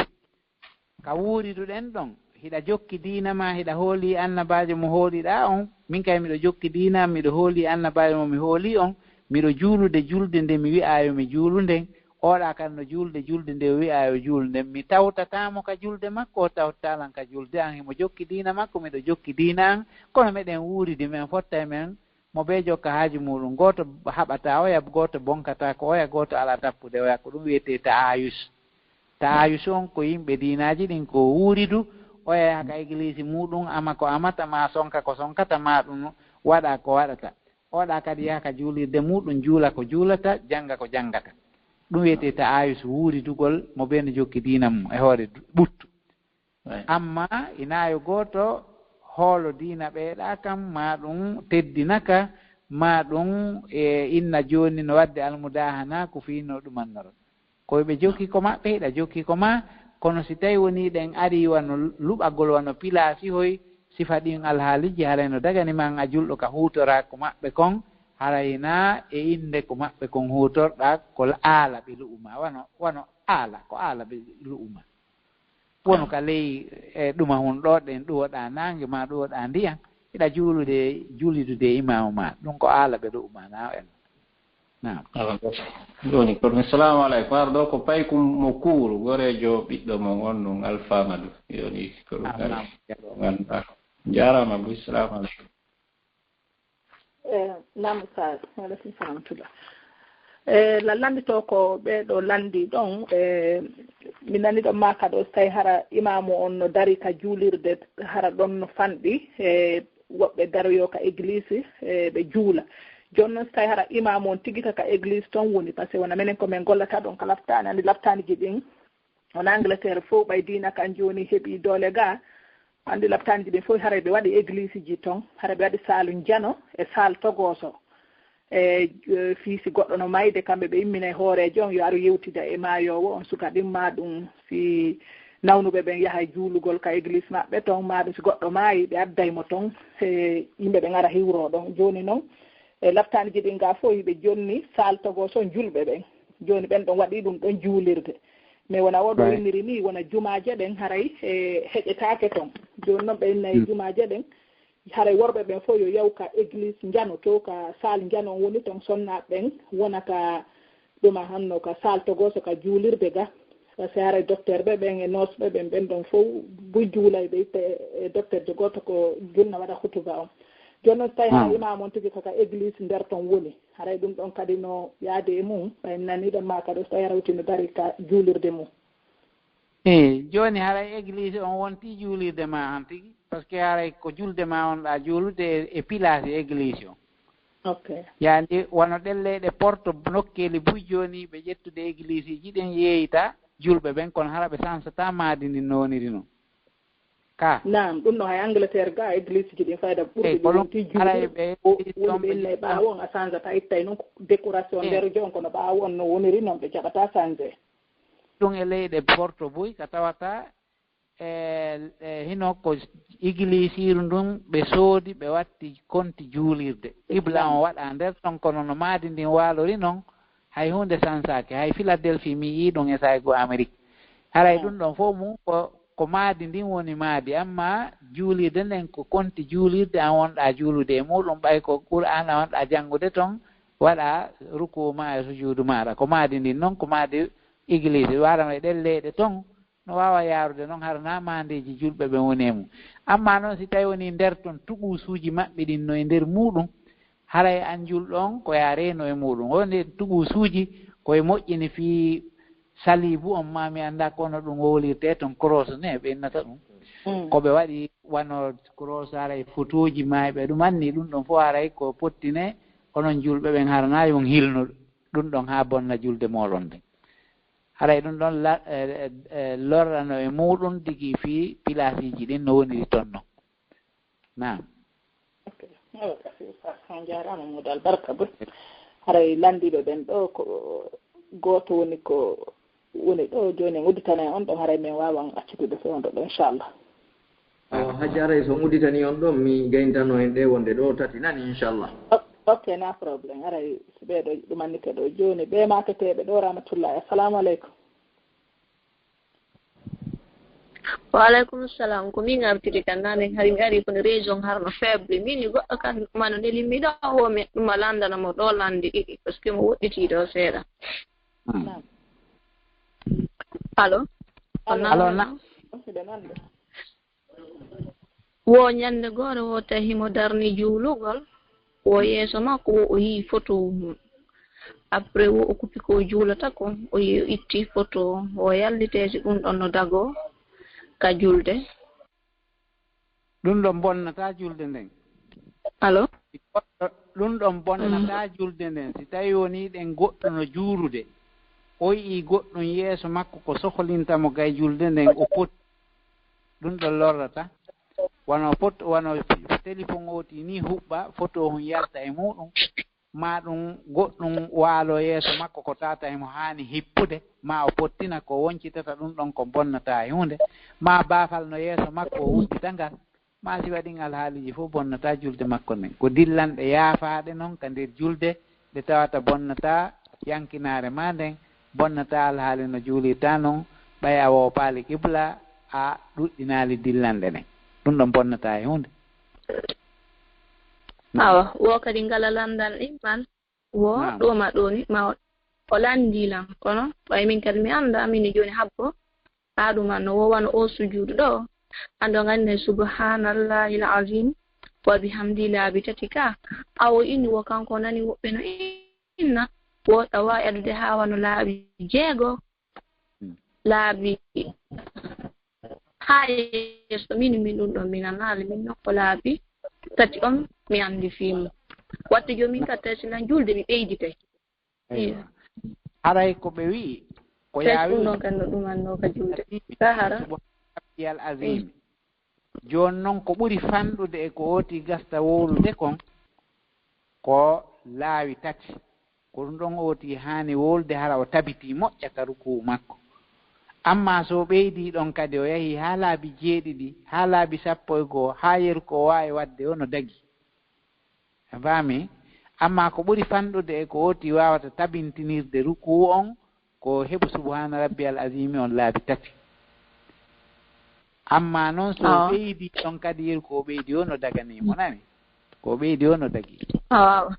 Ka wuuriduɗen ɗon, hiɗa jokki diina ma, hiɗa hooli annabaajo mo hooliɗaa on, min kay miɗo jokki diina am, miɗo hooli annabaajo mo mi hooli on, miɗo juulude julde nde mi wi'aa yo mi juulu nden, oɗa kadi no juulude julde nde o wi'aa yo juulu nden, mi tawtataa mo ka julde makko, o tawtataa lan ka julde an, himo jokki diina makko, miɗo jokki diina an, kono meɗen wuuridi, men fottay men mo bee jokka haaju muuɗum, gooto haɓataa oya, gooto bonkataa ko oya, gooto alaa tappude oya, ko ɗum wiyetee ta'ayus. Ta'ayus on ko yimɓe diinaaji ɗin ko wuuridu, oya yaha ka egiliisi muuɗum, ama ko amata, maa sonka ko sonkata, maa ɗum waɗa ko waɗata. Oɗa kadi yaha ka juulirde muuɗum, juula ko juulata, jannga ko janngata. Ɗum wiyetee ta'ayus, wuuridugol mo bee no jokki diina mum e hoore du-, ɓuttu. Amma inaa yo gooto hoolo diina ɓeeɗa kam, maa ɗum teddina ka, maa ɗum e inna jooni no waɗde almudaahana ko fii no ɗumannoro. Ko ɓe jokki ko maɓɓe, hiɗa jokki ko maa, kono si tawi wonii ɗen arii wano luɓagol, wano pilaasi hoy, sifa ɗin alhaaliiji, haray no dagani ma an a julɗo ka huutoraa ko maɓɓe kon, haray naa e innde ko maɓɓe kon huutorɗaa ko aala ɓe lu'u maa, wano, wano aala, ko aala ɓe lu'u maa. Wonu ka ley e ɗuma hun ɗo ɗen ɗuwoɗaa naange maa ɗuwoɗaa ndiyan, hiɗa juulude, juulidude e imaamu maa. Ɗum ko aala ɓe ɗo umanaa en. Naam. Awa, jooni ko ɗum. Salamu aleykum. Ar ɗo ko paykum mo kuuru, goreejo ɓiɗɗo mon on ɗum Alfa Madu. Jooni ko ɗum. Ah, kadi. Naam. Ganduɗa. Jaaraama Abu. Salamu aleykum. Eh, naam, Saar. Wa aleykum salaam wa rahmatullah. Eh, la lannditoo ko ɓee ɗo lanndii ɗon, eh, mi nani ɗon maa ka ɗo, so tawi hara imaamu on no dari ka juulirde, hara ɗon no fanɗi, eh, woɓɓe daroyoo ka eglise, eh, ɓe juula. Jooni noon, so tawi hara imaamu on tigi ka, ka eglise ton woni, parce que wona menen ko men gollata ɗon ka laptaani, anndi laptaaniji ɗin, wona Angleterre fof, ɓay diina kan jooni heɓi doole ga, anndi laptaaniji ɗin fof haray ɓe waɗi egliseji ton, haray ɓe waɗi saal njano e saal togoso. E, eh, fii si goɗɗo no mayde, kamɓe ɓe immina e hooreejo on, yo aru yewtida e maayoowo on, suka ɗin, maa ɗum si nawnuɓe ɓen yaha e juulugol ka eglise maɓɓe ton, maa ɗum si goɗɗo maayi, ɓe adday mo ton, e yimɓe ɓen ara hiwroo ɗon. Jooni non, e laptaaniji ɗin ga fof, hiɓe jonni saal togoso julɓe ɓen. Jooni ɓen ɗon waɗi ɗum ɗon juulirde. Mais wona o ɗo inniri ni, wona jumaaje ɗen haray e heƴetaake ton. Jooni noon ɓe inna e jumaaje ɗen, haray worɓe ɓen fof yo yaw ka eglise njano, to ka saal njano on woni ton, sonnaaɓe ɓen wona ka ɗuma hanno ka saal togoso ka juulirde ga. Parce que haray docteur ɓe ɓen e nurse ɓe ɓen, ɓen ɗon fof buy juulay ɓe itta e, e docteur jo gooto ko julna waɗa hutuba on. Jooni noon so tawi haray imam on tigi ko ka eglise nder ton woni, haray ɗum ɗon kadi no yaade e mum, ɓay nani ɗon maa kadi so tawi haray woti no dari ka juulirde mum. Eey, jooni haray eglise on wonti juulirde ma han tigi, parce que haray ko julde ma on ɗa juulude e, e pilaasi eglise on. Ok. Yaani wano ɗen leyɗe porto nokkeeli buy jooni ɓe ƴettude eglise ji ɗin yeeyita julɓe ɓen, kono hara ɓe sansata maadi ndin no woniri non. Ka. Naam, ɗum no hay Angleterre ga eglise ji ɗin fayda ɓurɗi ɗi wonti juulirde. Woni ɓe inna e ɓaawo on a sansata, ittay non décoration nder jon kono ɓaawo on no woniri non ɓe jaɓata changé. Ɗum e leyɗe porto buy ka tawata e, e hino ko igilisiiru ndun ɓe soodi, ɓe watti konti juulirde. Qibla on waɗa nder ton, kono no maadi ndin waalori non, hay huunde sansaaki. Hay Philadelphie mi yii ɗum e saygo Amérique. Haray ɗum ɗon fof mum ko, ko maadi ndin woni maadi, amma juulirde nden ko konti juulirde an wonɗa juulude e muɗum, ɓay ko Qur'aana wonɗa janngude ton, waɗa rukuu ma e sujuudu maɗa. Ko maadi ndin non, ko maadi église, waɗama e ɗen leyɗe ton, no waawa yaarude noon, hara na maandeeji julɓe ɓen woni e mum. Amma noon, si tawi woni nder ton tuguusuuji maɓɓe ɗin no e nder muuɗum, haray an julɗo on ko yaa reeno e muuɗum. O nder tuguusuuji ko e moƴƴini fii saliibu on, ma mi annda ko no ɗum wowlirtee ton, cross ne ɓe innata ɗum. Ko ɓe waɗi wano cross, haray fotooji maayɓe, ɗum anni ɗum ɗon fof haray ko pottine, onon julɓe ɓen, hara na yon hilnu ɗum ɗon haa bonna julde mooɗon nden. Haray ɗum ɗon la-, e, e, e, lorrano e muuɗum tigi fii pilaasiiji ɗin no woniri ton non. Naam. Ok. Awa, kasi, Oustaz, on jaaraama, Modou Albarka Bun. Haray lanndiiɓe ɓen ɗo ko gooto woni ko woni ɗo jooni, en udditana en on ɗon, haray min waawan accitude feewndo ɗo, inchallah. Awa, Hajji, haray so udditani on ɗon, mi gayntano en ɗe wonde ɗo tati nani, inchallah. Ok, ok, na problème. Haray so ɓee ɗo ɗumannike ɗo jooni, ɓee maaketeeɓe ɗo, rahmatullahi. Assalamu aleykum. Wa aleykum salam. Ko min artiri kan naane, hari mi ari kono réseau harno faible. Min ni goɗɗo kan mano neli mi ɗo, o mi ɗuma lanndana mo ɗo lanndi ɗiɗi, parce que mo woɗɗiti ɗo seeɗa. Allo? Allo, na? Wo ñannde goore wo tawi himo darni juulugol, wo yeeso makko wo o yii foto mum. Après wo o kupi ko juulata ko, o yii o itti foto, wo yallitee si ɗum ɗon no dagoo ka julde. Ɗum ɗon bonnata julde nden. Allo? Ɗum ɗon bonnata julde nden. Si tawi woni ɗen goɗɗo no juurude, o yii goɗɗum yeeso makko ko sohlinta mo gay julde nden, o poti. Ɗum ɗon lorrata. Wano foto, wano téléphone oti ni huɓɓa, foto hun yalta e muɗum. Ma ɗum goɗɗum waalo yeeso makko ko tata himo haani hippude, ma o pottina ko woncitata ɗum ɗon ko bonnata e huunde, ma baafal no yeeso makko o uddita ngal, ma si waɗin alhaaliji fof bonnata julde makko nden. Ko dillanɗe yaafaaɗe non ka nder julde, ɗe tawata bonnata yankinaare ma nden, bonnata alhaali no juulirta non, ɓay a woopaali qibla, a ɗuɗɗinaali dillanɗe ɗen. Ɗum ɗon bonnata e huunde. Awa, wo kadi ngala lanndal ɗin man, wo ɗo ma ɗo ni, ma o, o lanndi lan, kono ɓay min kadi mi annda, min ni jooni habbo, haa ɗum an no wo wano o sujuudu ɗo, an ɗo nganndi subhanallahi al-azim, wa bihamdi laabi tati ka, awo inni wo kanko nani woɓɓe no inna, wo ɗawa yadude haa wano laabi jeego, laabi haa yeeso min, min ɗum ɗon mi nanaali, min non ko laabi tati on mi anndi fii mum. Watte jooni min ka tawi si lan julde mi ɓeyditay. Eywa. Haray ko ɓe wi'i, ko yaa ɗum ɗon kan no ɗumanno ka julde. Ka hara. Subhanal azim. Jooni non ko ɓuri fanɗude e ko oti gasta wowlude kon, ko laawi tati. Ko ɗum ɗon oti haani wowlude hara o tabiti moƴƴa ka rukuu makko. Amma so o ɓeydi ɗon kadi, o yahi haa laabi jeeɗiɗi, haa laabi sappo e goo, haa yeru ko o waawi waɗde o no dagi. A faami? Amma ko ɓuri fanɗude e ko oti waawata tabintinirde rukuu on, ko heɓu subhaana rabbiyal azimi on laabi tati. Amma non so o ɓeydi ɗon kadi yeru ko o ɓeydi o no daganii mo, nani? Ko o ɓeydi o no dagi. Awa.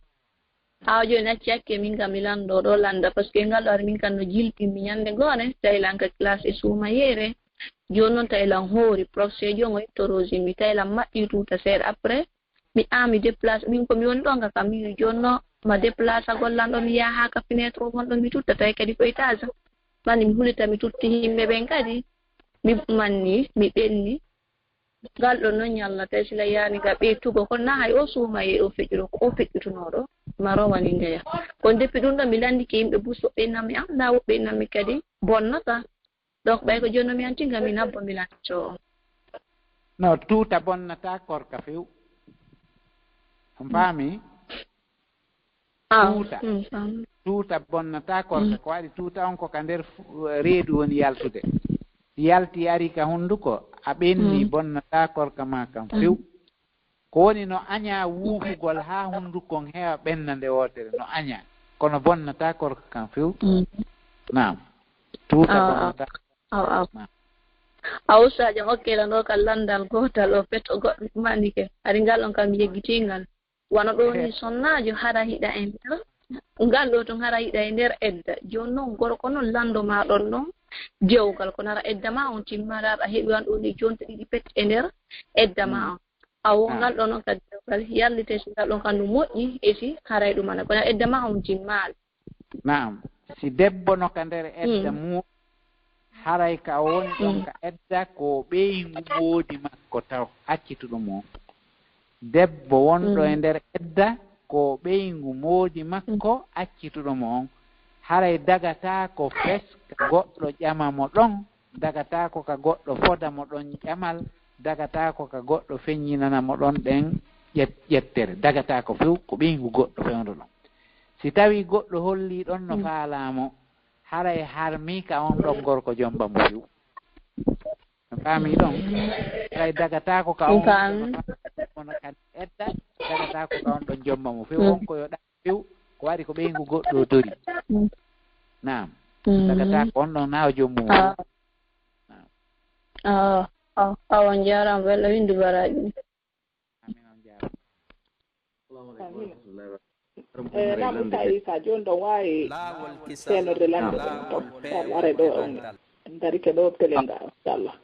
Awa jooni acci hakke min kam mi lanndo ɗo lannda, parce que ngal ɗo ari min kam no jilpin mi ñannde goone, tawi lan ka classe e suumayeere. Jooni non tawi lan hoori, professeur joon o ittorosi mi, tawi lan maɓɓi tuuta seeɗa. Après, mi, a, mi déplace, min ko mi woni ɗon ka kam, min jooni no ma déplace agol lan ɗo, mi yaha haa ka fenêtre o mon ɗon mi tutta, tawi kadi ko étage. Mani mi hulita, mi tutti yimɓe ɓen kadi. Mi manni, mi ɓenni. Ngal ɗon non ñalla, tawi sila yaani ga ɓeytugo, kono na hay o suumaye o feƴƴuɗo, ko o feƴƴutunooɗo, ma rowani ndeya. Kono depuis ɗum ɗon mi lanndike yimɓe bus, woɓɓe innammi, a, nda woɓɓe innammi kadi bonnata. Donc, ɓay ko jooni mi anti ngam mi nabbo mi lanco on. No, tuuta bonnata korka few. On faami? Tuuta. Tuuta bonnata korka. Ko waɗi tuuta on ko ka nder reedu woni yaltude. Yalti ari ka hunduko, a ɓenni, bonnata korka ma kan few. Ko woni no aña wuufugol haa hunduko on heewa ɓenna nde wootere, no aña. Kono bonnata korka kan few. Naam. Tuuta bonnata. Aw, aw. A ustaajo okkela ɗo ka lanndal gootal o pet o goɗɗo ɗumani ke. Hari ngal on kam yeggitingal. Wano ɗo ni sonnaajo hara hiɗa e nder. Ngal ɗo tun hara hiɗa e nder edda. Jooni non gorko non lanndo ma ɗon non dewgal. Kono hara edda ma on timmaɗa a heɓi wan ɗo ni jonte ɗiɗi pet e nder edda ma on. Awo ngal ɗo non kadi dewgal yallite si ngal ɗon kam no moƴƴi e si haray ɗum ana. Kono edda ma on timmaali. Naam, si debbo no ka nder edda mum, haray ka o woni ɗon ka edda ko ɓeyngu moodi makko taw accituɗo mo. Debbo wonɗo e nder edda ko ɓeyngu moodi makko accituɗo mo on. Haray dagata ko fes ka goɗɗo ƴama mo ɗon, dagata ko ka goɗɗo foda mo ɗon ƴamal, dagataako ka goɗɗo feññinana mo ɗon ɗen ƴet- ƴettere. Dagataako few, ko ɓeyngu goɗɗo fewndo ɗon. Si tawii goɗɗo hollii ɗon no faalaa mo, haray harmii ka on ɗon gorko jomba mo few. A faamii ɗon? Haray dagataako ka on ɗon no faalaa mo, no kadi edda, dagataako ka on ɗon jomba mo few. On ko yo ɗa few, ko waɗi ko ɓeyngu goɗɗo o tori. Naam. Dagataako on ɗon na o jommum o few. Naam. Awa, on jaaraama, belɗo winndu baraaji ɗin. Amin, on jaaraama. Eh, naam, Oustaz Issa, jooni ɗon waawi seenorde lanɗo ɗen ton. Sabu aray ɗo on darike ɗo telen ga, inchallah.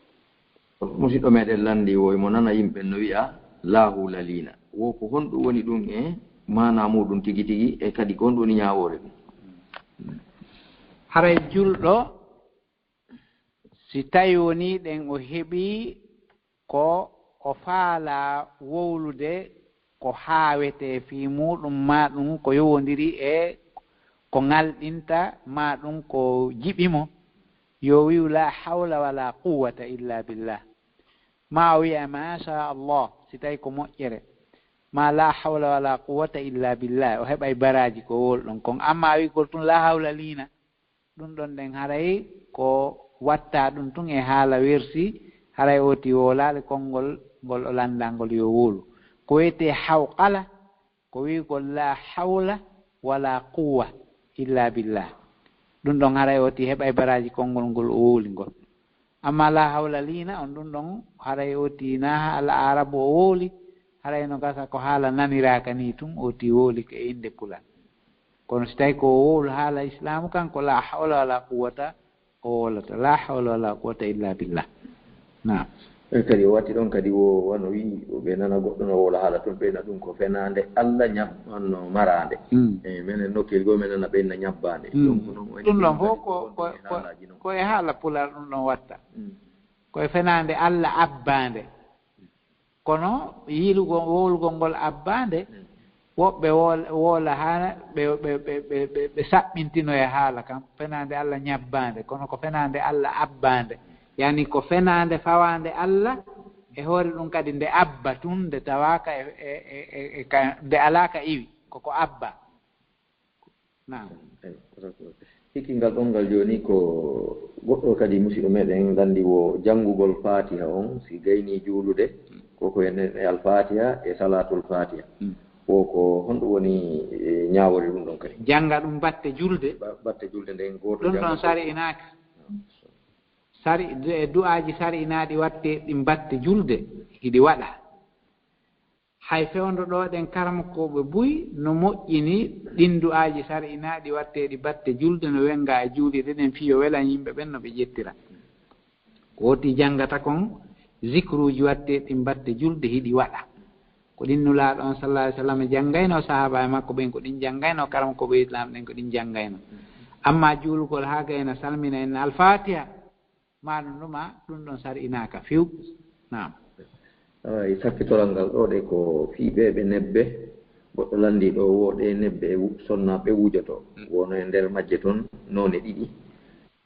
Musiɗɗo meɗen lanndi wo imo nana yimɓe no wi'a laa hawla liina. Wo ko honɗum woni ɗum e maanaa muuɗum tigi tigi e kadi ko honɗum woni ñaawoore ɗum? Haray julɗo, si tawi wonii ɗen o heɓii ko o faalaa wowlude ko haawetee fii muuɗum, maa ɗum ko yowondiri e ko ŋalɗinta, maa ɗum ko jiɓi mo, yo wi'u laa hawla walaa quwwata illaa billah. Maa o wi'a maasha Allah, si tawi ko moƴƴere, maa laa hawla walaa quwwata illaa billah, o heɓay baraaji ko wowluɗon kon. Ammaa wi'ugol tun laa hawla liina, ɗun ɗon ɗen haray ko wattaa ɗun tun e haala wersi, haray ooti wowlaali konngol ngol o lanndaa ngol yo wowlu. Ko wi'etee hawqala, ko wi'ugol laa hawla walaa quwwa illaa billah. Ɗun ɗon haray ooti heɓay baraaji konngol ngol o wowli ngol. Ammaa laa hawla liina on, ɗun ɗon haray ooti naa haala aarabu o wowli, haray no gasa ko haala naniraaka nii tun, ooti wowli ko e innde kulal. Kono si tawi ko o wowlu haala islaamu kan, ko laa hawla walaa quwwata o wowlata, laa hawla walaa quwwata illaa billah. Naam. E kadi o watti ɗon kadi wo wano wi'i ɓe nana goɗɗo no wowla haala tun, ɓe na ɗum ko fenaande Alla ñab no maraande. E menen nokkeli goo men nana ɓe na ñabbaande. Donc non ɗum ɗon fof ko ko ko ko e haala pular ɗum ɗon watta. Ko e fenaande Alla abbaande. Kono yiilugol wowlugol ngol abbaande, woɓɓe woola haa ɓe ɓe ɓe ɓe ɓe ɓe saɓɓintinoya haala kan, fenaande Alla ñabbaande, kono ko fenaande Alla abbaande, yani ko fenaande fawaande Alla, e hoore ɗum kadi nde abba tun, nde tawaaka e e e e ka nde alaa ka iwi, ko ko abba. Naam. Hikki ngal ɗon ngal jooni ko goɗɗo kadi musiɗɗo meɗen lanndi wo janngugol Faatiha on si gaynii juulude, ko ko en e Alfaatiha e Salaatul Faatiha. Wo ko honɗum woni ñaawoore ɗum ɗon kadi? Jannga ɗum batte julde. Batte julde nden gooto ɗum ɗon sari'inaaka. Sari e du'aaji sari'inaaɗi wattee ɗi batte julde hiɗi waɗa. Hay fewndo ɗoo ɗen karamokooɓe buy no moƴƴini ɗin du'aaji sar'inaaɗi watteeɗi batte julde no wenngaa e juuliiɗe ɗen fii yo welan yimɓe ɓen no ɓe ƴettira. Ko woti janngata kon zikruuji watteeɗi ɗin batte julde hiɗi waɗa. Ko ɗin Nulaaɗo on sallallaahu alayhi wa sallam janngaynoo sahaabaaɓe makko ɓen, ko ɗin janngaynoo karamokooɓe Islaam ɗen, ko ɗin janngaynoo. Ammaa juulugol haa gayna salmina en Alfaatiha, maa ɗum ɗuma ɗum ɗon sar'inaaka few. Naam. Ay sakkitoral ngal ɗoo ɗe ko fii ɓee ɓe nebbe, goɗɗo lanndii ɗoo wo ɗee nebbe e sonnaaɓe ɓe wujotoo, wonoo e nder majje ton noone ɗiɗi,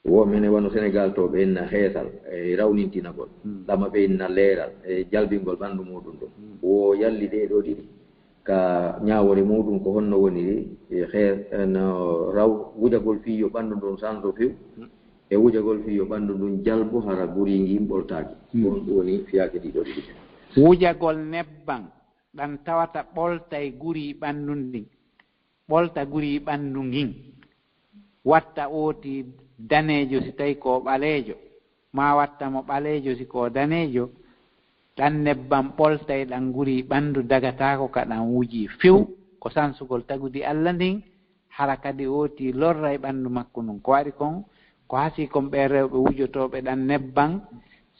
wo mene wano Senegaal to ɓe inna heesal e rawnintinagol, ɗama ɓe inna leeral e jalbingol ɓanndu muuɗum ɗum, wo yalli ɗee ɗoo ɗiɗi ka ñaawoore muuɗum ko honno woniri, e hee no raw wujagol fii yo ɓanndu ndun sanso few, e wujagol fii yo ɓanndu ndun jalbu hara gurii ngin ɓoltaaki. Ko honɗum woni fiyaake ɗii ɗoo ɗiɗi ɓen? Wujagol nebban ɗan tawata ɓoltay gurii ɓanndu ndin, ɓolta gurii ɓanndu ngin, watta ooti daneejo si tawi ko o ɓaleejo, maa watta mo ɓaleejo si ko o daneejo, ɗan nebban ɓoltay ɗan gurii ɓanndu dagataako ka ɗan wujii few, ko sansugol tagudi Alla ndin, hara kadi ooti lorray ɓanndu makko ndun. Ko waɗi kon, ko hasii kon ɓee rewɓe wujotooɓe ɗan nebban,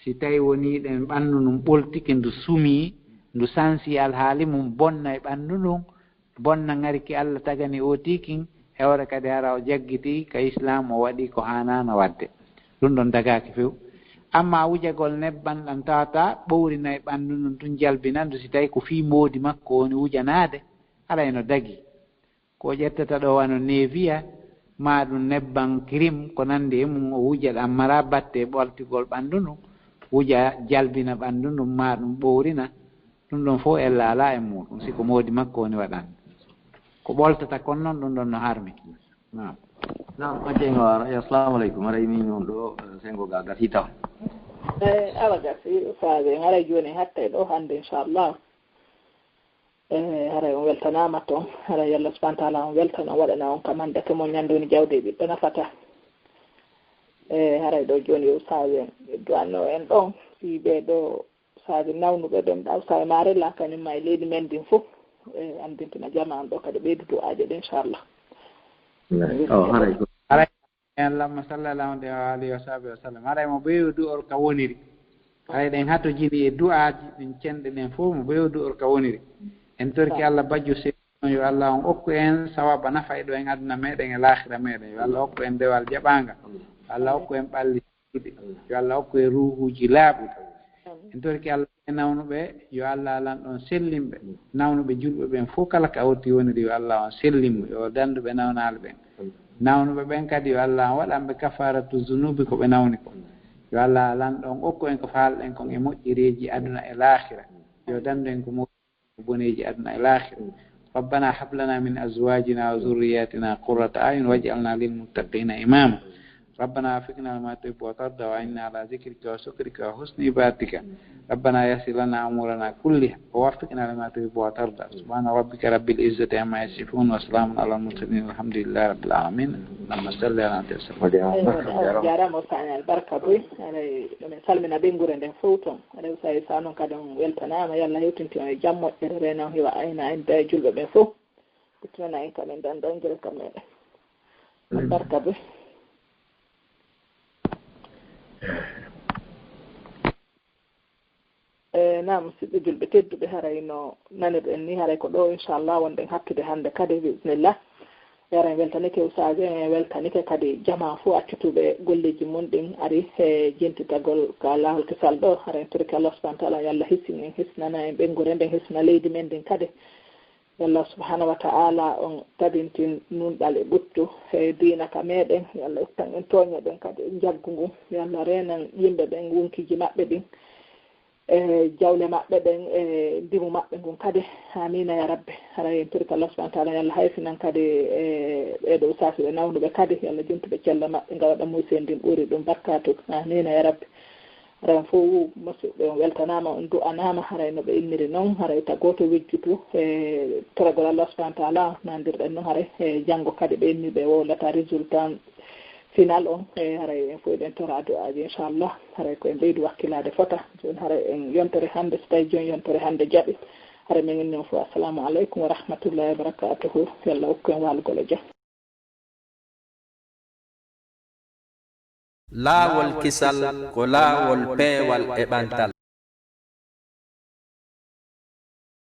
si tawi wonii ɗen ɓanndu ndun ɓoltike, ndu sumii, ndu sansii alhaali mun, bonnay ɓanndu ndun, bonna ŋari ki Alla tagani ooti kin, hewre kadi hara o jaggiti ka Islaam, o waɗi ko haanaano waɗde. Ɗun ɗon dagaaki few. Ammaa wujagol nebban ɗan tawata ɓowrinay ɓanndu ndun tun, jalbina ndu, si tawi ko fii moodi makko woni wujanaade, haray no dagii. Ko o ƴettata ɗoo wano Neviya, maa ɗum nebban kirim, ko nanndi e mum, o wuja ɗan maraa batte e ɓoltigol ɓanndu ndun, wuja, jalbina ɓanndu ndun, maa ɗum ɓowrina, ɗum ɗon fof ella alaa e muuɗum, si ko moodi makko woni waɗande. Ko ɓoltata kon noon, ɗum ɗon no harmi. Naam. Naam, a jeyi, o ara. Assalamu aleykum. Haray min on ɗo, eh, senngo ga gasi taw. Eh, awa gasi, faade, haray jooni hatta e ɗo hannde, inchallah. Eh, haray on weltanaama toon. Haray Allah subhanahu wa taala on weltana, on waɗana on ka mandate mo ñande woni jawdi e ɓiɗɗo nafata. Eh, haray ɗo jooni yo saabe du'anno en ɗon, fii ɓee ɗo saabe nawnuɓe ɓen ɗaw saabe maare la kañum ma e leydi men ndin fof. Eh, anndintina jama on ɗo kadi ɓeydu du'aaje ɗe, inchallah. O, haray ko Haray en lamma sallallahu alaihi wa alihi wa sahbihi wa sallam. Haray mo ɓeyo du'or ka woniri. Haray ɗen hatojini e du'aaji ɗin cenɗe ɗen fof mo ɓeyo du'or ka woniri. En torki Allah bajjo seeɗa on, yo Allah on okku en sawaba nafa e ɗo en aduna meɗen e laakhira meɗen. Yo Allah okku en dewal jaɓaanga. Yo Allah okku en ɓalli seyɗi. Yo Allah okku en ruuhuuji laaɓuɗi. En torki Allah e nawnuɓe, yo Allah alan ɗon sellinɓe. Nawnuɓe julɓe ɓen fof kala ka woti woniri, yo Allah on sellin mo. Yo danduɓe nawnaali ɓen. Nawnuɓe ɓen kadi, yo Allah on waɗan ɓe kafaratu zunubi ko ɓe nawni ko. Yo Allah alan ɗon okku en ko faalɗen kon e moƴƴereeji aduna e laakhira. Yo dandu en ko mo-, boneeji aduna e laakhira. ربنا هب لنا من أزواجنا وذرياتنا قرة أعين واجعلنا للمتقين إماما. ربنا وفقنا لما تحب وترضى وأعنا على ذكرك وشكرك وحسن عبادتك. ربنا يسر لنا أمورنا كلها ووفقنا لما تحب وترضى. سبحان ربك رب العزة عما يصفون وسلام على المرسلين والحمد لله رب العالمين. اللهم صل على محمد وسلم. Eywa, on jaaraama, o saani albarka boy. Haray, min salmina ɓeynguure nden fof toon. Haray, o saani sa noon kadi on weltanaama, yo Allah hewtintin on e jam moƴƴere, reena on hiwa ayna en ɓe julɓe ɓen fof. Ɓe tinana en kam en danda on jere kam meɗen. Albarka be. E, naam, musidɓe julɓe tedduɓe, haray no nanirɗen ni, haray ko ɗo, inchallah, wonɗen hattude hannde kadi, bismillah. Haray en weltanike usaajo, en weltanike kadi jamaa fof accutuɓe golleeji mum ɗin ari e jentitagol ka laawol kesal ɗo. Haray en torike Allah subhanahu wa taala, yo Allah hisnin en, hisnana en ɓeynguure nden, hisna leydi men ndin kadi. Yo Allah subhanahu wa ta'ala on tabintin nunɗal e ɓuttu e diina ka meɗen. Yo Allah ittan en tooñe ɗen kadi e njaggu ngun. Yo Allah reenan yimɓe ɓen wonkiiji maɓɓe ɗin, e jawle maɓɓe ɗen, e ndimu maɓɓe ngun kadi. Amiina ya Rabbi. Haray en torike Allah subhanahu wa ta'ala, yo Allah hayfinan kadi e ɓeeɗo ustaasuɓe nawnuɓe kadi. Yo Allah juntuɓe cella maɓɓe, nga waɗa muysee ndin ɓuri ɗum barkaatu. Amiina ya Rabbi. Haray on fof musidɓe, on weltanaama, on du'anaama, haray no ɓe inniri non, haray ta gooto wejjutu e toragol Allah subhanahu wa ta'ala, nandirɗen non, haray e janngo kadi ɓe inni ɓe wowlata résultat final on, e haray en fof eɗen tora du'aaji, inchallah, haray ko en ɓeydu wakkilaade fota. Jooni haray en yontere hannde, so tawi jooni yontere hannde jaɓi, haray min inni on fof, assalamu aleykum wa rahmatullahi wa barakatuhu, yo Allah okku en waalugol e jam. Laawol kisal ko laawol peewal e ɓantal.